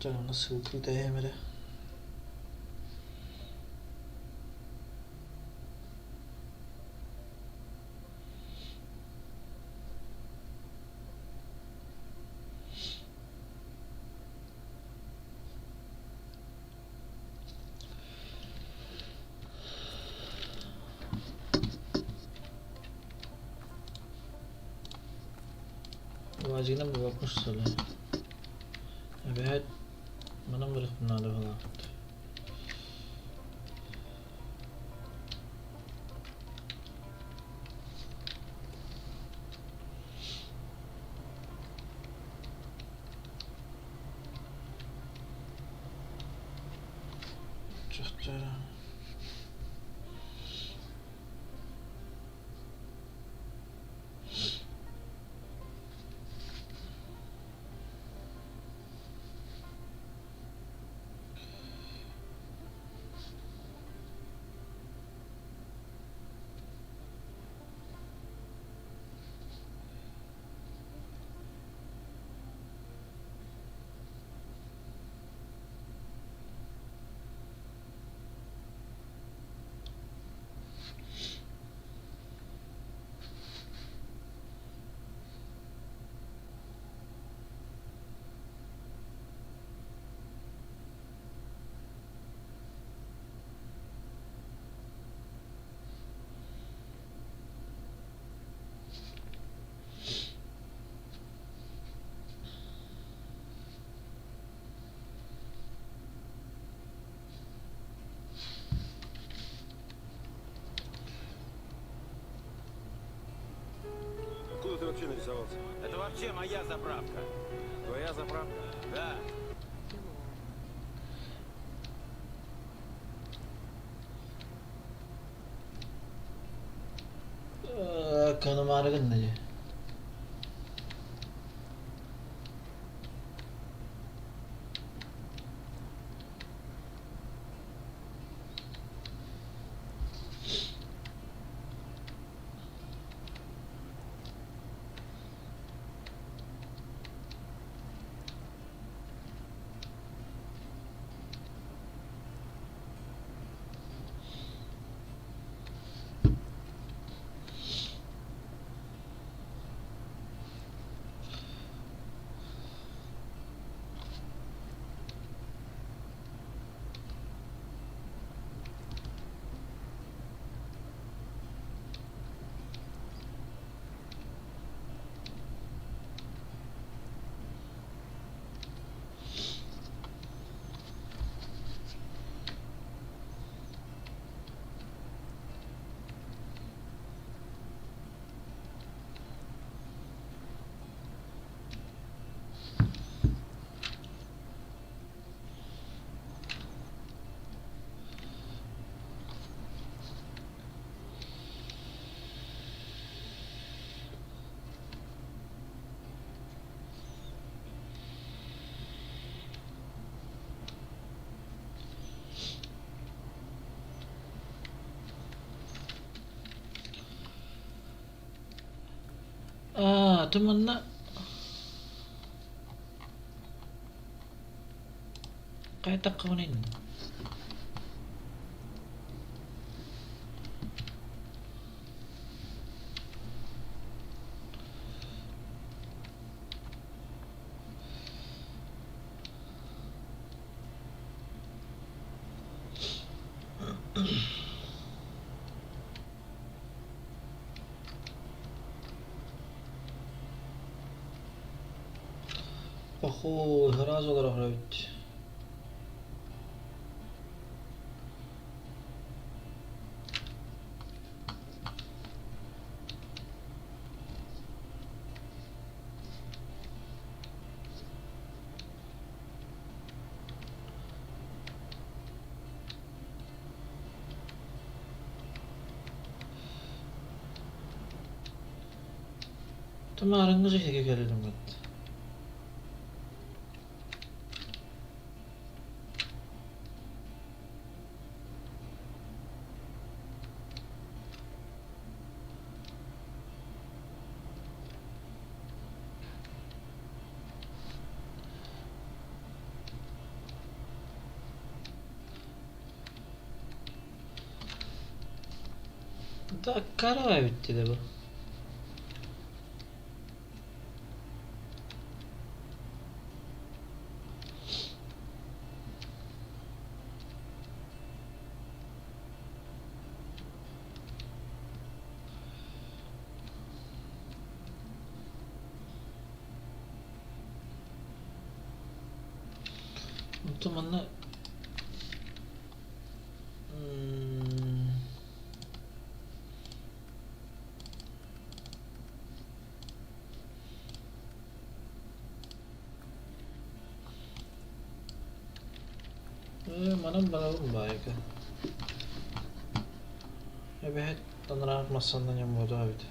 Speaker 1: Чэ, онно ссылка ыытайым эрэ. Уазигынан булбаппын что ли? Эбээт манан барыахпын наада быһыылаах.
Speaker 3: Откуда ты вообще нарисовался?
Speaker 10: Это вообще моя заправка.
Speaker 3: Твоя заправка?
Speaker 10: Да.
Speaker 1: Конумаары гынна дии. Аты манна хайдаххыбыный? Похуй, сразу олорор эбит. Тымаарыҥҥы сиһигэ кэллим Да кара эбит дии бу. Онтон манна Манан барабын баайга. Эбэһэт танараах массаннан ньаммуотах эбит.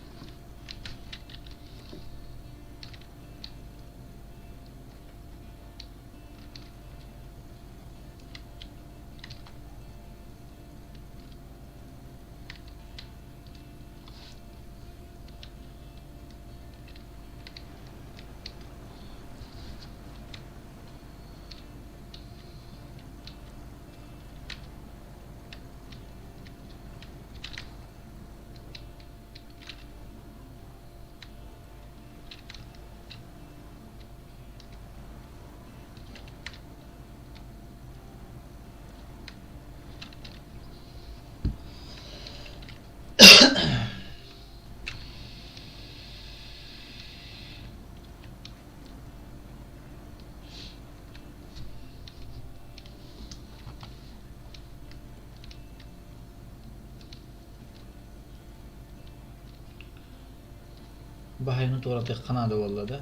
Speaker 1: Баһайыны туоратыахха наада буолла да.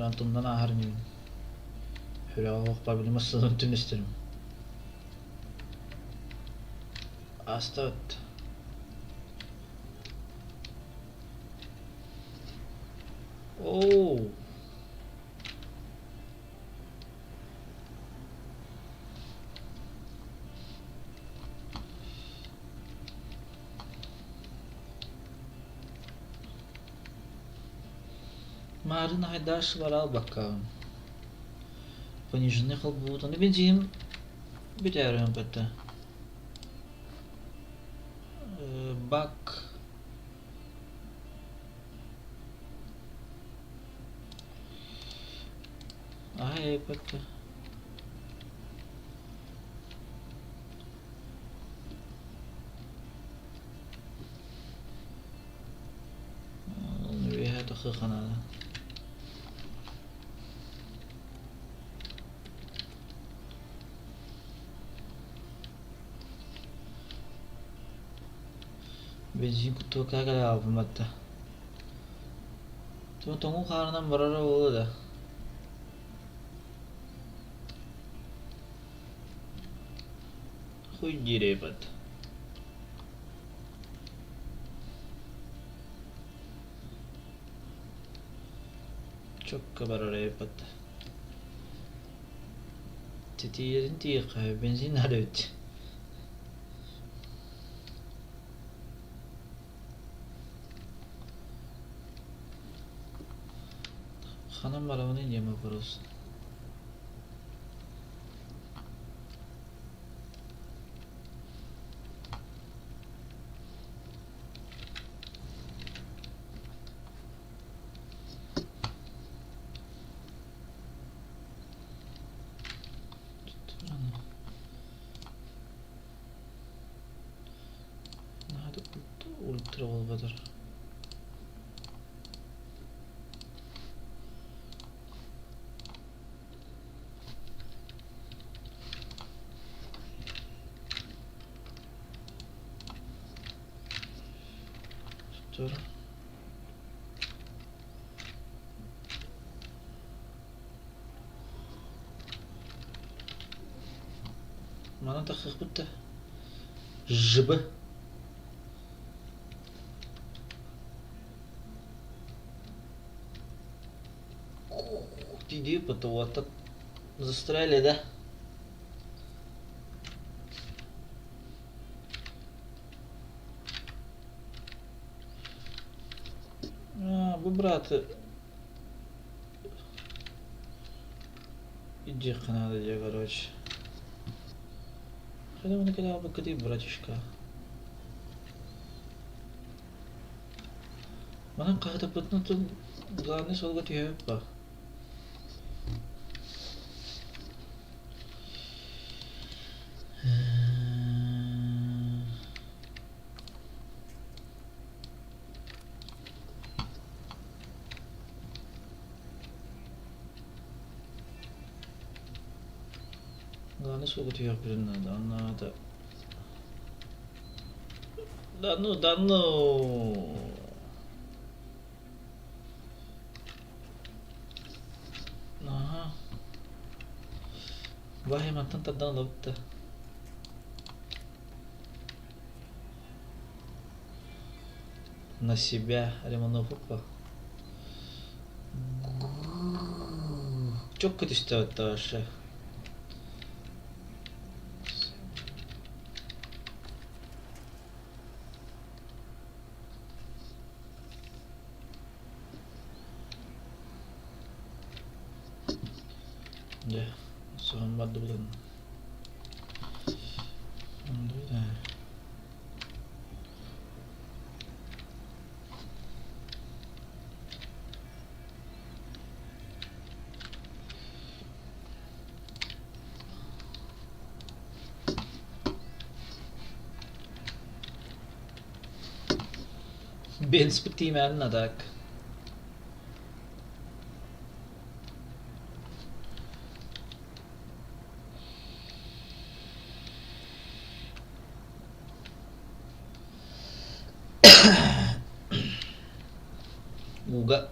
Speaker 1: Антоннан ааһар инибин. Сүрэҕэ оһохпор били массыынаны түннэстэрим. Астабыт. Оу. Маарыын аҕайдааш бара албаккаҕын. Пониженный холбуутаны бензин бүтээрин кытта. Бак Аһай эппэккэ. Үөһэ тахсыахха наада. Бензин куттуокка кэлэ аалбымматта. Тоҥуу хаарынан барара буолуо да. Хуй диэрэйбэт. Чокка барар эбиппэт. Титиирин тиийиэххэ бензин наада эбит. Ханан барабыный диэн вопрос. Надо ультра буолбатар. Тур. Манан тахсыахпыт да ЖБ Иди потом застряли, да? А, бу брат Иди надо дьэ короче. Хайда маны кэлээбиккитий братишка. Манан хаһытаппытын отун главный суолга түһэбит ба. Главное суолга түһүөхпүтүн наада. Онно Да ну, да ну. Аха. Баһы мантан тардан ылабыт да. На себя ремонопуппа. Чокко түстэ вообще. Дьэ, соһон бардыбытын. Бенспит тиимээн а так. Ууга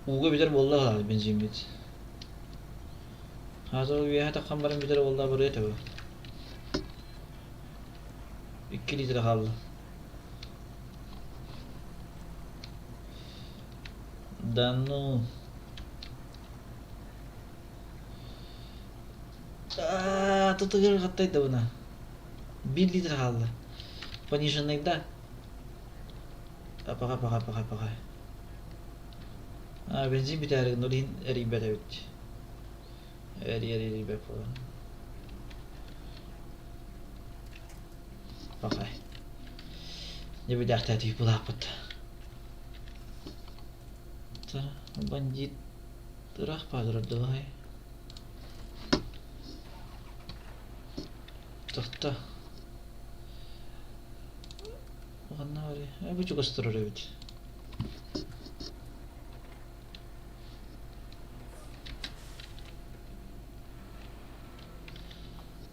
Speaker 1: ууга бүтэр буолла баҕайы бензиммит. Хааза ол үөһэ таххан баран бүтэр буолла барыа этэ бу. 2 литр хаалла. Да ну. Аа, тутугар хаттайда буна. 1 литр хаалла. Пониженныйда. Апаҕа, апаҕа, апаҕа, апаҕа. Аа, бензин бүтээри гынна, ол иһин эрийбэт эбит. Эрийэр эрийбэт буолан. Пахай. Дьэ бүтээхтээтии булааппыт. Бандит ыраах баадырар давай. Тохто. Ханна барый? Э, бу чугас турар эбит.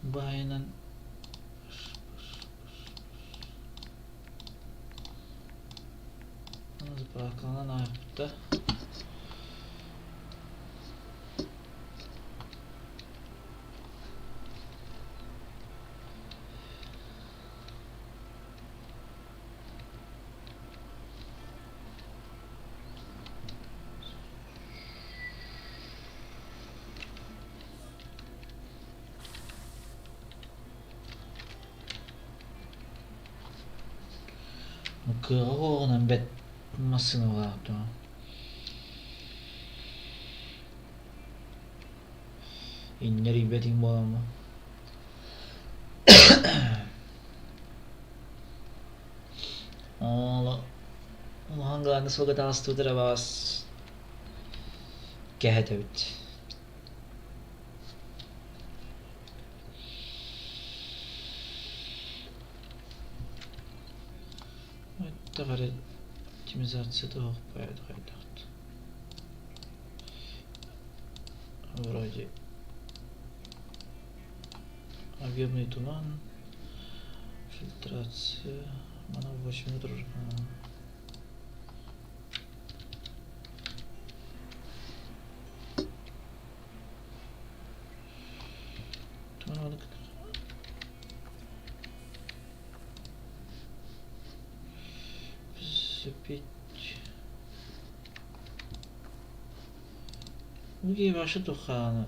Speaker 1: Баайынан заправкаланан ааспыта. Кыаҕа оҕунан бэт массыыналаах дуо? Инньэрийбэтиҥ буоламмын. Ооло улахан главный суолга таҕыстыбыт эрэ баҕас кэһэтэбит. Хайдах эрэ оптимизацията суох хайдах Вроде объемный туман, фильтрация, она 8 минут уже. Запить. Вообще туххааны.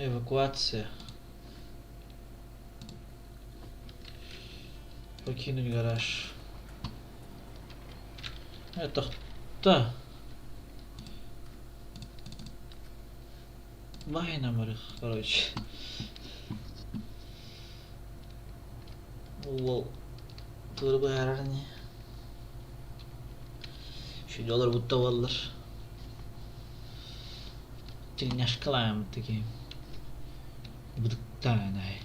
Speaker 1: Эвакуация. Покинуть гараж. Это кто? Баһыйнамарых, короче. Уол туору быһаарар ини. Шүдү олорбут да буоллар. Тельняшкалааммыт такие. Бытыктаанай.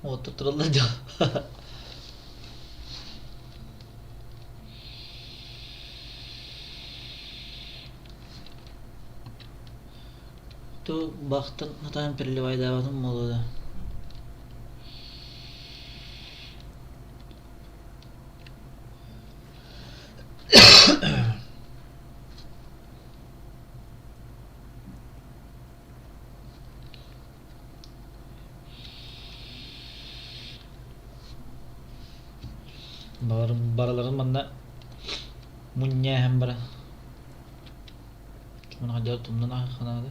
Speaker 1: Уоттар тураллар дьон. Ту бахтан хатаан переливайдаабатым буолуо да. Барыларын манна мунньааһын баран Дьэ тумнан аһыахха наада.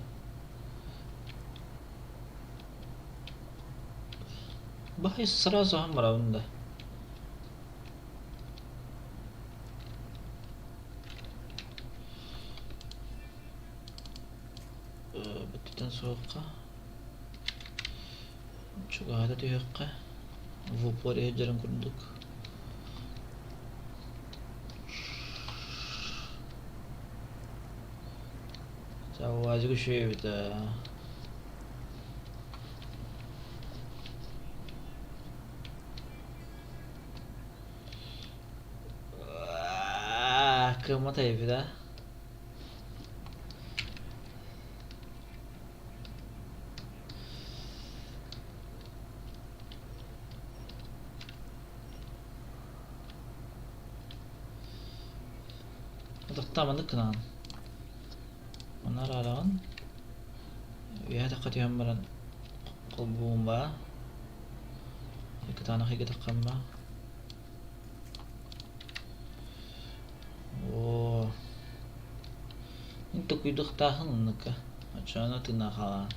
Speaker 1: Баһай сразу аһан барабын да. Бүттүтэн суохха. Чугаһата түһүөххэ. В упор иһирдьэрин курдук. Уазик үчүгэй эбит ээ. Кыаммат эбит аа. Атахтааманнык гынаҕын. Онно араараҕын. Үөһэ атахха түһэн баран холбуум баа. Кытаанах ыйгытаххам баа. Оо. Мин токуйдуохтаахын оннукка. Оччоҕуна тыыннаах хаалаҕын.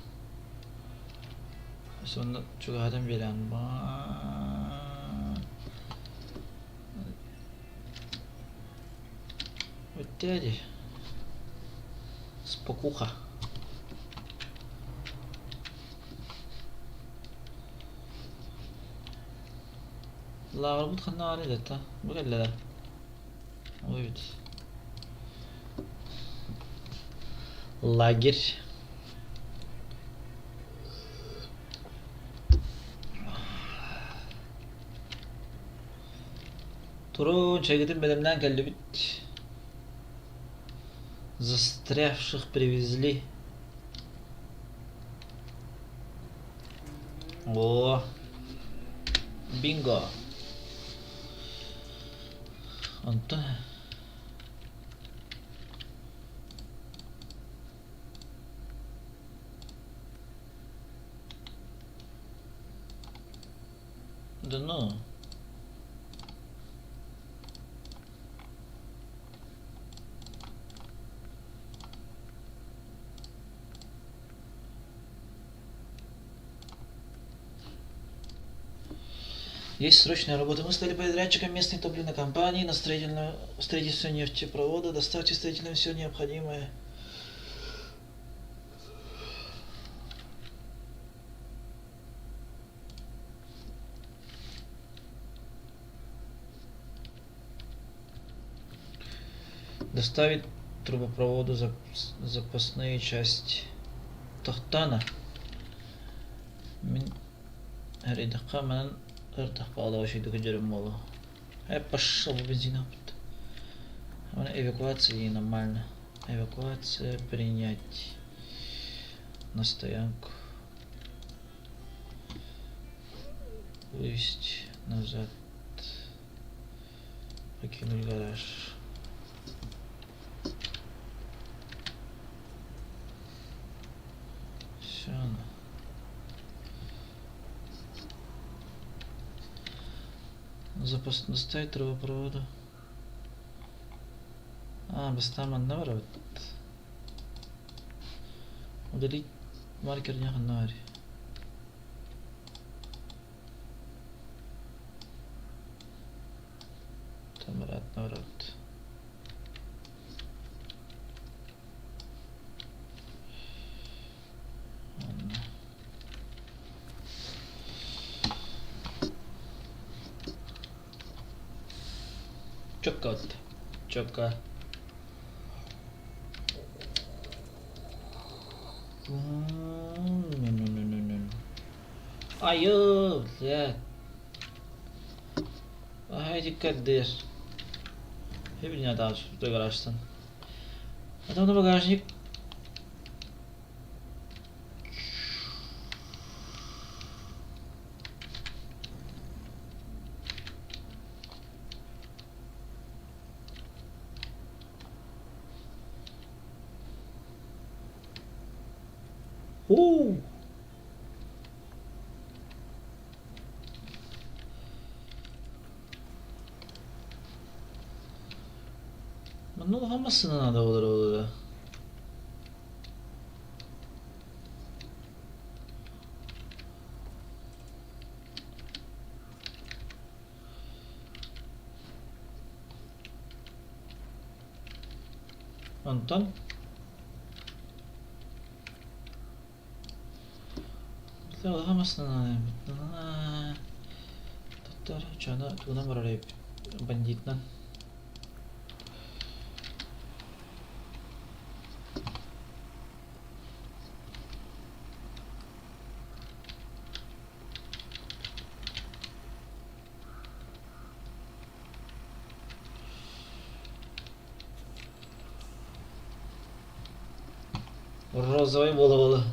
Speaker 1: Сонно чугаһатан биэрэҕин баа. Өттөө дии. Спокуха. Лааҕырбыт ханна баарый да Бу кэллэ да. Ой эбит. Лагерь. Турун, чэйгитин бэлэмнээн кэллибит. Застрявших привезли. О, бинго. Онтон Да ну. Есть срочная работа. Мы стали подрядчиком местной топливной компании на строительном строительство нефтепровода. Доставьте строителям все необходимое. Доставить трубопроводу запасные части. Тохтана. Мин эрэйдэххэ манан ыртах баҕалаах үчүгэйдик көрдөрүм буолуо. Э, пошел бензин опыт. Эвакуация нормально. Эвакуация принять на стоянку. Вывести назад. Покинуть гараж. Все. Запас доставить трубопровода. А, бастаан манна барабыт. Удалить маркер не ханна Там обратно барабыт. Чётко Чётко. Айыы, блядь. Ай, диккадыр. Хебилня гаражтан. Потом на багажник. Уу! Манна улахан массыына наада буолара буолуо. Онтон улахан массыына Туттар чана тугунан барар эбиппит бандитынан. Розовай буола-буола.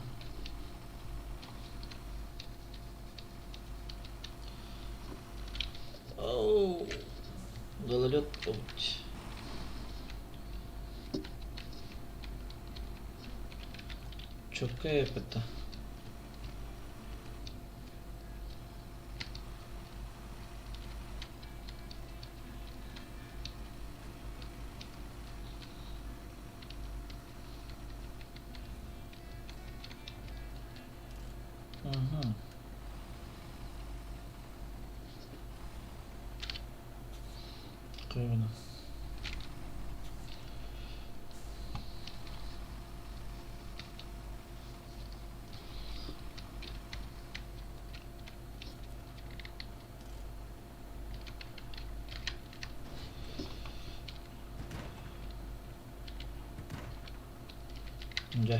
Speaker 1: Оу, гололед Чөккө эппитэ. Угу. Кровно. Дьэ.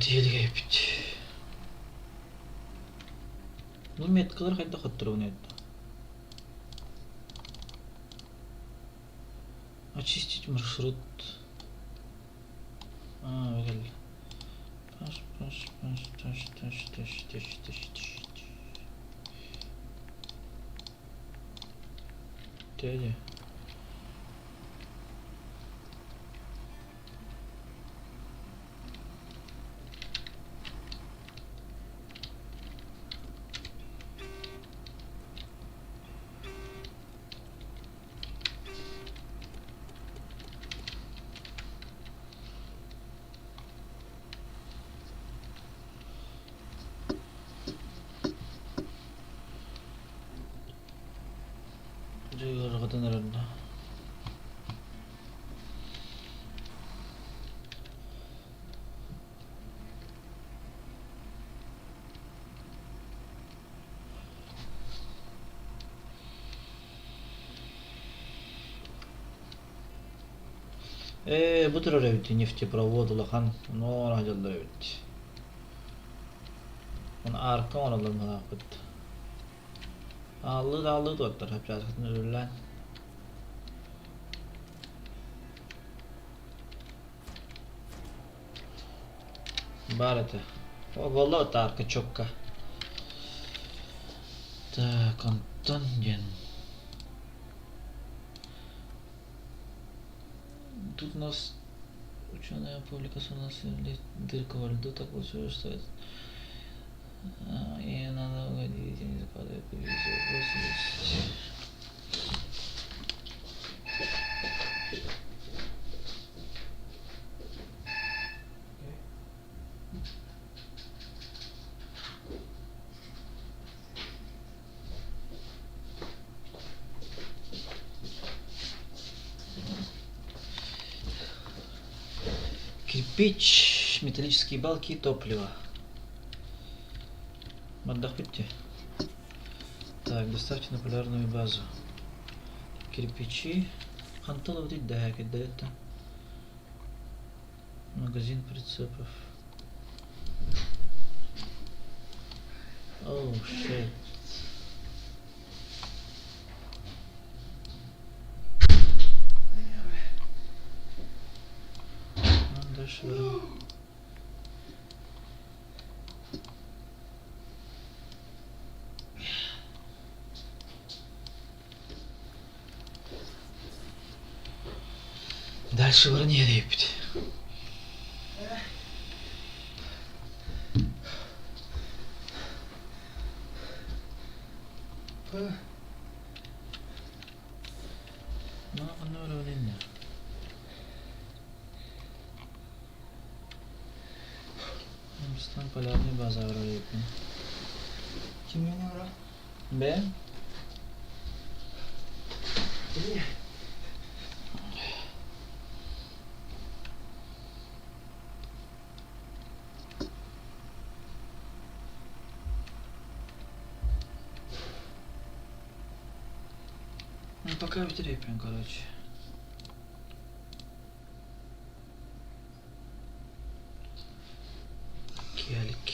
Speaker 1: Тиэлигэ эппит. Ну меткалар хайдах хотторугун этті. Очистить маршрут. А, кэллэ. Паш, паш, паш, таш, таш, таш, таш, таш, таш. Дядя. Дьэ ыарырҕатан эрэр да. Ээ, бу турар эбит нефтепровод улахан, ону дьаллар эбит. Оны арка оҥороллор быһыылаахпыт. Ааллыы-дааллыы туоттар хапчааскытын үрүллээн. Баар этэ. О, буолла таарка чокка. Так, онтон диэн. Тут у нас ученая публика у нас дырка во льду, так получилось, что это... И надо угодить, не закладывать видео. Кирпич, металлические балки и топливо. Отдохните. Так, доставьте на полярную базу. Кирпичи. Ханталов да, когда это. Магазин прицепов. Oh shit. Ну, дальше вроде. Дальше вроде эппит. Бастаан полярнай базаҕа эбиппин.
Speaker 9: Кимҥэ бро?
Speaker 1: Бэйэм? Ну пока в короче. Киалик.